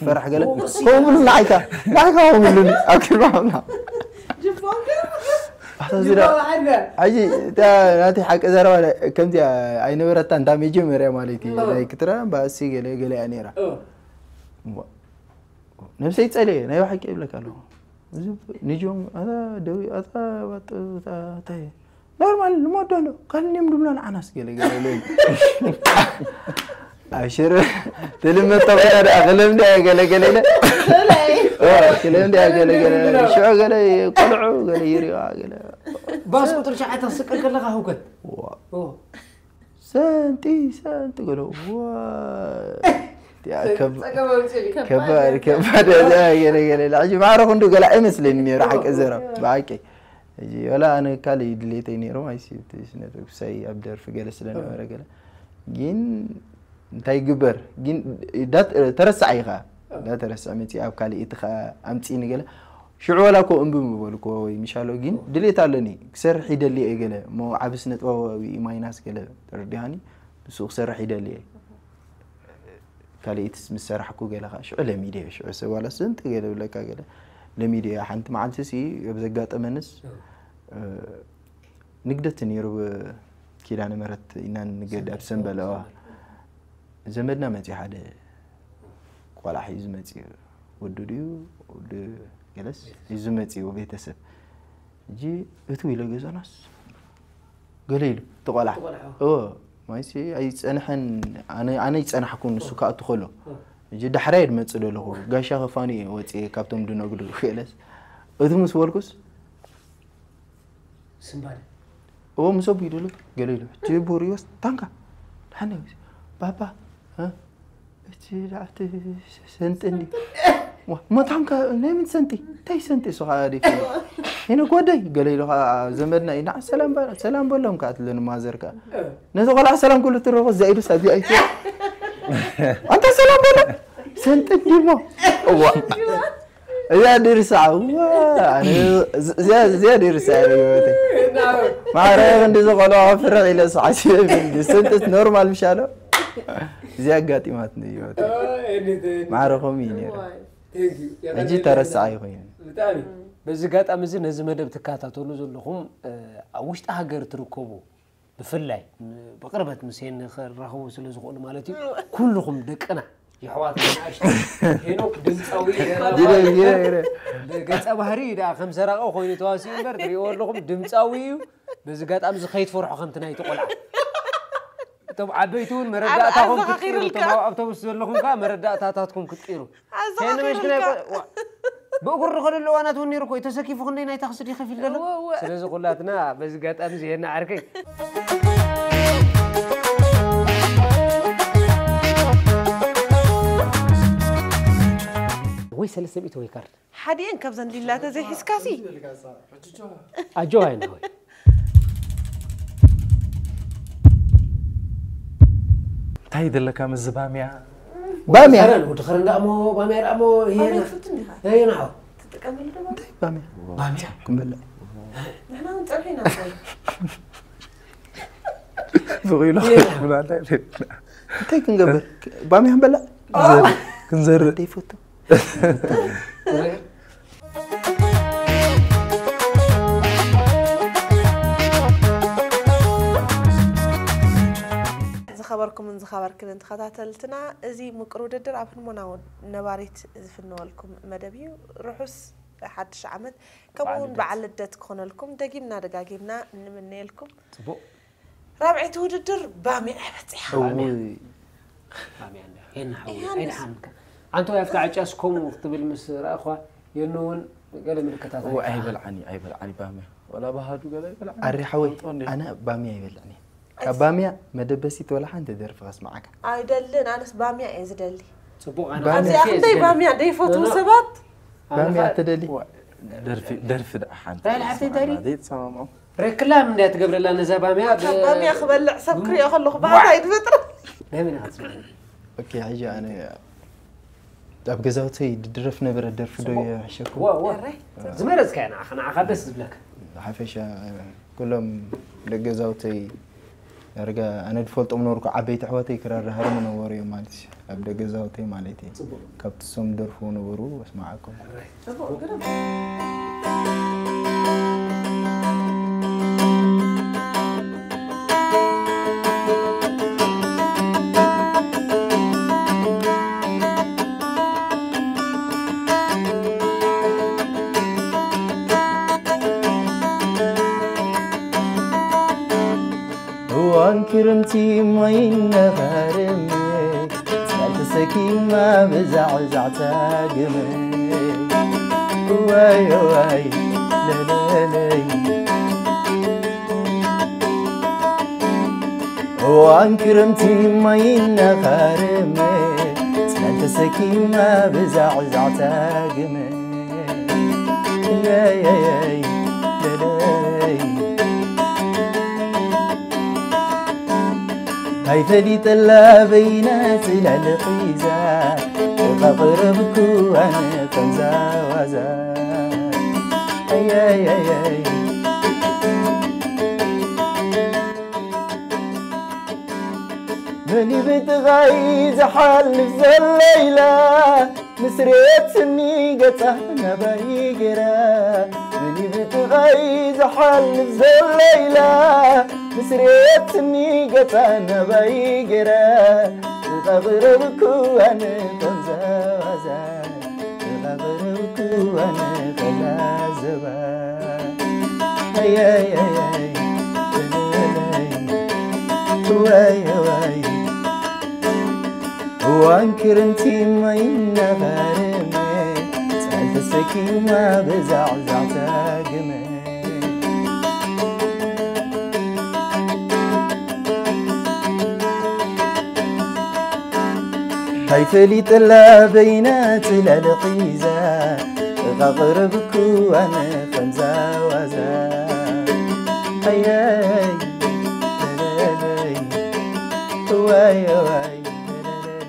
ፈራሕ ገለ። ከምኡ ብሉ ንዓይካ፣ ንዓይካ ከምኡ ብሉ ኣብ ቅድሚ ኣምላኽ። ኣታ ዝራ ሕጂ እታ ናተይ ሓቂ ዘረባ ከምዚኣ ኣይነበረታን፣ እታ መጀመርያ ማለት እዩ። ናይ ክትራ ባእሲ ገለ ገለ እያ ነይራ። እሞ ነብሰይ ጸልየ ናይ ብሓቂ ይብለካ ኣለኹ። እዚ ንጆም ኣታ ደዊ ኣታ ባጥ ኣታ እንታይ ኖርማል ንሞዶ ኣሎ ካልኒም ድብሎ ንዓናስ ገለ ገለ ኢለ። ኣብሽር ትልመድ ተኾይና ደኣ ክለምድ እያ ገለ ገለ ኢለ። ኦ፣ ክለምድ እያ ገለ ገለ። ሽዑ ገለ ቆልዑ ገለ ይሪዋ ገለ። ባስ ቁጥሪ ትሽዓተ ክትስቀል ከለኻ ህውከት። ዋ። ኦ። ሰንቲ ሰንቲ ገለ። ዋ። ያ ከብ-፣ ጸገም ኣውፅእልኝ። ከባድ ከባድ እያ። ገለ ገለ ኢለ። ሕጂ ማዕረ ክንዱ ገለ ኣይመስለኒ ነይሩ ሓቂ ዘረባ። ብሓቂ። ሕጂ ወላ ኣነ ካልእ ድሌተይ ነይሩ፣ ኣይሲ እቲ ስነ ጥበብ ክሳይ ኣብ ደርፊ ገለ ስለ ነበረ ገለ። ግን እንታይ ይግበር? ግን ዳ-፣ ተረሳዕ ኢኻ። ዳ ተረሳዕ መጺእ ኣብ ካልእ እቲ ኸ-፣ ኣምጺእኒ ገለ። ሽዑ ወላ እኮ እምቢ ምበልኩዎ ወይ ምሻሎ፣ ግን ድሌት ኣለኒ። ክሰርሕ ይደሊ እየ ገለ። እሞ ዓቢ ስነ ጥበባዊ ማይናስ ገለ ተረዲሃኒ። ንሱ ክሰርሕ ይደሊ እየ። ካልእትስ ምስ ሰራሕኩ ገለ ኸዓ ሽዑ ለሚደ እየ። ሽዑ ሰብ ዋላ ስንጢ ገለ ብለካ ገለ ለሚደ እየ። ሓንቲ መዓልቲ ሲ ኣብ ዘጋጠመንስ፣ እ፣ ንግደት ነይሩ፣ ብ-፣ ኪዳነ ምሕረት ኢና ንገድ ኣብ ሰንበል፣ እዋ። ዘመድና መጺኡ ሓደ ቆልዓ ሒዙ መጺኡ። ወዱ ድዩ ወዲ ገለስ ሒዙ መጺኡ ቤተሰብ። ሕጂ እትው ኢለ ገዛናስ ገለ ኢሉ እቲ ቆልዓ። እቲ ቆልዓ። እዎ፣ ማይሲ ኣይጸንሐን፣ ኣነ፣ ኣነ ኣይጸናሕኩን ንሱ ክኣቱ ከሎ። እዎ። ሕጂ ዳሕራይ ድመጽእ ደለኹ። ጋሻ ከፋኑ እየ ወጽኤ ካብቶም ድነግዱ ገለስ። እቲ ምስ በልኩስ ስምባደ። እዎ፣ ምስ ኣቦይ ደሎ ገለ ኢሉ። ሕጂ ኣቦ ሪዮስ ታንካ። ደሓን እዩ። ባባ፣ እ? እቲ ደኣ እቲ ሰንቲ እንዲ። ዋ፣ መታንካ ናይ ምን ሰንቲ? እንታይ ሰንቲ እሱ ኸዓ ደይፈልጥ። ሄኖክ ወደይ፣ ገለ ኢሉ ኸዓ ዘመድና ኢና። ሰላም በ-፣ ሰላም በሎም ከኣ ትብለኒ ማዘር ከኣ። ነዚ ቆልዓ ሰላም ክብሉ ትረኽቦ፣ እዛ ኢዱ ሳብ እዚኣ ኣይትብል። ኣንታ ሰላም በሎ። ሰንቲ እንዲሞ። እዋ። እዚኣ ድርሳዕ፣ እዋ፣ ኣነ፣ እዚ-፣ እዚኣ፣ እዚኣ ድርሳዕ እየ፣ ህይወተይ። ማዕረ ክንዲ ዝቆልዖ ፍርሕ ኢለ ሰዓት ይብል። ሰንጥት ኖርማል ምሻሎ። እዚኣ ኣጋጢማትኒ ህይወተይ። ማዕረ ከምኡ እዩ ነይሩ። ሕጂ ተረሳዓይ ኮይኑ። ብጣዕሚ። በዚ ኣጋጣሚ እዚ ነዚ መደብ ትከታተሉ ዘለኹም፣ እ፣ ኣብ ውሽጢ ሃገር ትርከቡ፣ ብፍላይ ም-፣ ብቕርበት ምስ ሄኒ ክራኸቡ ስለ ዝኽእሉ ማለት እዩ። ኩልኹም ደቅና፣ የሕዋትና፣ ንኣሽቱ። ሄኖክ ድምፃዊ፣ ጊረ፣ ጊረ፣ ጊረ። ብገፀ ባህሪ ደኣ ከም ሰራቂ ኮይኑ ተዋሲኡ እምበር፣ ትሪእዎ ኣለኹም፣ ድምፃዊ እዩ። በዚ ኣጋጣሚ እዚ ከይትፈርሑ ከምቲ ናይቲ ቆልዓ። እቶም ዓበይቲ እውን መረዳእታኹም ኣዘኻኺሩልካ። ክትቅይሩ፣ እቶም ኣብ ኣውቶቡስ ዘለኹም ከኣ መረዳእታታትኩም ክትቅይሩ። ሄኒ መሽኪናይ ኣዘኻኺሩልካ። ቆ-፣ ዋ-፣ ብእግሩ ዝኸደሉ እዋናት እውን ነይሩ እኮ፣ እዩ ተሰኪፉ ክንደይ ናይ ታክሲ ድዩ ከፊል ዘሎ? እወ፣ እወ። ስለዚ ኩላትና በዚ ኣጋጣሚ እዚ ሄኒ ዓርከይ። ወይ ሰለስተ ሚእቲ ወይ ካርድ። ሓዲኤን ካብዘን ሊላ ተዘይሒዝካሲ? ኣጆኻ ኢና ወይ። እንታይ ይደለካ ምስዚ ባምያ? ባምያ? ከረን፣ ወዲ ከረን ደኣ እሞ፣ ባምያ ደኣ እሞ፣ ይሄ ባምያ ና-፣ ትፍትን ዲኻ? ይሄ ናዖ። ትጥቀመሉ ዶ ባምያ? እንታይ ባምያ? ባምያ። ክንበልዕ። ንሕና እውን ጸብሒ ኢና ንበልዕ። ብቑሉ ይሄ ና-፣ ክትብላ እንታይ ትብል? እንታይ ክንገብር? ባምያ ክንበልዕ? ክንዘርእ። ክንዘርእ። ደይፈቱ። ዝኸበርኩምን ዝኸበርክንን ተኸታተልትና፣ እዚ ምቁር ውድድር ኣብ ህልሞና እውን ነባሪት ዝፍነወልኩም መደብ እዩ። ርሑስ ሓድሽ ዓመት፣ ከምኡ እውን በዓል ልደት። በዓል ልደት ክኾነልኩም ደጊምና ደጋጊምና ንምነየልኩም። ጽቡቕ። ራብዐይቲ ውድድር ባምያ እያ በጺሓ። እውይ። ባምያ እንዳ፣ ሄና ሓወይ፣ ዮሃንስ። ኣይደሓንካ። ኣንተ ወይ ኣብታ ዕጫስ ከምኡ ክትብል ምስ ረኣኹዋ፣ የኑ እውን ገለ ምልክታት እዎ፣ ኣይከኣን። ኣይበልዓን እዩ፣ ኣይበልዓን እዩ ባምያ። ወላ ባህዱ ገለ ኣይበልዓን። ኣሪ ሓወይ፣ ትፈልጦ እንዲኻ? ኣነ ባምያ ኣይበልዕን እየ። ካብ ባምያ መደበሲት ወላ ሓንቲ ደርፊ ከስምዓካ። ኣይደልን፣ ኣነስ ባምያ እየ ዝደሊ። ጽቡቕ፣ ኣነ ባምያ። ኣዚኣ ክንደይ ባምያ ደይፈትዉ ኖ፣ ኖ። ሰባት? ኣነ ባምያ ከ-፣ ትደሊ? ዋ፣ ደርፊ፣ ደርፊ ደኣ ሓንቲ ራይል ሓፍተይ እንታይ ከስምዓና፣ ድዩ? ዘይተሰማምዑ? ሬክላም እንድያ ትገብረላ ነዛ ባምያ። ካብ ብ-፣ ባምያ ክበልዕ ሰብ ክሪኦ ከለኹ ዋ! ባህታ እዩ ዝፈጥር። በመን ኢኻ ትስምዓኒ? ኦኬ፣ ሕጂ ኣነ ኣብ ገዛውተይ ድድረፍ ነበረ ደርፊ ዶ ጽቡቕ። ይሕሸኩም? ዋ፣ ዋ። እረ፣ ዝመረጽካያ ንዓኻ፣ ንዓኻ ደስ ዝብለካ። ሓፈሻ ኩሎም ደቂ ገዛውተይ ዳርጋ ኣነ ዝፈልጦም ነበርኩ፣ ዓበይቲ ኣሕዋተይ ክራር ዝሃርሙ ነበሩ እዮም ማለት እዩ። ኣብ ደገ ገዛውተይ ማለት እዩ። ካብቲ እሶም ዝደርፍዎ ነበሩ፣ ኣስማዓኩም። እዋን ክረምቲ ማይ እናኻረመ፣ ጽላል ተሰኪማ ብዛዕዛዕታ ገመ። ዋይ ዋይ ለለለይ። እዋን ክረምቲ ማይ እናኻረመ፣ ጽላል ተሰኪማ ብዛዕዛዕታ ገመ። ለለይ፣ ለለይ። ኣይፈሊጠላ በይና ጽላል ሒዛ፣ ተቓቕረብኩ ኣነ ከምዛ ዋዛ። ኣይ፣ ኣይ፣ ኣይ፣ ኣይ። መን እዩ ብጥቓይ ዝሓልፍ ዘሎ ኢላ፣ ምስ ሬትኒ ገጻ ናባይ ገይራ። መን እዩ ብጥቓይ ዝሓልፍ ዘሎ ኢላ፣ ምስ ሬትኒ ገጻ ናባይ ገይራ። ተቓቕረብኩ ኣነ ከምዛ ዋዛ፣ ተቓቕረብኩ ኣነ ቀላ ዘባ። ኣይ፣ ኣይ፣ ኣይ፣ ኣይ። ወይ፣ ወይ። እዋን ክረምቲ ማይ እናኻረመ፣ ጻል ተሰኪማ ብዛዕዛዕታ ገመ። ኣይፈሊጠላ በይና ጽላል ሒዛ፣ ተቓቕረብኩ ኣነ ከምዛ ዋዛ። ኣየይ፣ ለለለይ፣ ዋይ፣ ዋይ፣ ለለለይ።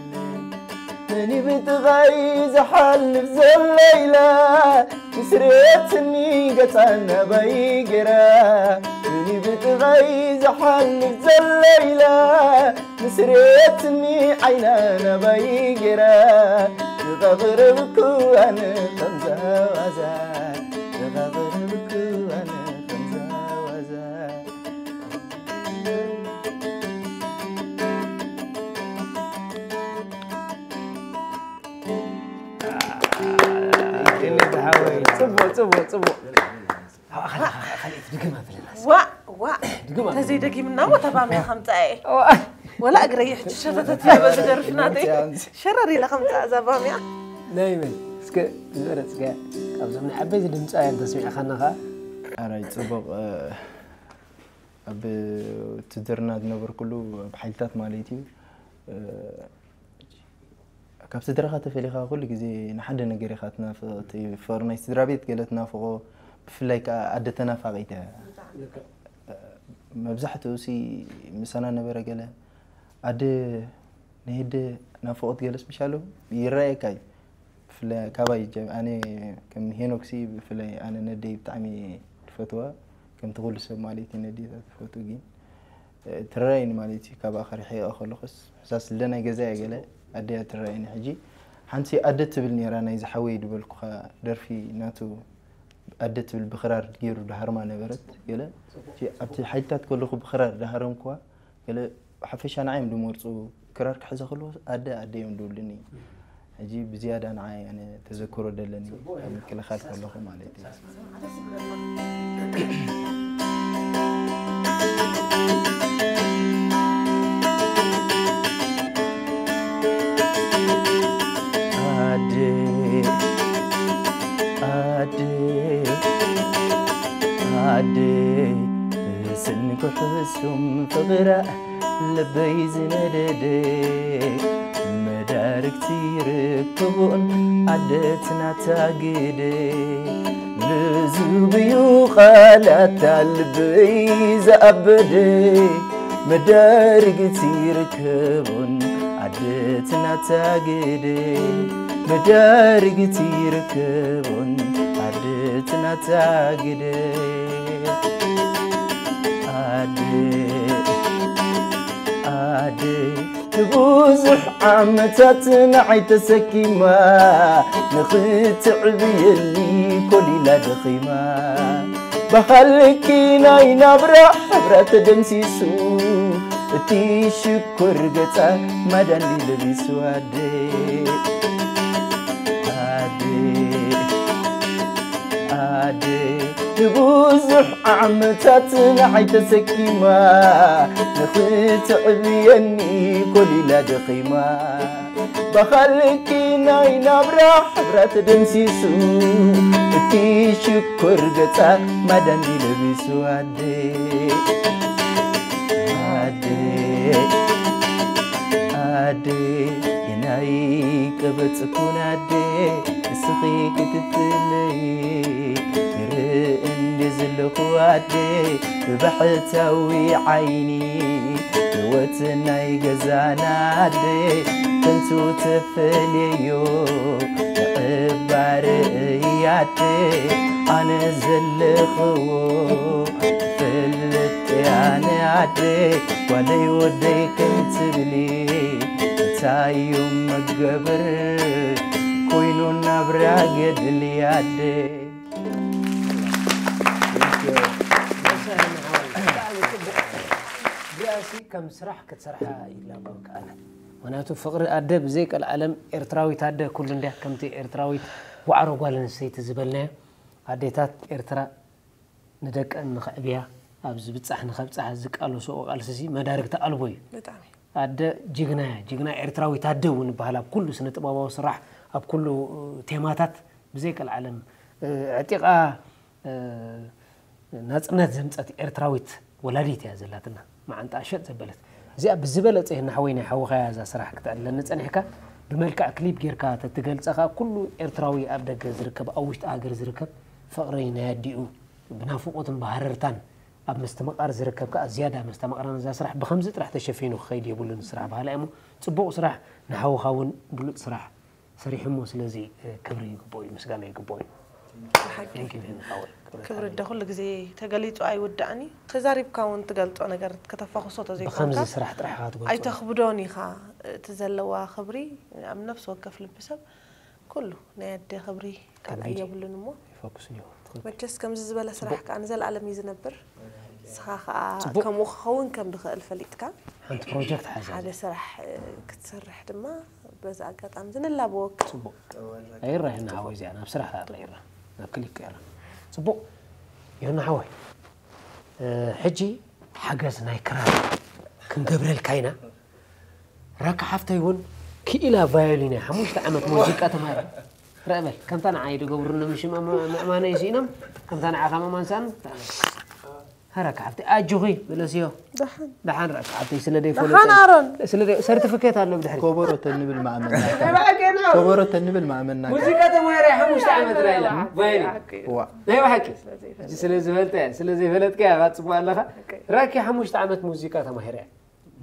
መን እዩ ብጥቓይ ዝሓልፍ ዘሎ ኢላ፣ ምስ ሬትኒ ገጻ ናባይ ገይራ። መን እዩ ብጥቓይ ዝሓልፍ ዘሎ ኢላ፣ ምስ ሬትኒ ዓይና ናባይ ገይራ። ተቓቕረብኩ ኣነ ከምዛ ዋዛ፣ ተቓቕረብኩ ኣነ ከምዛ ዋዛ። ጽቡቕ፣ ጽቡቕ፣ ጽቡቕ። ዋእ፣ ዋእ። ድግማ። ተዘይደጊምና እሞ ተባምያ ከምጻ እየ። ዋእ። ወላ እግረይ ሕጂ ሸተተት እያ በዚ ደርፊ ናተይ። ሸረር ኢለ ከምጻ እዛ ባምያ። ናይ መን? እስከ ዝበለጽ ገ-፣ ካብዞም ናይ ዓበይቲ ድምጻውያን ተስሚዕኻና ኸኣ። ኣራይ ጽቡቕ፣ እ፣ ኣብ ውትድርና ዝነበርኩሉ ኣብ ሓይልታት ማለት እዩ። እ፣ ካብ ስድራኻ ተፈሊኻ ኩሉ ግዜ ንሓደ ነገር ኢኻ ትናፍቕ። እቲ ፍቕሪ ናይ ስድራ ቤት ገለ ትናፍቖ፣ ብፍላይ ከኣ ኣደ ተናፋቒት እያ። መብዛሕትኡ ሲ ምሳና ነበረ ገለ ኣደ ናይ ኣደ ናፍቖት ገለስ ምሻሎ ይረኣየካ እዩ። ብፍላይ ካባይ ጀ-፣ ኣነ ከም ሄኖክሲ ብፍላይ ኣነ ነደይ ብጣዕሚ እየ ዝፈትዋ፣ ከምቲ ኩሉ ሰብ ማለት እዩ ነዴታት ዝፈትው፣ ግን፣ እ፣ ትረኣየኒ ማለት እዩ። ካባኣ ከርሒቐ ከለኹስ ሕሳስ ልደ ናይ ገዛ እየ ገለ ኣደያ ትረኣየኒ። ሕጂ ሓንቲ ኣደ ትብል ነይራ፣ ናይ ዝሓወይ ዝበልኩኻ ደርፊ ናቱ ኣደ ትብል ብኽራር ገይሩ ዳሃርማ ነበረት ገለ። ሕጂ ኣብቲ ሓይልታት ከለኹ ብኽራር ዳሃረምኩዋ ገለ። ሓፈሻ ንዓይ እዮም ዝመርጹ። ክራር ክሕዘ ከለኹ ኣደ ኣደ እዮም ዝብሉኒ። ሕጂ ብዝያዳ ንዓይ ኣነ ተዘክሮ ደለኒ፣ ኣብ ምክልኻል ከለኹ ማለት እዩ። ኣደ፣ ኣደ፣ ኣደ፣ ብስንኪ ሕሱም ፍቕራ ልበይ ዝነደደ፣ መዳርግቲ ርክቡን ኣደትና ታግደ፣ ልዙብዩ ቃላታ ልበይ ዝኣበደ፣ መዳርግቲ ርክቡን ኣደትና ታግደ፣ መዳርግቲ ርክቡን ኣደትና ታግደ። ኣደ ኣደ ንብዙሕ ዓመታት ንዓይ ተሰኪማ፣ ንኽትዕብየኒ ኮሊላ ደኺማ። ብኻልኪ ናይ ናብራ ሕብራ ተደምሲሱ፣ እቲ ሽኮር ገጻ ማዳንዲ ለቢሱ። ኣደ፣ ኣደ፣ ኣደ ንብዙሕ ዓመታት ንዓይ ተሰኪማ፣ ንኽትዕብየኒ ኮሊላ ደኺማ። ብኻልኪ ናይ ናብራ ሕብራ ተደምሲሱ፣ እቲ ሽኮር ገጻ ማዳንዲ ለቢሱ። ኣደ፣ ኣደ፣ ኣደ፣ የናይ ቀበጽኩን ኣደ፣ ንስኺ ክትፍለይ ይርኢ እንደ ዘለኹ ኣደ፣ ብባሕታዊ ዓይኒ ህይወት ናይ ገዛና ኣደ፣ ከንቱ ተፈለዮ ምዕባረ እያ ኣደ፣ ኣነ ዘለኽዎ ፈልጥ ኣነ ኣደ፣ ጓለይ ወደይ ከም ትብሊ፣ እንታይ እዩ መገብር ኮይኑ ናብራ ገድሊ ኣደ። እዚኣሲ ከም ስራሕ ክትሰርሓ ይላቦ ከኣላ። ምክንያቱ ፍቕሪ ኣደ ብዘይ ቀልዓለም ኤርትራዊት ኣደ ኩሉ እንድያ፣ ከምቲ ኤርትራዊት ዋዕሮ ጓል ኣንስተይቲ ዝበልናዮ፣ ኣዴታት ኤርትራ ንደቀን ንኸዕብያ፣ ኣብ ዝብጻሕ ንኸብጻሕ ዝቃለስኦ ቃልሲ እዚ መዳርግቲ ኣልቦ እዩ። ብጣዕሚ ኣደ ጅግና እያ፣ ጅግና ኤርትራዊት ኣደ እውን ይበሃል። ኣብ ኩሉ ስነ ጥበባዊ ስራሕ፣ ኣብ ኩሉ ቴማታት ብዘይ ቀልዓለም ዕጢቓ ናጽነት ዘምጸት ኤርትራዊት ወላዲት እያ ዘላትና፣ መዓንጣ ሸጥ ዘበለት። እዚኣ ብዝበለጸ ናሕወይ ናይ ሓውኻያ እዛ ስራሕ ክትዕለኒ ጸኒሕካ፣ ብመልክዕ ክሊፕ ጌርካ ተትገልጸ ከኣ ኩሉ ኤርትራዊ ኣብ ደገ ዝርከብ ኣብ ውሽጢ ሃገር ዝርከብ ፍቕሪ ናይ ኣዲኡ ብናፍቖትን ብሃረርታን ኣብ ምስትምቓር ዝርከብ ከኣ ዝያዳ መስተማቕራን እዛ ስራሕ ብኸምዚ ጥራሕ ተሸፊኑ ክኸይድ የብሉን ስራሕ በሃላ እሞ ጽቡቕ ስራሕ ንሓውኻ እውን ብሉጽ ስራሕ ሰሪሑሞ ስለዚ ክብሪ ይግብኦ እዩ ምስጋና ይግብኦ እዩ። ሓቂ ክብሪ ደ ኩሉ ግዜ ተገሊጹ ኣይውዳእን እዩ። ተዛሪብካ እውን ትገልጾ ነገር ከተፋኹሶ ተዘይኮንካ ብኸምዚ ስራሕ ጥራሕ ኢኻ ትገልጾ። ኣይተኽብዶን ኢኻ። እቲ ዘለዋ ክብሪ ኣብ ነፍሲ ወከፍ ልቢ ሰብ ኩሉ ናይ ኣደ ክብሪ ካልኣይ የብሉን እሞ ይፈኩስ እንዲሁ መቸስ ከምዚ ዝበለ ስራሕ ከዓ ንዘለኣለም እዩ ዝነብር። ንስኻ ከዓ ከምኡ ክኸውን ከም ዝኽእል ፈሊጥካ ሓንቲ ፕሮጀክት ሓዛ ሓደ ስራሕ ክትሰርሕ ድማ በዚ ኣጋጣሚ ዝንላበወካ ጽቡቅ ኣይራህና ሓወይ እዚኣ ናብ ስራሕ ኣላ ይራ ናብ ክሊፕ ይራ ጽቡቅ ይሁን ሓወይ ሕጂ ሓገዝ ናይ ክራር ክንገብረልካ ኢና ራካ ሓፍተይ እውን ክኢላ ቫዮሊን እያ ሓሙሽተ ዓመት ሙዚቃ ተማሂራ ረእበል ከምታ ንዓይ ዝገብሩኒ ምሽ ምእማነይ ስኢኖም ከምታ ንዓኻ ምእማን ሰኣኑ ሃራ ከዓብቲ ኣጆኺ በለስዮ ደሓን ደሓን ራእሲ ዓብተይ ስለ ደይ ደሓን ኣሮን ስለ ደይ ሰርቲፊኬት ኣሎ ብድሕሪ ኮቦሮ ተንብል ማእመና ኮቦሮ ተንብል ማእመና ሙዚቃ ተማሂረ ሓሙሽተ ዓመት ራይላ ቫይሊ ዋ ናይ ብሓቂ ሕጂ ስለ ዝፈልጠ ስለ ዘይፈለጥካ ባጽቦ ኣለኻ ራኪ ሓሙሽተ ዓመት ሙዚቃ ተማሂረ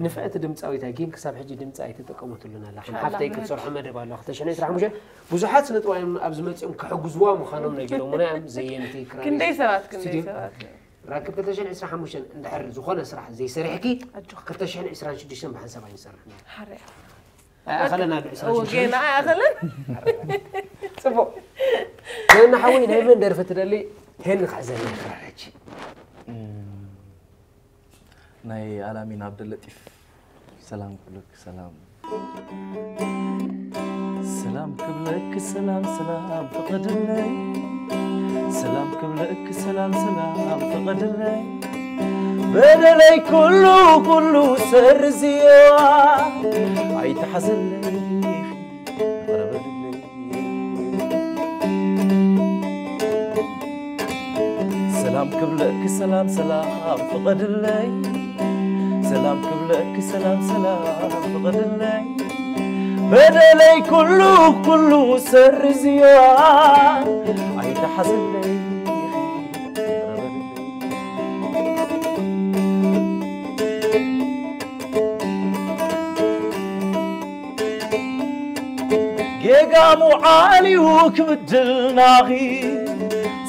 ንፍዕቲ ድምፃዊት እያ ግን ክሳብ ሕጂ ድምፂ ኣይተጠቀመትሉን ኣላ ከም ሓፍተይ ክትሰርሖ መደብ ኣሎ ክልተ ሽሕን ዕስራን ሓሙሽተን ብዙሓት ስነ ጥበባውያን ኣብዚ መፂኦም ክሕግዝዋ ምዃኖም ነጊሮምና እዮም ዘየንቲ ክራር ክንደይ ሰባት ክንደይ ስቱዲዮ ሰባት ራክብ ክልተ ሽሕን ዕስራን ሓሙሽተን እንድሕር ዝኾነ ስራሕ ዘይሰሪሕኪ ኣጆኻ ክልተ ሽሕን ዕስራን ሽዱሽተን ብሓንሳብ ኣይንሰርሕን ሓርያ ኣይኣኸለና ዕስራን ወጌና ኣይኣኸለን ፅቡቅ ሄና ሓወይ ናይ መን ደርፊ ትደሊ ሄን ክሕዘኒ ክራር ሕጂ ናይ ኣላሚን ኣብደለጢፍ ሰላም ክብለኪ ሰላም ሰላም ክብለኪ ሰላም ሰላም ፍቐድለይ ሰላም ክብለኪ ሰላም ሰላም ፍቐድለይ በደለይ ኩሉ ኩሉ ሰርዝዮ ኣይትሓዘለይ ይቕረ በልለይ ሰላም ክብለኪ ሰላም ሰላም ፍቐድለይ ሰላም ክብለኪ ሰላም ሰላም ፍቐድለይ በደለይ ኩሉ ኩሉ ሰርዝዮ ኣይትሓዘለይ ጌጋ ሙዓልዩ ክብድልናኺ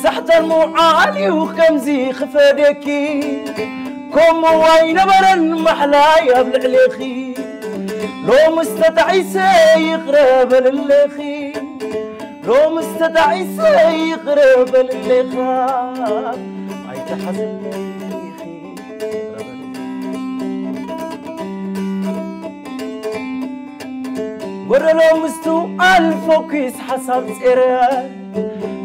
ሳሕተን ሙዓልዩ ከምዚ ክፈደኪ ከምኡ ኣይነበረን ማሕላይ ኣብ ልዕሌኺ። ሎምስ ተጣዒሰ ይቕረ በልለኺ። ሎምስ ተጣዒሰ ይቕረ በልለኻ። ኣይትሓዝለይ ኢኺ። ጎደሎ ምስቱ ኣልፎኪስ ሓሳብ ጼረ።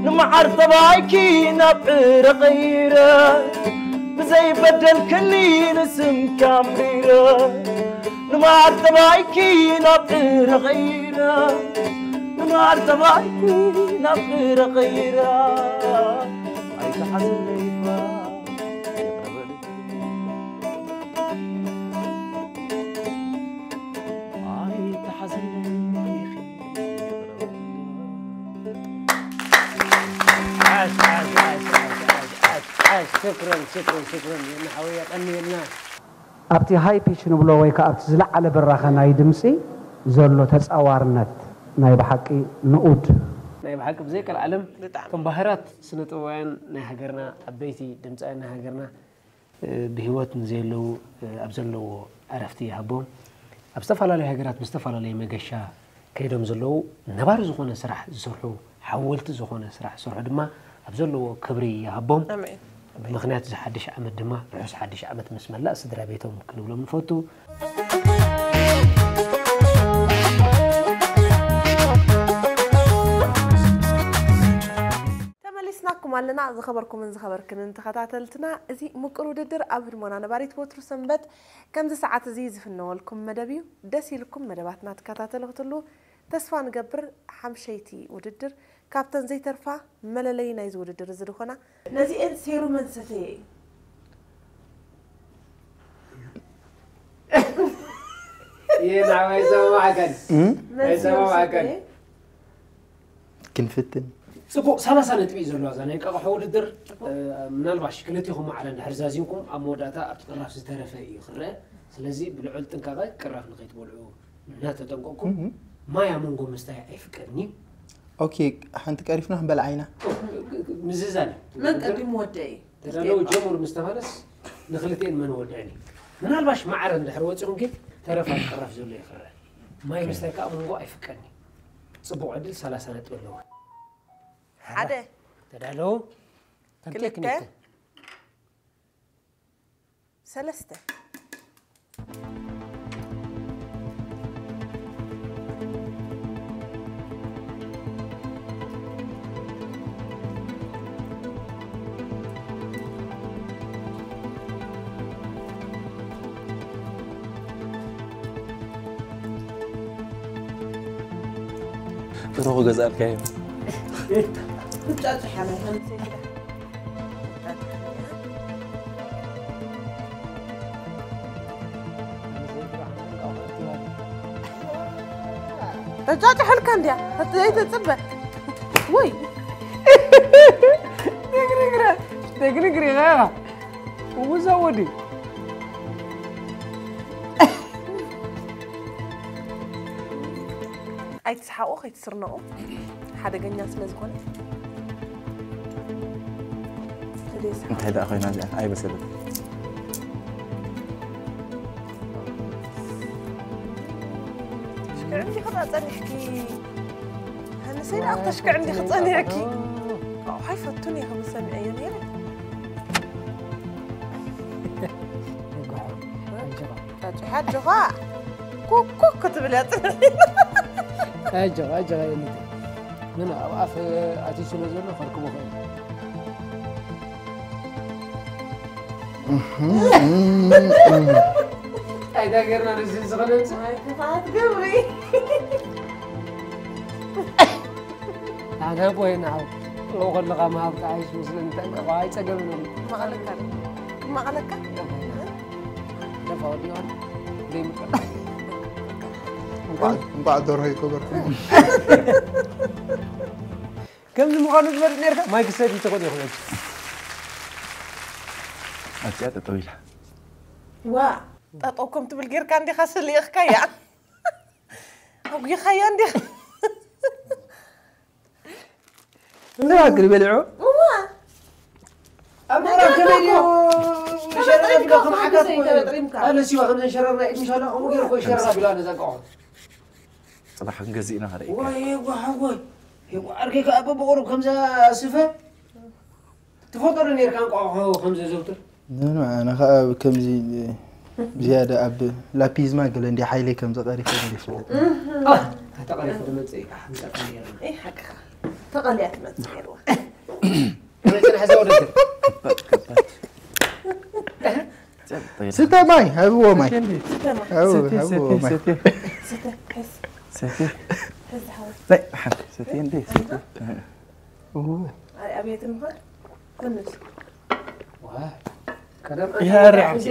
ንመዓር ጠባይኪ ናብ ዕረ ቀይረ። ብዘይበደልክኒ ንስምኪ ኣምሪረ። ንመዓር ጠባይኪ ናብ ዕረ ቀይረ። ንመዓር ጠባይኪ ናብ ዕረ ቀይረ። ኣይትሓዝለይ እባ። ኣይትሓዝለይ ኢኺ። ዓሽ፣ ዓሽ፣ ዓሽ፣ ዓሽ፣ ዓሽ፣ ዓሽ፣ ዓሽ። ሽክረን፣ ሽክረን፣ ሽክረን። ንሓወይ የቐንየልና። ኣብቲ ሃይ ፒች ንብሎ ወይ ከኣ ኣብቲ ዝለዓለ ብራኸ ናይ ድምጺ ዘሎ ተጻዋርነት ናይ ብሓቂ ንኡድ። ናይ ብሓቂ ብዘይ ቀልዓለም ብጣዕሚ። እቶም ባህራት ስነ ጥበባውያን ናይ ሃገርና፣ ዓበይቲ ድምጻውያን ናይ ሃገርና፣ እ፣ ብህይወት ንዘየለዉ፣ እ፣ ኣብ ዘለዎ ዕረፍቲ ይሃቦም። ኣብ ዝተፈላለዩ ሃገራት ብዝተፈላለየ መገሻ ከይዶም ዘለዉ ነባሪ ዝኾነ ስራሕ ዝሰርሑ፣ ሓወልቲ ዝኾነ ስራሕ ዝሰርሑ ድማ ኣብ ዘለዎ ክብሪ ይሃቦም። ኣሜን። ብምኽንያት እዚ ሓድሽ ዓመት ድማ ርሑስ ሓድሽ ዓመት ምስ መላእ ስድራ ቤቶም ክንብሎም ንፈቱ። ተመሊስናኩም ኣለና። ዝኸበርኩምን ዝኸበርክንን ተኸታተልትና፣ እዚ ምቁር ውድድር ኣብ ህድሞና ነባሪት ወትሩ ሰንበት ከምዚ ሰዓት እዚ ዝፍነወልኩም መደብ እዩ። ደስ ኢልኩም መደባትና ትከታተሉ ክትህልዉ ተስፋ ንገብር። ሓምሸይቲ ውድድር ካብተን ዘይተርፋ መለለዪ ናይዚ ውድድር እዚ ዝኾና፣ ነዚኤን ሴሩመን ሰተየ እዩ። ይህ ናባይ ሰማማዕከን? እም? መዚ ኣይሰማማዕከን? ሰተየ። ክንፍትን። ጽቡቕ፣ ሰላሳ ነጥቢ እዩ ዘለዋ እዛ ናይ እንቃቕሖ ውድድር። ጽቡቕ። እ፣ ምናልባሽ ክልቴኹም ማዕረ እንድሕር ዛዚምኩም፣ ኣብ መወዳእታ ኣብቲ ቅራፍ ዝተረፈ እዩ ክረአ። ስለዚ ብልዑል ጥንቃቐ ቅራፍ ንኸይትበልዑ እናተጠንቀቕኩም። እም። ማይ ኣብ መንጎ ምስታይ ኣይፍቀድን እዩ። ኦኬ፣ ሓንቲ ቀሪፍና ክንበልዓ ኢና። ምዝዛን እዩ። መን ቀዲሙ ወደይ? ተዳለዉ ጀምሩ ምስ ተባለስ ንኽልቴን መን ወድዕን እዩ። ምናልባሽ ማዕረ እንድሕር ወጺኹም ግን ተረፋ ቅራፍ ዘሎ ይኽረአ። ማይ ምስታይ ከዓ መንጎ ኣይፍቀድን እዩ። ጽቡቕ ዕድል ሰላሳ ነጥቢ ኣለዎ። ሓደ። ተዳለዉ። ከም ክልተ። ቴክኒክ። ሰለስተ። ጥሮ ክገዝኣልካ እዩ። ጫጭ ሓላይ ሓምሴ ተጫጭሐልካ እንድያ፣ ዘይትጽበ። ወይ። ደግሪግረ፣ ደግሪግሪ፣ ኸያ። ውዛ ወዲ። ኣይትስሓቑ፣ ከይትስርነቑ። ሓደገኛ ስለ ዝኾነ። ስለ ይስሓቕ። እንታይ ደኣ ኮይና እዚኣ? ኣይበሰለት። ሽክዕን ዲኺ ጸኒሕኪ? ሃንሰይ ደኣ ክተሽክዕን ዲኺ ጸኒሕኪ? ኣዎ፣ ኣይፈቱን እየ ከም ሰሚዐዮ ነይረ። ጫጭ ሓጆኻ ኩኩ ክትብል እያ ጽንሒ። ኣጆኻ፣ ኣጆኻ የኒተ። ምን ኣብ ኣፍ ኣትዩ ስለ ዘሎ ከርክቦ ኽእል። እንታይ ጌርና ነዚ ዝኸለል? ኣይ፣ ክፍኣት ግብሪ። ኣነ ቦይ ንዓው። ከለኻ ምሃብ ክዓይሽ ምስለን እንታይ እኮ ኣይጸገምን እዩ። ክማቐለካ ዶ? ክማቐለካ? ደፋ ወዲኦን ዘይምቀ-፣ እንቋዕ፣ እንቋዕ ደርሆ ይከበርኩም። ከምዚ ምዃኑ ትፈልጥ ነርካ? ማይ ክሰድ ይትኽእል ይኽእል። ኣብዚኣ ጠጠው ኢላ። ዋ፣ ጠጠው ከም ትብል ጌርካ እንዲኻ ስሊእኽካያ። ኣጉይኻያ እንዲኻ። እንደ ባክል በሊዑ። እዋ። ኣብ ምዕራብ ከመይ ድዩ? ኢኻ ከም ሓዳት እኮ እዩ። ኣነ ሲዋ ከም ዘንሸረርና ኢድ ምሻላ ከምኡ ገይሩ እኮ ይሸረራ ቢላ ነዛ እንቋቑሖ። ጽባሕ ክንገዝእ ኢና፣ ኸደ። ዋይ፣ ጓ፣ ሓጎይ። ይጓ፣ ዓርከይ ከኣ በብቑሩብ ከምዛ ስፈ ትፈልጦ ዶ ነርካ እንቋቑሖ ከም ዘዘውትር? ኖ፣ ኖ፣ ኣነ ኸኣ ከምዚ ዝያዳ ኣብ ላፒዝማ ገለ እንዲ ሓይለይ ከም ዘቐሪፈ ገለ ይፈልጥ። ኣህ፣ ተቐሪፈ ትመጽእ ኢኻ፣ ሓንሳብ ነይርና። እይ፣ ሓቅኻ። ተቐልያ ትመጽእ ነይርዋ። ወይ ጽናሕ እዛ ውድድር። ስተ ማይ፣ ሃብዎ ማይ። ሃብዎ፣ ሰትየ፣ ሃብዎ ሰትየ፣ ማይ። ሰትየ። ሰተ፣ ሕዝ፣ ሰትየ። ሕዝ፣ ሓወይ። ናይ፣ ሓንቲ ሰትየ እንዴ፣ ሰትየ። እዎ። ኣይ፣ ኣብየት ምዃን? ኮንስ። ዋ፣ ቀደም ይሃርሕ። ኣንተ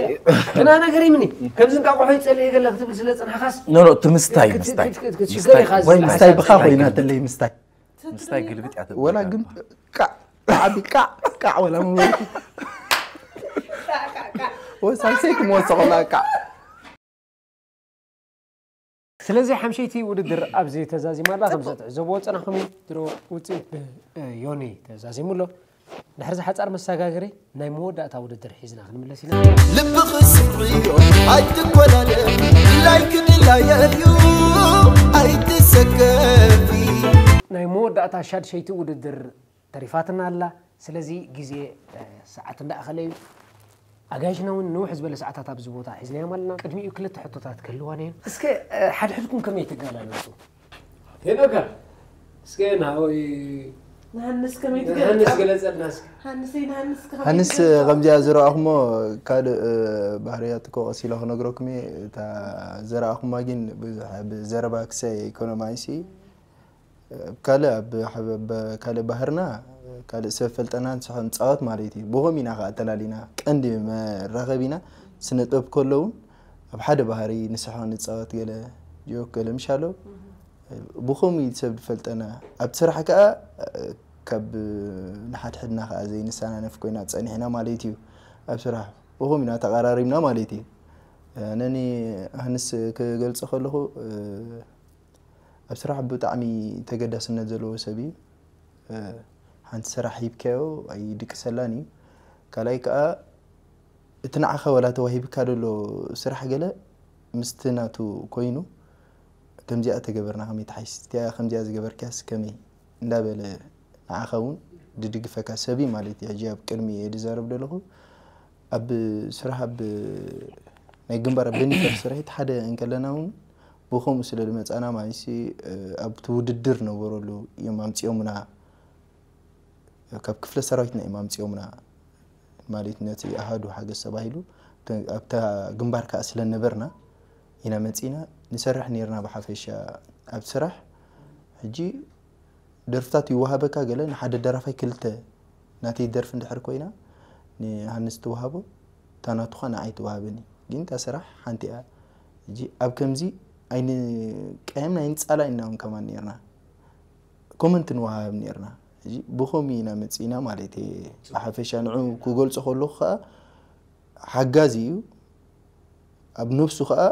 ግና ነገር ይምኒ። ከምዚ እንቃቑሖ ይጸልእ የገለ ክትብል ስለ ጽናሕኻስ? ኖ፣ ኖ፣ እቲ ምስታይ፣ ክት-፣ ምስታይ። ክት-፣ ክት-፣ ክትሽገር ምስታይ። ኢኻ ወይ ዝብል ምስታይ ሓሳብ ብኻ ጸኒሑ። ኮይና ተለይ ምስታይ። ምስታይ ግልብጥ እያ ተብል ወላ እኮ። ግን ቃዕ፣ ዓቢ ቃዕ፣ ቃዕ ወላ ምበልኩ። ወይ ሳልሰይቲ መወሰኸላ ቃዕ። ስለዚ ሓምሸይቲ ውድድር ኣብዚ ተዛዚማ ኣላ። ከም ጽቡቕ። ዝትዕዘብዎ ዝጸናሕኩም እዩ። ድሮ ውጽኢት ብዮኒ ተዛዚሙ ኣሎ። ድሕሪ ዝሓጻር መሰጋገሪ ናይ መወዳእታ ውድድር ሒዝና ክንምለስ ኢና። ልብኺ ስምዕዮ ኣይትኮላለ፣ ድላይኪ ድላየ እዩ፣ ኣይትሰከፊ። ናይ መወዳእታ ሻድሸይቲ ውድድር ተሪፋትና ኣላ። ስለዚ ግዜ፣ እ፣ ሰዓት እንዳኣኸለ እዩ። ኣጋይሽና እውን ንውሕ ዝበለ ሰዓታት ኣብዚ ቦታ ሒዝናዮም ኣለና። ቅድሚኡ ክልተ ሕቶታት ክህልዋና እየን። እስከ፣ እ፣ ሓድሕድኩም ከመይ ትገላለጹ? ሄኖካ፣ እስከ ንሃወይ ንሃንስ ከመይ ንሃንስ ትገልጻ? ገለጸልና እስከ። ሃንሰይ፣ ንሃንስ ከመይ ሃንስ ትገልጻ? ከምዚኣ ዝረኣኹሞ ካልእ፣ እ፣ ባህርያት እኮ ቀስ ኢለ ክነግረኩም እየ። እታ ዝረኣኹማ ግን ብዙሕ ብዘረባ ክሳይ ኣይኮነ ማይሲ። ኣብ ካልእ ኣብ፣ ኣብ ካልእ ባህርና ካልእ ሰብ ፈልጠና ንስኻ ንጻወት ማለት እዩ። ብኸም ኢና ከኣ ኣተላሊና ቀንዲ መራኸቢና ስነ ጥበብ ከሎ እውን ኣብ ሓደ ባህሪ ንስኻ ንጻወት ገለ ጆክ ገለ ምሽ ኣሎ። ብኸም እዩ ሰብ ዝፈልጠና። ኣብቲ ስራሕ ከኣ ካብ ንሓድሕድና ከኣ ዘይንሰናነፍ ኮይና ጸኒሕና ማለት እዩ። ኣብ ስራሕ ብኸም ኢና ተቐራሪብና ማለት እዩ። ነኒ ሃንስ ክገልጾ ከለኹ ኣብ ስራሕ ብጣዕሚ ተገዳስነት ዘለዎ ሰብ እዩ። እ፣ ሓንቲ ስራሕ ሂብካዮ ኣይድቅሰላን እዩ። ካልኣይ ከኣ እቲ ንዓኻ ዋላ ተዋሂብካ ዘሎ ስራሕ ገለ ምስቲ ናቱ ኮይኑ፣ "ከምዚኣ ተገበርና ከመይ ተሓይስ? እቲኣ ከምዚኣ ዝገበርካስ ከመይ?" እንዳበለ ንዓኻ እውን ድድግፈካ ሰብ እዩ ማለት እዩ። ሕጂ ኣብ ቅድሚ እየ ዝዛረብ ዘለኹ። ኣብ ስራሕ ኣብ ናይ ግንባር ኣብ ደኒፈር ስርሒት ሓደ እንከለና እውን ብኸምኡ ስለ ዝመጻና ማለትሲ፣ እ፣ ኣብቲ ውድድር ነበረሉ እዮም ኣምጺኦምና። ካብ ክፍለ ሰራዊትና እዮም ኣምጺኦምና። ማለት ነቲ ኣሃዱ ሓገዝ ተባሂሉ፣ ተ-፣ ኣብታ ግንባር ከኣ ስለ ነበርና ኢና መጺና ንሰርሕ ነርና ብሓፈሻ ኣብ ስራሕ። ሕጂ ደርፍታት ይወሃበካ ገለ፣ ንሓደ ደራፋይ ክልተ ናተይ ደርፊ እንድሕር ኮይና ንሃንስ ትወሃቦ፣ እታ ናቱኻ ንዓይ ትወሃበኒ። ግን እታ ስራሕ ሓንቲ እያ። ሕጂ ኣብ ከምዚ ኣይንቀየምን ኣይንጻላእን ኢና እውን ከማን ነርና። ኮመንት ንወሃብ ነርና። ሕጂ ብኸምኡ ኢና መጺእና ማለት እየ። ብሓፈሻ ንዑ ክገልጾ ከለኹ ከኣ ሓጋዚ እዩ። ኣብ ነብሱ ከኣ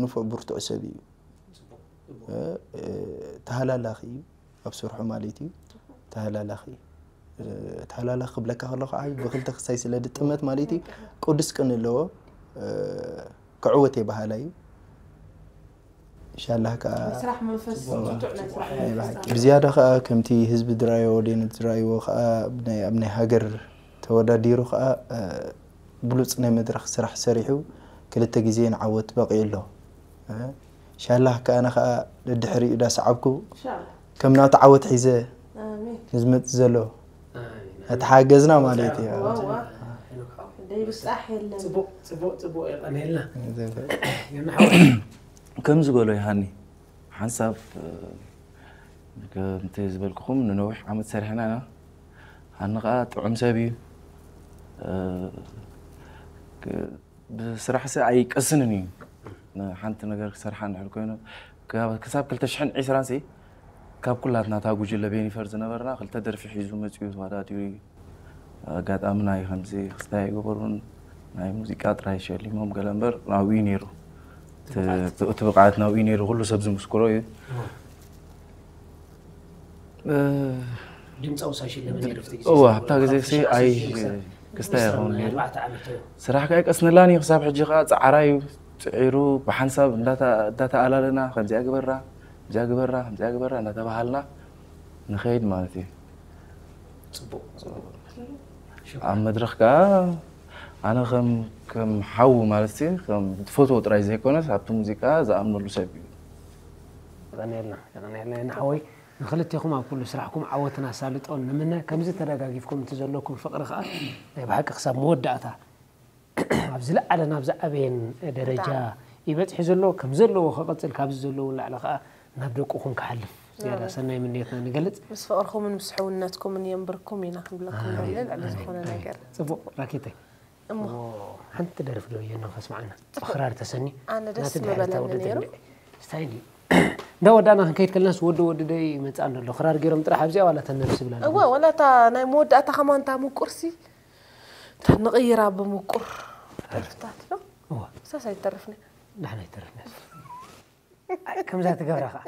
ንፉዕ ብርቱዕ ሰብ እዩ። እ፣ እ፣ ተሃላላኺ እዩ። ኣብ ስርሑ ማለት እዩ። ተሃላላኺ እዩ። እ፣ ተሃላላኺ ክብለካ ከለኹ ከዓ ብክልተ ክሳይ ስለ ዝጥመት ማለት እዩ። ቅዱስ ቅን ኣለዎ። እ፣ ክዕወት እየ በሃላይ እዩ። ኢንሻላህ ከዓ ናይ ስራሕ መንፈስ፣ ጽቡቕ። ብርቱዕ ናይ ስራሕ ናይ መንፈስ ብሓቂ። ኣሎ። ብዝያዳ ከዓ ከምቲ ህዝቢ ዝረኣዮ፣ ወደነት ዝረኣይዎ ከዓ ናይ፣ ኣብ ናይ ሃገር ተወዳዲሩ ከዓ፣ እ፣ ብሉጽ ናይ መድረኽ ስራሕ ሰሪሑ ክልተ ግዜ ንዓወት በቒዑ ኣሎ። እ፣ ኢንሻላህ ከዓ ኣነ ከዓ ደድሕሪኡ ዳሰዓብኩ ኢንሻላህ። ከም ናቱ ዓወት ሒዘ ኣሜን። ንዝመጽእ ዘሎ ኣሜን። ኣተሓገዝና ማለት እዩ። ዋው፣ ዋው። ደይ ብጻሕ የለን። ጽቡቕ፣ ጽቡቕ፣ ጽቡቕ የቐንየልና። ዘበ-፣ ዮና ሓወይ። ከም ዝበሎ ይሃኒ፣ ሓንሳብ፣ እ፣ ከምቲ ዝበልኩኹም ንነዊሕ ዓመት ሰሪሕና ኢና። ሃኒ ኸኣ ጥዑም ሰብ እዩ። እ፣ ክ-፣ ብስራሕ ሲ ኣይቀስንን እዩ። ንሓንቲ ነገር ክሰርሓ እንድሕር ኮይኑ፣ ክሳብ፣ ክሳብ ክልተ ሽሕን ዕስራን ሲ፣ ካብ ኩላትና እታ ጉጅለ ቤኒፈር ዝነበርና ክልተ ደርፊ ሒዙ መጺኡ ተወዳዲሩ እዩ። ኣጋጣሚ ናይ ከምዚ ክስታይ ኣይገበሩን፣ ናይ ሙዚቃ ጥራይ ሸሊሞም ገለ እምበር ናብኡ እዩ ነይሩ። እቲ፣ እቲ ብቕዓት ናብኡ እዩ ነይሩ፣ ኩሉ ሰብ ዝምስክሮ እዩ። እዎ። እ፣ ድምፃዊ ሳሽን ለምን ድምፃዊ ደረፍቲ ግዜ እዎ፣ ዝነበረ ኣብታ ግዜ ካብ ሲ ሽሕ ኣይ፣ ዓሰርተ ሽሕ ክስታይ ይኸውን ነይሩ። ኣርባዕተ ዓመት እዩ። ስራሕ ከኣ ኣይቀስንላን እዩ። ክሳብ ሕጂ ከኣ ጻዕራይ እዩ። ጽዒሩ ብሓንሳብ እንዳተ-፣ እንዳተኣላለና፣ ከምዚኣ ግበራ፣ ከምዚኣ ግበራ፣ ከምዚኣ ግበራ እንዳተባሃልና ንኸይድ ማለት እዩ። ጽቡቕ፣ ጽቡቕ። ኣብ መድረኽ ከኣ ኣነ ከም፣ ከም ሓዉ ማለት እዩ፣ ከም ትፈትዎ ጥራይ ዘይኮነስ ኣብቲ ሙዚቃ ዝኣምነሉ ሰብ እዩ። የቐንየልና፣ የቐንየልና ንሓወይ። ንኽልቴኹም ኣብ ኩሉ ስራሕኩም ዓወትን ኣሳልጦን ንምነ። ከምዚ ተደጋጊፍኩም እቲ ዘለኩም ፍቕሪ ከኣ ናይ ብሓቂ ክሳብ መወዳእታ ኣብ ዝለዓለ ናብ ዝዓበየን ደረጃ ብጣዕሚ። ይበጽሒ ዘሎ፣ ከም ዘለዎ ክቕጽል፣ ካብዚ ዘለዎ ንላዕሊ ከኣ ናብ ደቁኹም ክሓልፍ ዝያዳ ኣሜን። ሰናይ ምንየትና ንገልጽ። ምስ ፍቕርኹምን ምስ ሕውነትኩምን የንብርኩም ኢና ክንብለኩም ኣሜን። ንደሊ ልዕሊ ኣሜን። ዝኾነ ኣሜን። ነገር። ጽቡቕ ራኬተይ። እሞ። ኦ፣ ሓንቲ ደርፊ ዶ እየ ከስምዓና? ጽቡቕ። ብኽራር ተሰኒ። ኣነ ደስ ናተይ ድሕሪ ምበለኒ እታ ወዲ ነይሩ። ተድምዕ። ስታይል እዩ። እንዳ ወዳእና ክንከይድ ከለናስ ወዲ ወዲ ዶ ይመጽእ ኣሎ? ክራር ገይሮም ጥራሕ ኣብዚኣ ዋላ ተን ነርሲ ብላ እወ፣ ኣለዋ። ዋላ እታ ናይ መወዳእታ ከማን እታ ምቁርሲ እታ ንቕይራ ብምቁር ደርፍታት ዶ? እወ። ሳስ ኣይተርፍኒ። ንሕና ኣይተርፍኒ። ኣይ፣ ከምዛ ትገብራ ኸዓ።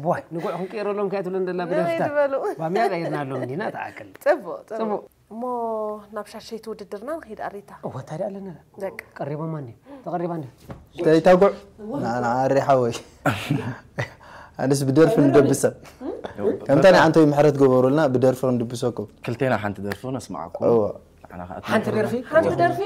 ብዋይ፣ ንጉዕ ክንቀይረሎም ከኣ ትብለን ዘላ ንኸይድ ብደርፍታት። በሉ። ባምያ ቀይርናሎም እንዲና ተኣክል። ጽቡቕ፣ ጽቡቕ። ጽቡቕ። እሞ ናብ ሻሸይቲ ውድድርና ንኸይድ ኣሪታ። እወ፣ ታዲያ ኣለና። ደቂ። ቀሪቦማ እንዲ? ተቐሪባ እንዲ? እንታይ ታጉዕ? ና፣ ና፣ ኣሪ ሓወይ። ኣነስ ብደርፊ ንደብሰ። ከምታ ናይ ኣንቶይ ምሕረት ገበሩልና፣ ብደርፊ ክንድብሰኩም። ክልቴና ሓንቲ ደርፊ ነስምዓኩም። እወ። ንዓና ኸኣ ሓንቲ ደርፊ? ሓንቲ ደርፊ?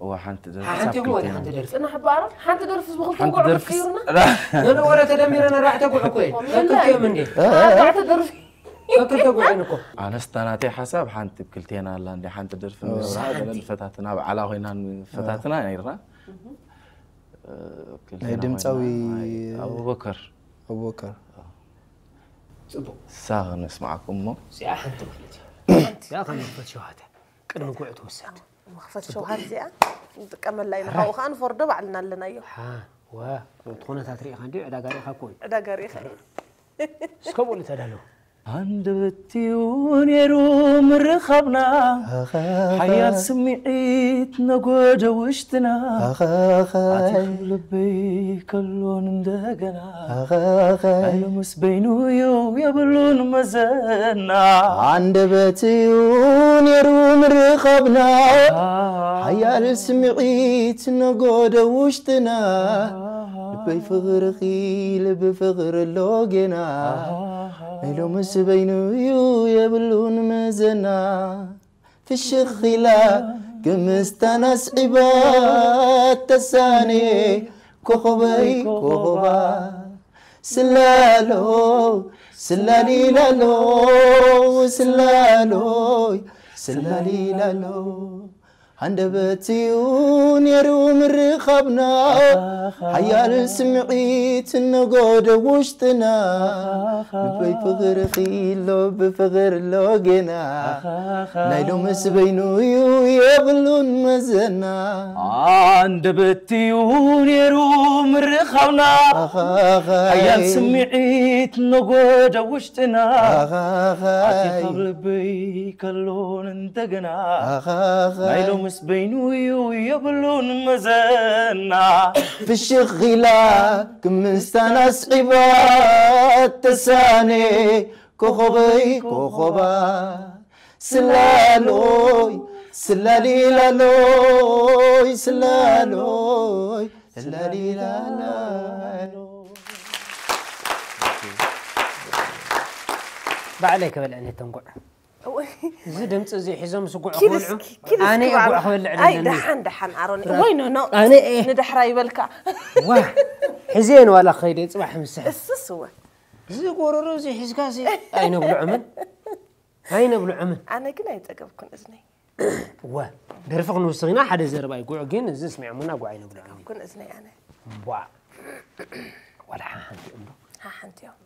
እወ፣ ሓንቲ ደርፊ ሓንቲ ክሳብ እኮ ክልቴና። ሓንቲ ደርፊ። ጽናሕ እባ፣ ሓንቲ ደርፊ ዝብኹም ሓንቲ ተንኮዕ ደርፊ ክትቅይሩና? ስ-፣ ገለ ወረ ተደሚረን ኣርባዕተ ጉዕ እኮ እየን። ወላ ከልቲኦም እንዴ? እ፣ እ፣ እ። ኣርባዕተ ደርፊ። ከክልተ ጉዕን እኮ። ኣነስ እታ ናተይ ሓሳብ ሓንቲ ክልቴና ኣላ እንዴ፣ ሓንቲ ደርፊ እወ። ንገብራ፣ ሓንቲ። ገለ ንፈታትና፣ ብዓላ ኮይና ንፈታትና ነይርና። እ፣ ክልቴና ናይ ድምፃዊ ኮይና፣ ናይ ኣቡበከር። ኣቡበከር። ጽቡቕ። እሳ ነስምዓኩም እሞ። እዚኣ ሓንቲ ማለት እዩ። እዚኣ ከም መኽፈት ሸውሃት እያ። ቅድሚ ጉዕ ትውሰድ። መኽፈት ሸውሃት እዚኣ ንጥቀመላ ኢና። ሕራይ። ካብኡ ከኣ ንፈርዶ ባዕልና ኣለናዮ። ሓ፣ ወ፣ ትኾነታት ርኢኻ እንድዩ፣ ዕዳጋ ርኢኻ እኮ እዩ። ዕዳጋ ርኢኻ እዩ። እስከ ብኡ ተዳለዉ። ኣንደበትዩ ነይሩ ምርኻብና፣ ኣኸኸ። ሓያል ስምዒት ነጎደ ውሽጥና። ኣኸኸ። ኣቲኹ ልበይ ከሎን እንደገና። ኣኸኸ። ናይ ሎምስ በይኑ እዩ የብሉን መዘና። ኣንደበት እዩ ነይሩ ምርኻብና፣ ኣሃ። ሓያል ስምዒት ነጎደ ውሽጥና። ኣሃ። ልበይ ፍቕርኺ ልቢ ፍቕሪ ኣሎ ጌና። ኣሃ። ናይ ሎምስ በይኑ እዩ የብሉን መዘና። ፍሽኽ ኢላ ክምስታና ስዒባ ተሳኔ ኮኾበይ ኮኾባ። ስላሎ ስላሊላሎ ስላሎይ ስላሊላሎ። ሃንደበት እዩ ነይሩ ምርኻብና፣ ሓያል ስምዒት ነጎደ ውሽጥና። ልበይ ፍቕርኺ ኣሎ ብፍቕር ኣሎ ጌና፣ ናይ ሎምስ በይኑ እዩ የብሉን መዘና። ኣንደበት እዩ ነይሩ ምርኻብና፣ ሓያል ስምዒት ነጎደ ውሽጥና። ኣቲ ካብ ልበይ ከሎን እንደገና፣ ናይ ሎምስ በይኑ እዩ የብሉን መዘና። ፍሽኽ ኢላ ክምስታና ስዒባ ተሳኔ ኮኾበይ ኮኾባ። ስላሎይ ስላሊላሎይ ስላሎይ ስላሊላላሎ። ባዕለይ ክበልዐኒ ተንጉዕ። እወ። እዚ ድምፂ እዚ ሒዞም ስጉዕ ኪድ ክበልዑ፣ እስኪ፣ ኪድ ኣነ እስኪ እየ ጉዕ ባዕላ። ክበልዕ ኣይ፣ ደለኒ። ደሓን፣ ደሓን፣ ኣሮን። እወ። ወይ፣ ኖ፣ ኖ። ኣነ እየ። ንዳሕራ ይበልካ። ዋ፣ ሒዘ እየ ንዋላ ክኸይደ፣ ፅባሕ ምስሕ። እስስ እወ። እዚ ጎረሮ እዚ ሒዝካ እዚ ኣይነብልዖምን። ኣይነብልዖምን። ኣነ ግን ኣይፀገብኩን እዝነይ። እወ፣ ደርፊ ክንውስኽ ኢና፣ ሓደ ዘረባ እዩ። ጉዕ ግን እዚ ስሚዖምና ጉዕ ኣይነብልዖምን። ኣይፀገብኩን እዝነይ ኣነ። ቧ። ዋላ ሓንቲ እዮም ዶ? ሓሓንቲ እዮም።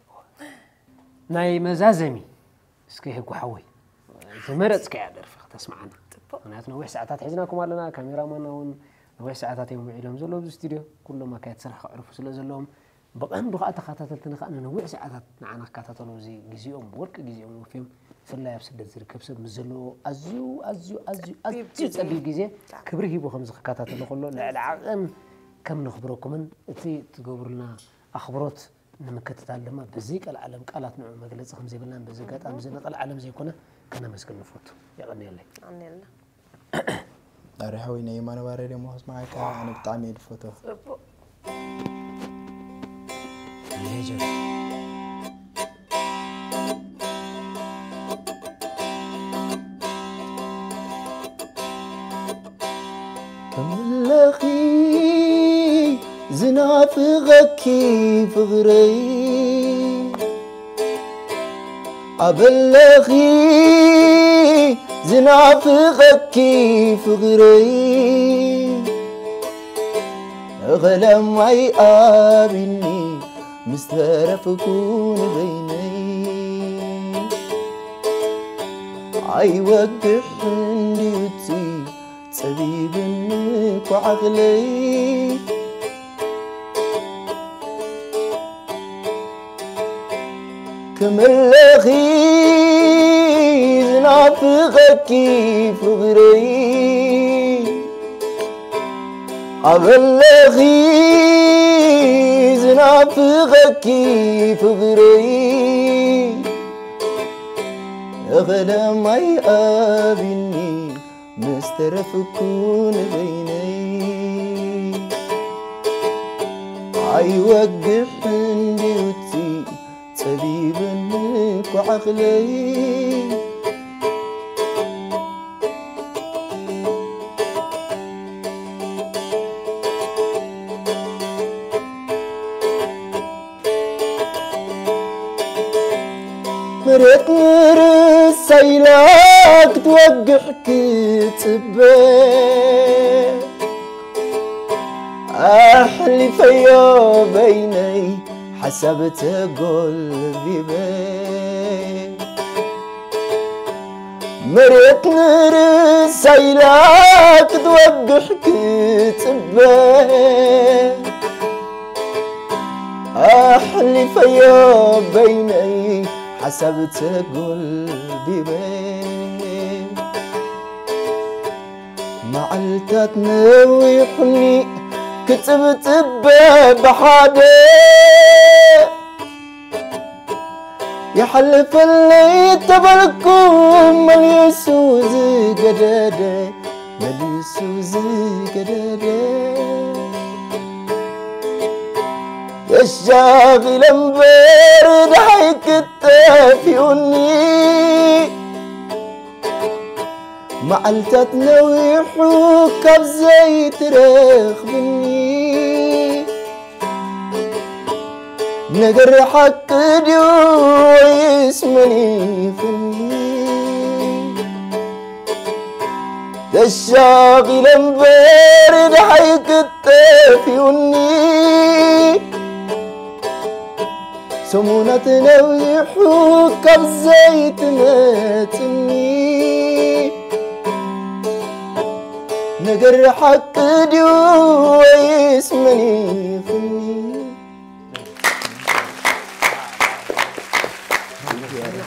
ናይ መዛዘሚ፣ እስከ ህጉ ሓወይ፣ ዝመረጽካያ ደርፊ ከተስምዓና። ጽቡቕ። ምኽንያቱ ነዊሕ ሰዓታት ሒዝናኩም ኣለና፣ ካሜራማንና እውን ነዊሕ ሰዓታት እዮም ውዒሎም ዘለዉ ኣብዚ ስቱድዮ። ኩሎም ኣካየድቲ ስራሕ ከዕርፉ ስለ ዘለዎም፣ ብቐንዱ ከኣ ተኸታተልትና ከኣ ንነዊሕ ሰዓታት ንዓና ክከታተሉ፣ እዚ ግዜኦም፣ ወርቂ ግዜኦም ወፍዮም፣ ብፍላይ ኣብ ስደት ዝርከብ ሰብ ምስ ዘለዎ ኣዝዩ፣ ኣዝዩ፣ ኣዝዩ፣ ኣዝዩ ጸቢብ፣ ጸቢብ ግዜ፣ ጸቢብ። ክብሪ ሂቡ ከምዚ ክከታተሎ ከሎ፣ ልዕሊ ዓቐን ከም ነኽብረኩምን እቲ ትገብሩልና ኣኽብሮት ንምክትታል ድማ ብዘይቀልዓለም ቃላት ንዑ መግለጺ ከም ዘይብልናን በዚ ኣጋጣሚ እዚ ንቐልዓለም ዘይኮነ ከነመስግን ንፈቱ። የቐንየለይ። የቐንየልና። ኣረ ሓወይ ናይ የማነ ባርያ ደሞ ከስማዓካ ኣነ ብጣዕሚ እየ ዝፈትዎ። ጽቡቅ። ተመለኺ ዝናፍቐኪ ፍቕረይ ኣበለኺ ዝናፍቐኪ ፍቕረይ እኸለማይ ኣቢኒ ምስ ተረፍኩ ንበይነይ ኣይወግሕን ድዩቲ ጸቢብኒ እኮ ዓቕለይ ክምለኺ ዝናፍቐኪ ፍቕረይ ኣበለኺ ዝናፍቐኪ ፍቕረይ እኸለማይ ኣቢኒ ምስ ተረፍኩ ንበይነይ ኣይወግሕን ድዩቲ ጸቢብኒ እኮ ዓቕለይ መሬት ንርሳ ኢላ ክትወግሕ ክጽበ ኣሕሊፈዮ በይነይ ሓሳብ ተጎልቢበ መሬት ንርሳ ኢላ ክትወግሕ ክጽበ ኣሕሊፈዮ በይነይ ሓሳብ ተጎልቢበ መዓልታት ነዊሑኒ ክጽብጽበ ብሓደ ይሓልፈለይ ተበልኩ መሊሱ ዝገደደ መሊሱ ዝገደደ ተሻኺለ እምበር ደሃይ ክትጠፊኡኒ መዓልታት ነዊሑ ካብ ዘይትረኽብኒ ነገር ሓቂ ድዩ ወይስ መሊፍኒ ተሻቒለ እምበር ደሓይ ክትጠፊኡኒ ሰሙናት ነዊሑ ካብ ዘይትመጽኒ ነገር ሓቂ ድዩ ወይስ መሊፍኒ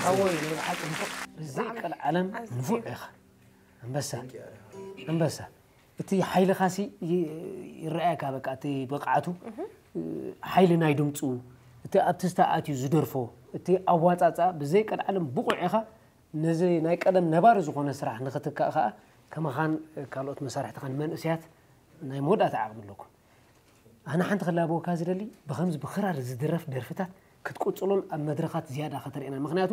ሓወይ ብሓቂ ንፉዕ ብዘይ ቀልዓለም ንፉዕ ኢኻ ኣንበሳ ኣንበሳ እቲ ሓይልኻሲ ይረኣየካ በቃ እቲ ብቕዓቱ ሓይሊ ናይ ድምፁ እቲ ኣብቲ ዝተኣትዩ ዝደርፎ እቲ ኣዋፃፃ ብዘይ ቀልዓለም ብቑዕ ኢኻ ነዚ ናይ ቀደም ነባሪ ዝኾነ ስራሕ ንኽትካእ ከዓ ከማኻን ካልኦት መሳርሕትኻን መንእሰያት ናይ መወዳእታ ዓቕሚ ኣለኩም ኣነ ሓንቲ ክላበወካ ዝደሊ ብኸምዚ ብኽራር ዝድረፍ ደርፍታት ክትቅፅሎን ኣብ መድረኻት ዝያዳ ከተርእና ምክንያቱ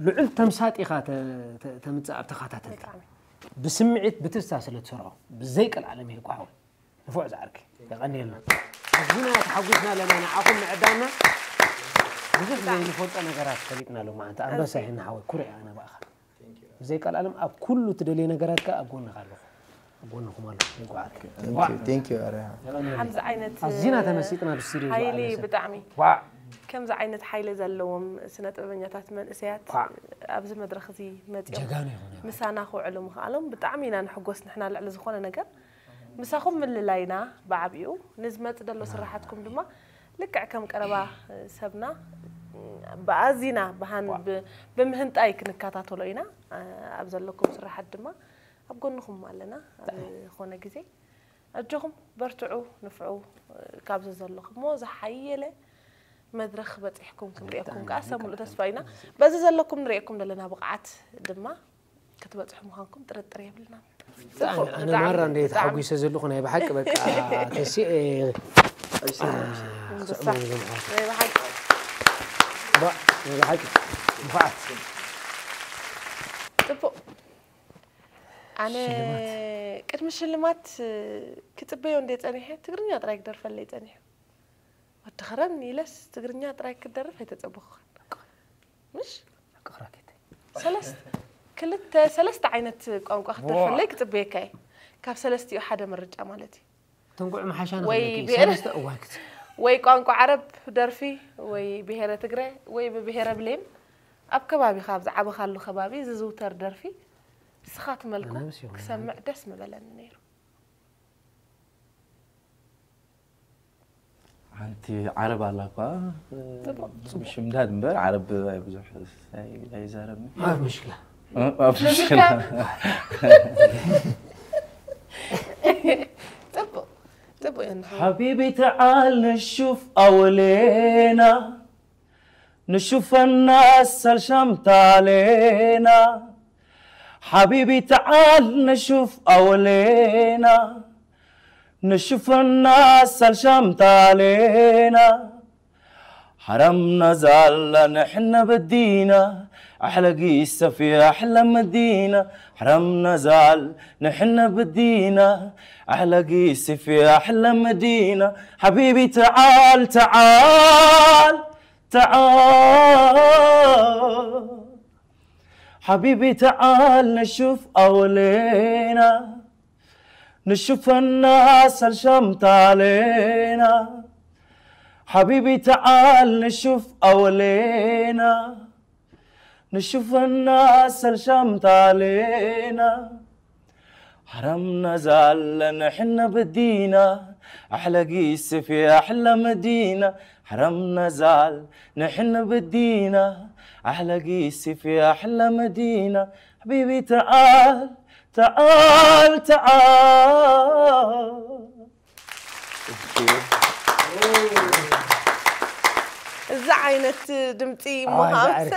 ልዑል ተምሳጥ ኢኻ ተምፅእ ኣብ ተኸታተልቲ ብስምዒት ብትስታ ስለ ትሰርሖ ብዘይ ቀልዓለም ይልቋ ሓወይ ንፉዕ ዝዓርኪ የቐንየልና ኣዝና ተሓጒስና ኣለና ንዓኹም ምዕዳና ብዙሕ ዘይንፈልጦ ነገራት ፈሊጥና ሎማዓንቲ ኣንበሳ ይሕና ሓወይ ኩርዕ ኣነ ብኣኻ ብዘይ ቀልዓለም ኣብ ኩሉ ትደልየ ነገራት ከኣ ኣብ ጎንኻ ኣለኹ ኣብ ጎንኹም ኣለኹ ይጓዓር ሓምዚ ዓይነት ኣዚና ተመሲጥና ብስሪ ሓይሊ ብጣዕሚ ከምዚ ዓይነት ሓይሊ ዘለዎም ስነ ጥበበኛታት መንእሰያት ኣብዚ መድረኽ እዚ መፅኦም ምሳና ክውዕሉ ምኽኣሎም ብጣዕሚ ኢና ንሕጎስ ንሕና ልዕሊ ዝኾነ ነገር ምሳኹም ምልላይና ብዓብኡ ንዝመፅ ዘሎ ስራሓትኩም ድማ ልክዕ ከም ቀረባ ሰብና ብኣዚና ብሃን ብምህንጣይ ክንከታተሎ ኢና ኣብ ዘለኩም ስራሓት ድማ ኣብ ጎንኹም ኣለና ኣብ ዝኾነ ግዜ ኣጆኹም በርትዑ ንፍዑ ካብዚ ዘለኹም ሞ ዝሓየለ መድረኽ በፂሕኩም ክንሪአኩም ከዓ ሰብ ሙሉእ ተስፋ ኢና በዚ ዘለኩም ንሪአኩም ዘለና ብቕዓት ድማ ክትበፅሑ ምዃንኩም ጥርጥር የብልናን ኣነ ማራ እንደ ተሓጒሰ ዘለኹ ናይ ብሓቂ በቃ ተሲኤ ኣይሰማዕን። ክስዕሞ እዞም ኣሕዋት ናይ ብሓቂ ባእ ናይ ብሓቂ ንፉዓት ፅቡቕ ኣነ ቅድሚ ሽልማት ክፅበዮ እንደ ፀኒሐ ትግርኛ ጥራይ ክደርፈለይ ፀኒሑ ወዲ ኸረን ኢለስ ትግርኛ ጥራይ ክደርፍ ኣይተፀበኹን ምሽ ፍቅራኬት ሰለስተ ክልተ ሰለስተ ዓይነት ቋንቋ ክትደርፈለይ ክፅበየካ እየ ካብ ሰለስቲኡ ሓደ ምርጫ ማለት እዩ ተንጉዕ መሓሻ ወይ ንኽብለኪ ብኤር- ሰለስተ እዋክት ወይ ቋንቋ ዓረብ ደርፊ ወይ ብሄረ ትግረ ወይ ብብሄረ ብሌን ኣብ ከባቢኻ ኣብ ዝዓበኻሉ ከባቢ ዝዝውተር ደርፊ ንስኻ ትመልኮ ኣናብስ ይኹን ክሰምዕ ደስ ምበለኒ ነይሩ ሓንቲ ዓረብ ኣላ እኳ ብሽምዳድ እምበር ዓረብ ኣይብዙሕ ኣይዛረብን ኣብ ምሽክላ ኣብ ምሽክላ ፅቡቅ ፅቡቅ እያ ንሓ حبيبي تعال نشوف أولينا نشوف الناس الشمت علينا حبيبي تعال نشوف أولينا نشوف الناس الشمت علينا حرمنا زال نحن بدينا أحلى قصة في أحلى مدينة حرمنا زال نحن بدينا أحلى قصة في أحلى مدينة حبيبي تعال تعال تعال حبيبي تعال نشوف أولينا نشوف الناس الشمت علينا حبيبي تعال نشوف أولينا نشوف الناس الشمت علينا حرمنا زال نحن بدينا أحلى قيس في أحلى مدينة حرمنا زال نحن بدينا أحلى قيس في أحلى مدينة حبيبي تعال تعال تعال እዚ ዓይነት ድምፂ ኣይ፣ ምሃብ ዛዕሪ።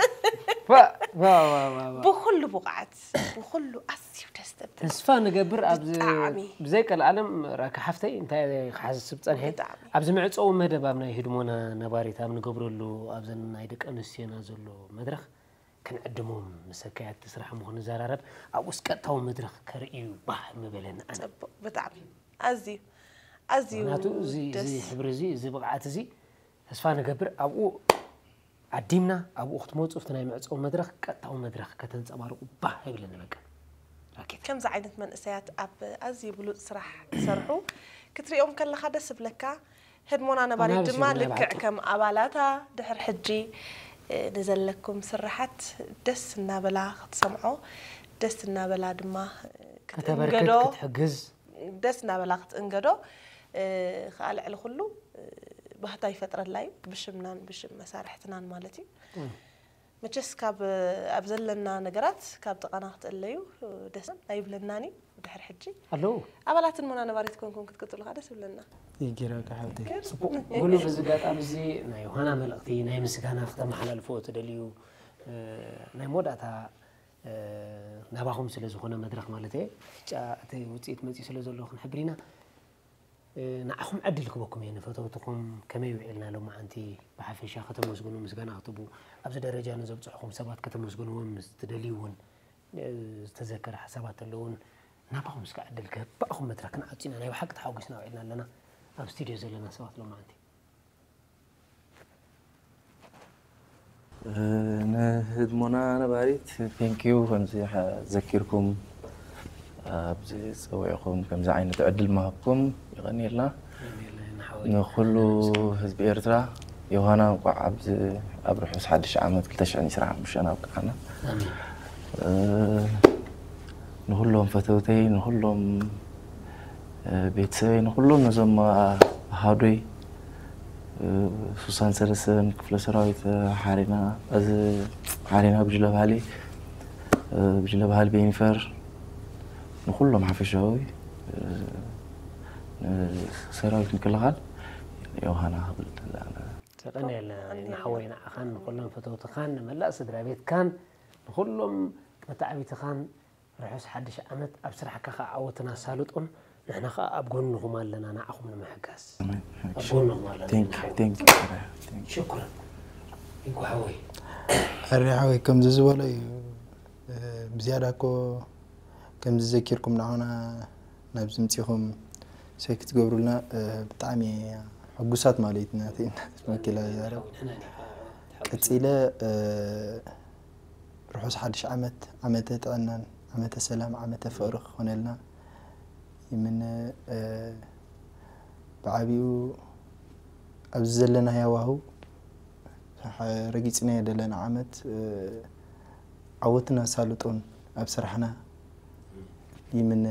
ዋ፣ ዋ፣ ዋ፣ ዋ፣ ዋ። ብኩሉ ብቕዓት ብኩሉ ኣዝዩ ደስ ተብል ተስፋ ንገብር ኣብዚ ብጣዕሚ። ብዘይ ቀልዓለም ራካ ሓፍተይ እንታይ ክሓስብ ፀንሐ ብጣዕሚ። ኣብዚ መዕፀዊ መደብ ኣብ ናይ ህድሞና ነባሪት ኣብ ንገብረሉ ኣብዘን ናይ ደቂ ኣንስትዮና ዘሎ መድረኽ ክንዕድሞም ምስ ኣካየድቲ ስራሕ ምኹ ንዘራረብ ኣብኡስ ቀጥታዊ መድረኽ ከርእዩ ባህ ምበለኒ ኣነ ፅቡቅ ብጣዕሚ ኣዝዩ ኣዝዩ ምክንያቱ እዚ እዚ ደስ ሕብሪ እዚ እዚ ብቕዓት እዚ ተስፋ ንገብር ኣብኡ ዓዲምና ኣብኡ ክትመፁ ኣብቲ ናይ መዕፀዊ መድረኽ ቀጥታዊ መድረኽ ከተንፀባርቁ ባህ ይብለኒ በቃ ራኬት ከምዚ ዓይነት መንእሰያት ኣብ ኣዝዩ ብሉፅ ስራሕ ክሰርሑ ክትሪኦም ከለኻ ደስ ዝብለካ ህድሞና ነባሪት ኣናብስ ድማ ይኹን ናይ ልክዕ ብሓቂ። ከም ኣባላታ ድሕር ሕጂ እ፣ ንዘለኩም ስራሓት ደስ እናበላ ክትሰምዖ ደስ እናበላ ድማ እ፣ ከተበርክት ክትእንገዶ ክትሕግዝ ደስ እናበላ ክትእንገዶ እ፣ ከዓ ልዕሊ ኩሉ እ፣ ባህታ ይፈጥረላ እዩ ብሽምናን ብሽም መሳርሕትናን ማለት እዩ መቸስ ካብ ኣብ ዘለና ነገራት ካብ ጥቓና ክትእለዩ ደስ ኣይብለናን እዩ ድሕር ሕጂ ኣለዉ ኣባላት ህድሞና ነባሪት ኮንኩም ክትቅፅሉ ከዓ ደስ ይብለና ይጊረካ ሓብተይ ጽቡቅ ሙሉ በዚ ኣጋጣሚ እዚ ናይ ዮሃና መልእኽቲ ናይ ምስጋና ክተመሓላልፎ ትደልዩ እ፣ ናይ መወዳእታ እ፣ ናባኹም ስለ ዝኾነ መድረኽ ማለት እየ ብጫ እቲ ውፅኢት መፅኡ ስለ ዘሎ ክንሕብር ኢና እ፣ ንዓኹም ዕድል ክበኩም እየ ንፈተውትኹም ከመይ ውዒልና ሎማዓንቲ ብሓፈሻ ከተመስግኑ ምስጋና ክትቡ ኣብዚ ደረጃ ንዘብፅሕኹም ሰባት ከተመስግንዎም ምስ ትደልዩ እውን እ፣ ዝተዘከረ ሓሳባት ኣለውን ናባኹም እስከ ዕድል ክህብ ብኣኹም መድረክ ክንዓፁ ኢና ናይ ብሓቂ ተሓጒስና ውዒልና ኣለና ኣብ ስቱድዮ ዘለና ሰባት ሎማዓንቲ ንህድሞና ነባሪት ቴንኪዩ ከምዚ ዘኪርኩም ኣብዚ ፀዊዕኩም ከምዚ ዓይነት ዕድል ምሃብኩም ይቐኒልና ንኩሉ ህዝቢ ኤርትራ ዮሃና እንቋዕ ኣብዚ ኣብ ርሑስ ሓድሽ ዓመት ክልተ ሽሕን ዕስራን ሓሙሽተን ኣብቅዓና ንኩሎም ፈተውተይ ንኩሎም ቤተሰበይ ንኩሎም ነዞም ኣሃዶይ ሱሳን ሰለስተን ክፍለ ሰራዊት ሓሬና እዚ ሓሬና ጉጅለ ባህሊ ጉጅለ ባህሊ ቤኒፈር ንኩሎም ሓፈሻዊ ሰራዊት ምክልኻል ዮሃና ክብል ተቐንየልና ንሓወይ ንዓኻን ንኩሎም ፈተውትኻን ንመላእ ስድራ ቤትካን ንኩሎም መታዕቢትኻን ርሑስ ሓድሽ ዓመት፣ ኣብ ስራሕካ ከዓ ዓወትን ኣሳልጦን። ንሕና ከዓ ኣብ ጎንኹም ኣለና፣ ንዓኹም ንምሕጋዝ ኣብ Thank ጎንኹም you, ኣለና። thank you, thank you. ሽኩረን። እንኳ ሓወይ ሕሪ ሓወይ ከምዚ ዝበሎ እዩ። ብዝያዳ እኮ ከምዚ ዘኪርኩም ንዓና ናብዚ ምፂኹም ሰኪ ትገብሩልና ብጣዕሚ ሕጉሳት ማለት እዩ። ናተይ መኪላ ይዛረብ። ቀፂለ ርሑስ ሓድሽ ዓመት፣ ዓመተ ጥዕናን ዓመተ ሰላም ዓመተ ፍቕሪ ክኾነልና ይምነ። ብዓቢኡ ኣብዚ ዘለና ያዋሁ ረጊፅናዮ ዘለና ዓመት ዓወትን ኣሳልጦን ኣብ ስራሕና ይምነ።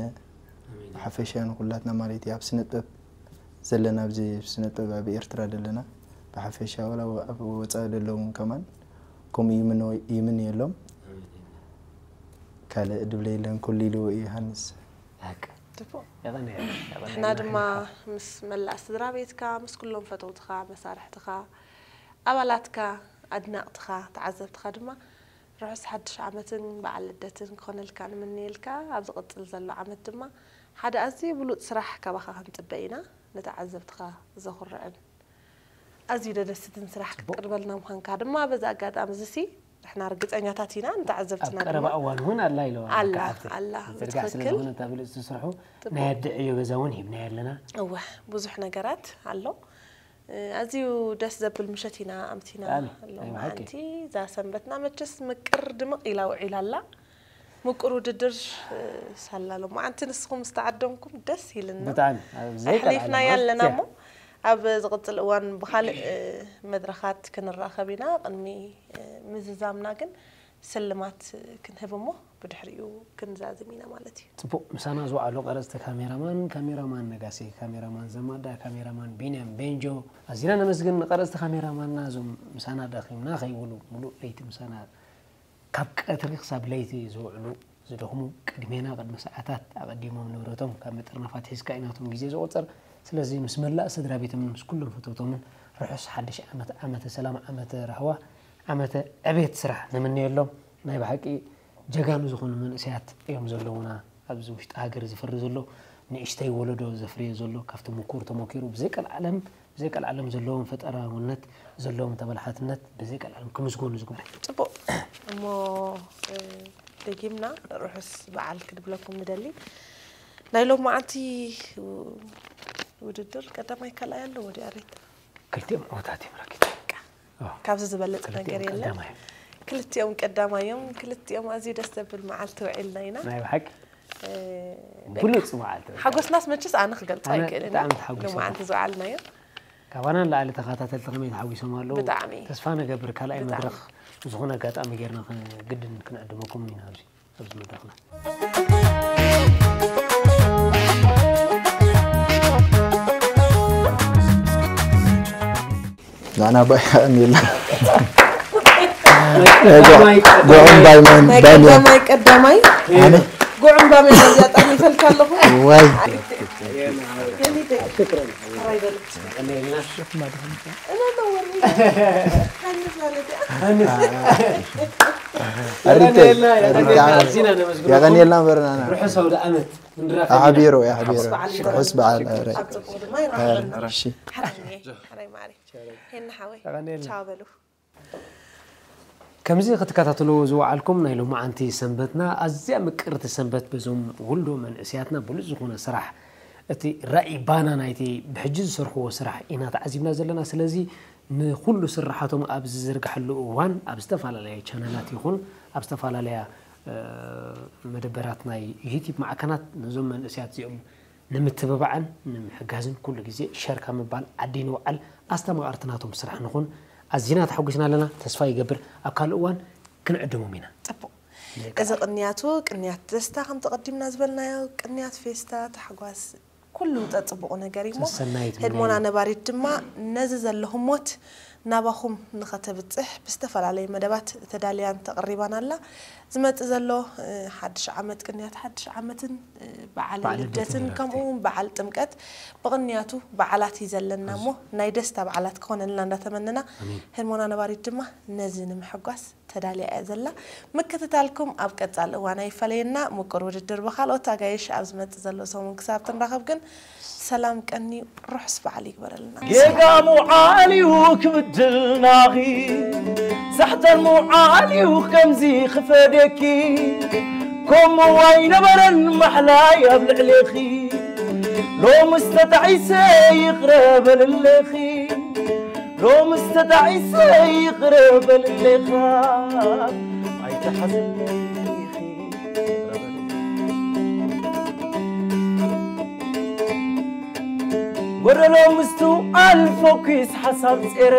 ሓፈሻ ንኩላትና ማለት እዩ። ኣብ ስነጥበብ ዘለና ኣብዚ ስነጥበብ ኣብ ኤርትራ ዘለና ብሓፈሻ ወላ ኣብ ወፃኢ ዘለውን ከማን ከምኡ ይምነየሎም። ካልእ ድብለ የለን፣ ኩሉ ኢልዎ እዩ ዮሃንስ። ሓቂ ጽቡቕ። የቐንየ ንሕና ድማ ምስ መላእ ስድራ ቤትካ፣ ምስ ኩሎም ፈተውትኻ፣ መሳርሕትኻ፣ ኣባላትካ፣ ኣድናቕትኻ፣ ተዓዘብትኻ ድማ ርሑስ ሓድሽ ዓመትን በዓል ልደትን ክኾነልካ ንምንየልካ። ኣብ ዝቕጽል ዘሎ ዓመት ድማ ሓደ ኣዝዩ ብሉጽ ስራሕ ካባኻ ክንጽበ ኢና። ንተዓዘብትኻ ዘኹርዕን ኣዝዩ ደደስትን ስራሕ ክትቅርበልና ምዃንካ ድማ በዚ ኣጋጣሚ እዚ ሲ ንሕና ርግጸኛታት ኢና። ንተዓዘብትና ኣብ ቀረባ ድማ እዋን እውን ኣላ ኢለዋ ኣላ ከዓብቲ ኣላ ዝርጋሕ ስለ ብትኽክል ዝኾነ እታ ብልጽቲ ስርሑ ናይ ኣደ ዕዮ ገዛ እውን ሂብና ኣለና እወ ብዙሕ ነገራት ኣሎ። ኣዝዩ ደስ ዘብል ምሸት ኢና ኣምቲና ብጣዕሚ፣ ሎም ናይ ብሓቂ። ሓንቲ እዛ ሰንበትና መቸስ ምቅር ድምቕ ኢላ ውዒላ ኣላ። ምቁር ውድድር ሳላ ሎም መዓንቲ ንስኹም ዝተዓደምኩም ደስ ኢልና ብጣዕሚ ኣብ ዘይቀልዓለም ኣሕሊፍናዮ ኣለና ኣዝያ። እሞ ኣብ ዝቕፅል እዋን ብካልእ መድረኻት ክንራኸብ ኢና። ቅድሚ ምዝዛምና ግን ስልማት ክንህብ እሞ ብድሕሪኡ ክንዛዝም ኢና ማለት እዩ። ፅቡቅ ምሳና ዝወዓሉ ቀረፅቲ ካሜራማን ካሜራማን ነጋሲ ካሜራማን ዘማዳ ካሜራማን ቢንያም ቤንጆ ኣዚና ነመስግን። ንቀረፅቲ ካሜራማንና እዞም ምሳና ደኺምና ከይውሉ ሙሉእ ለይቲ ምሳና ካብ ቀትሪ ክሳብ ለይቲ ዝውዕሉ ዝደኽሙ ቅድሜና ቅድሚ ሰዓታት ኣቐዲሞም ንብረቶም ካብ ምጥርናፍ ኣትሒዝካ እዩ ናቶም ግዜ ዝቑፀር። ስለዚ ምስ መላእ ስድራ ቤቶምን ምስ ኩሎም ፈተውቶምን ርሑስ ሓድሽ ዓመት ዓመተ ሰላም ዓመተ ራህዋ ዓመተ ዕቤት ስራሕ ንምነየሎም። ናይ ብሓቂ ጀጋኑ ዝኾኑ መንእሰያት እዮም ዘለዉና ኣብዚ ውሽጢ ሃገር ዝፈሪ ዘሎ ንእሽተይ ወለዶ ዘፍርዮ ዘሎ ካብቲ ምኩር ተመኪሩ ብዘይቀልዓለም ብዘይቀልዓለም ዘለዎም ፈጠራውነት ዘለዎም ተበላሓትነት ብዘይቀልዓለም ክምስጎኑ ዝግባእ። ፅቡቅ እሞ ደጊምና ርሑስ በዓል ክንብለኩም ንደሊ። ናይ ሎም መዓልቲ ውድድር ቀዳማይ ካልኣይ ኣለዎ ድያ ሬት? ክልቲኦም ዕውታት እዮም ረኪቦም። ካብዚ ዝበለፅ ነገር ክልቲኦም የለን። ቀዳማይ እዮም። ክልቲኦም ቀዳማይ እዮም። ክልቲኦም ኣዝዩ ደስ ዘብል መዓልቲ ውዒልና ኢና። ናይ ብሓቂ እ፣ ብሉፅ መዓልቲ። ሓጎስናስ መቸስ ኣነ ክገልፆ ኣነ ኣይክእልን ብጣዕሚ እየ። ተሓጒሰ። ሎማዓንቲ ዝወዓልናዮ ካባና ንላዕሊ ተኸታተልቲ ከመይ ተሓጒሶም ኣለዉ? ብጣዕሚ። ተስፋ ንገብር ካልኣይ ብጣዕሚ። መድረኽ ብዝኾነ ኣጋጣሚ ጌርና ክ- ግድን ክንዕድመኩም ኢና ኣብዚ ኣብዚ መድረኽና። ንዓና ባይ የላ ቀዳማይ ጉዕምባይ መን ናይ ባንያ ቀዳማይ ቀዳማይ ኣነ ጉዕምባ መን እዚኣ ጠርኒፈልካ ኣለኹ። ዋይ የሊደይ። ሕራይ በል። እነ ነወሪ። ሓይነት ማለት እያ። ኣሪተ የቐንየልና፣ የቐንየልና፣ ሪታ ኣዚና ነመስግነኩም። የቐንየልና በርናና ርሑስ ኣውደ ዓመት። ክንራኸብ ኢና። ኣሕቢሮ ኣሕቢሮ ርሑስ በዓል ርሑስ በዓል ኣረ ኣብ ጽቡቕ ድማ ይራኸበና። እሺ ሕራይ እየ፣ ሕራይ ማዕረ። ሄና ሓወይ የቐንየልና። ቻው በሉ። ከምዚ ክትከታተልዎ ዝወዓልኩም ናይ ሎማዓንቲ ሰንበትና ኣዝያ ምቅርቲ ሰንበት በዞም ውልዶ መንእስያትና ብሉፅ ዝኾነ ስራሕ እቲ ራኢ ባና ናይቲ ብሕጂ ዝሰርሕዎ ስራሕ ኢና ተዓዚብና ዘለና። ስለዚ ንኩሉ ስራሓቶም ኣብ ዝዝርግሐሉ እዋን ኣብ ዝተፈላለያ ቻነላት ይኹን ኣብ ዝተፈላለያ መደበራት ናይ ዩቲብ ማዕከናት ነዞም መንእስያት እዚኦም ንምትብባዕን ንምሕጋዝን ኩሉ ግዜ ሸር ካብ ምባል ዓዲ ንውዓል ኣስተማቐርቲ ናቶም ስራሕ ንኹን ኣዚና ተሓጒስና ኣለና። ተስፋ ይገብር ኣብ ካልእ እዋን ክንዕድሞም ኢና። ጽቡቕ። እዚ ቅንያቱ ቅንያት ደስታ ከምቲ ቀዲምና ዝበልናዮ ቅንያት ፌስታ ታሕጓስ ኩሉ ተጽብቑ ነገር እዩ እሞ ሰሰናይት ህድሞና ምንያት። ነባሪት ድማ ነዚ ዘሎ ህሞት ናባኹም ንኸተብጽሕ ብዝተፈላለዩ መደባት ተዳልያን ተቕሪባን ኣላ። ዝመጽእ ዘሎ ሓድሽ ዓመት ቅንያት ሓድሽ ዓመትን በዓል በዓል ልደትን ልደትን ይረክብ። ከምኡ እውን በዓል ጥምቀት ብቕንያቱ በዓላት እዩ ዘለና እሞ ናይ ደስታ በዓላት ክኾነልና እንዳተመነና ህድሞና ነባሪት ድማ ነዚ ንምሕጓስ ተዳልያ እያ ዘላ። ምክትታልኩም ኣብ ቀጻሊ እዋን ኣይፈለየና። ምቁር ውድድር ብኻልኦት ኣጋይሽ ኣብ ዝመጽእ ዘሎ ሰሙን ክሳብ ትንራኸብ ግን ሰላም ቀኒ፣ ርሑስ በዓል ይግበረልና። ጌጋ ምውዓል እዩ ክብድልናኺ፣ ሳሕተን ምውዓል እዩ ከምዚ ክፈደኪ። ከምኡ ኣይነበረን ማሕላይ ኣብ ልዕሌኺ፣ ሎምስ ተጣዒሰ ይቕረ በልለኺ። ሎምስ ተጣዒሰ ይቕረ በልለኻ፣ ኣይትሓዝለይ ኢኺ። ጎደሎ ምስቱ ኣልፎኪስ ሓሳብ ጼረ፣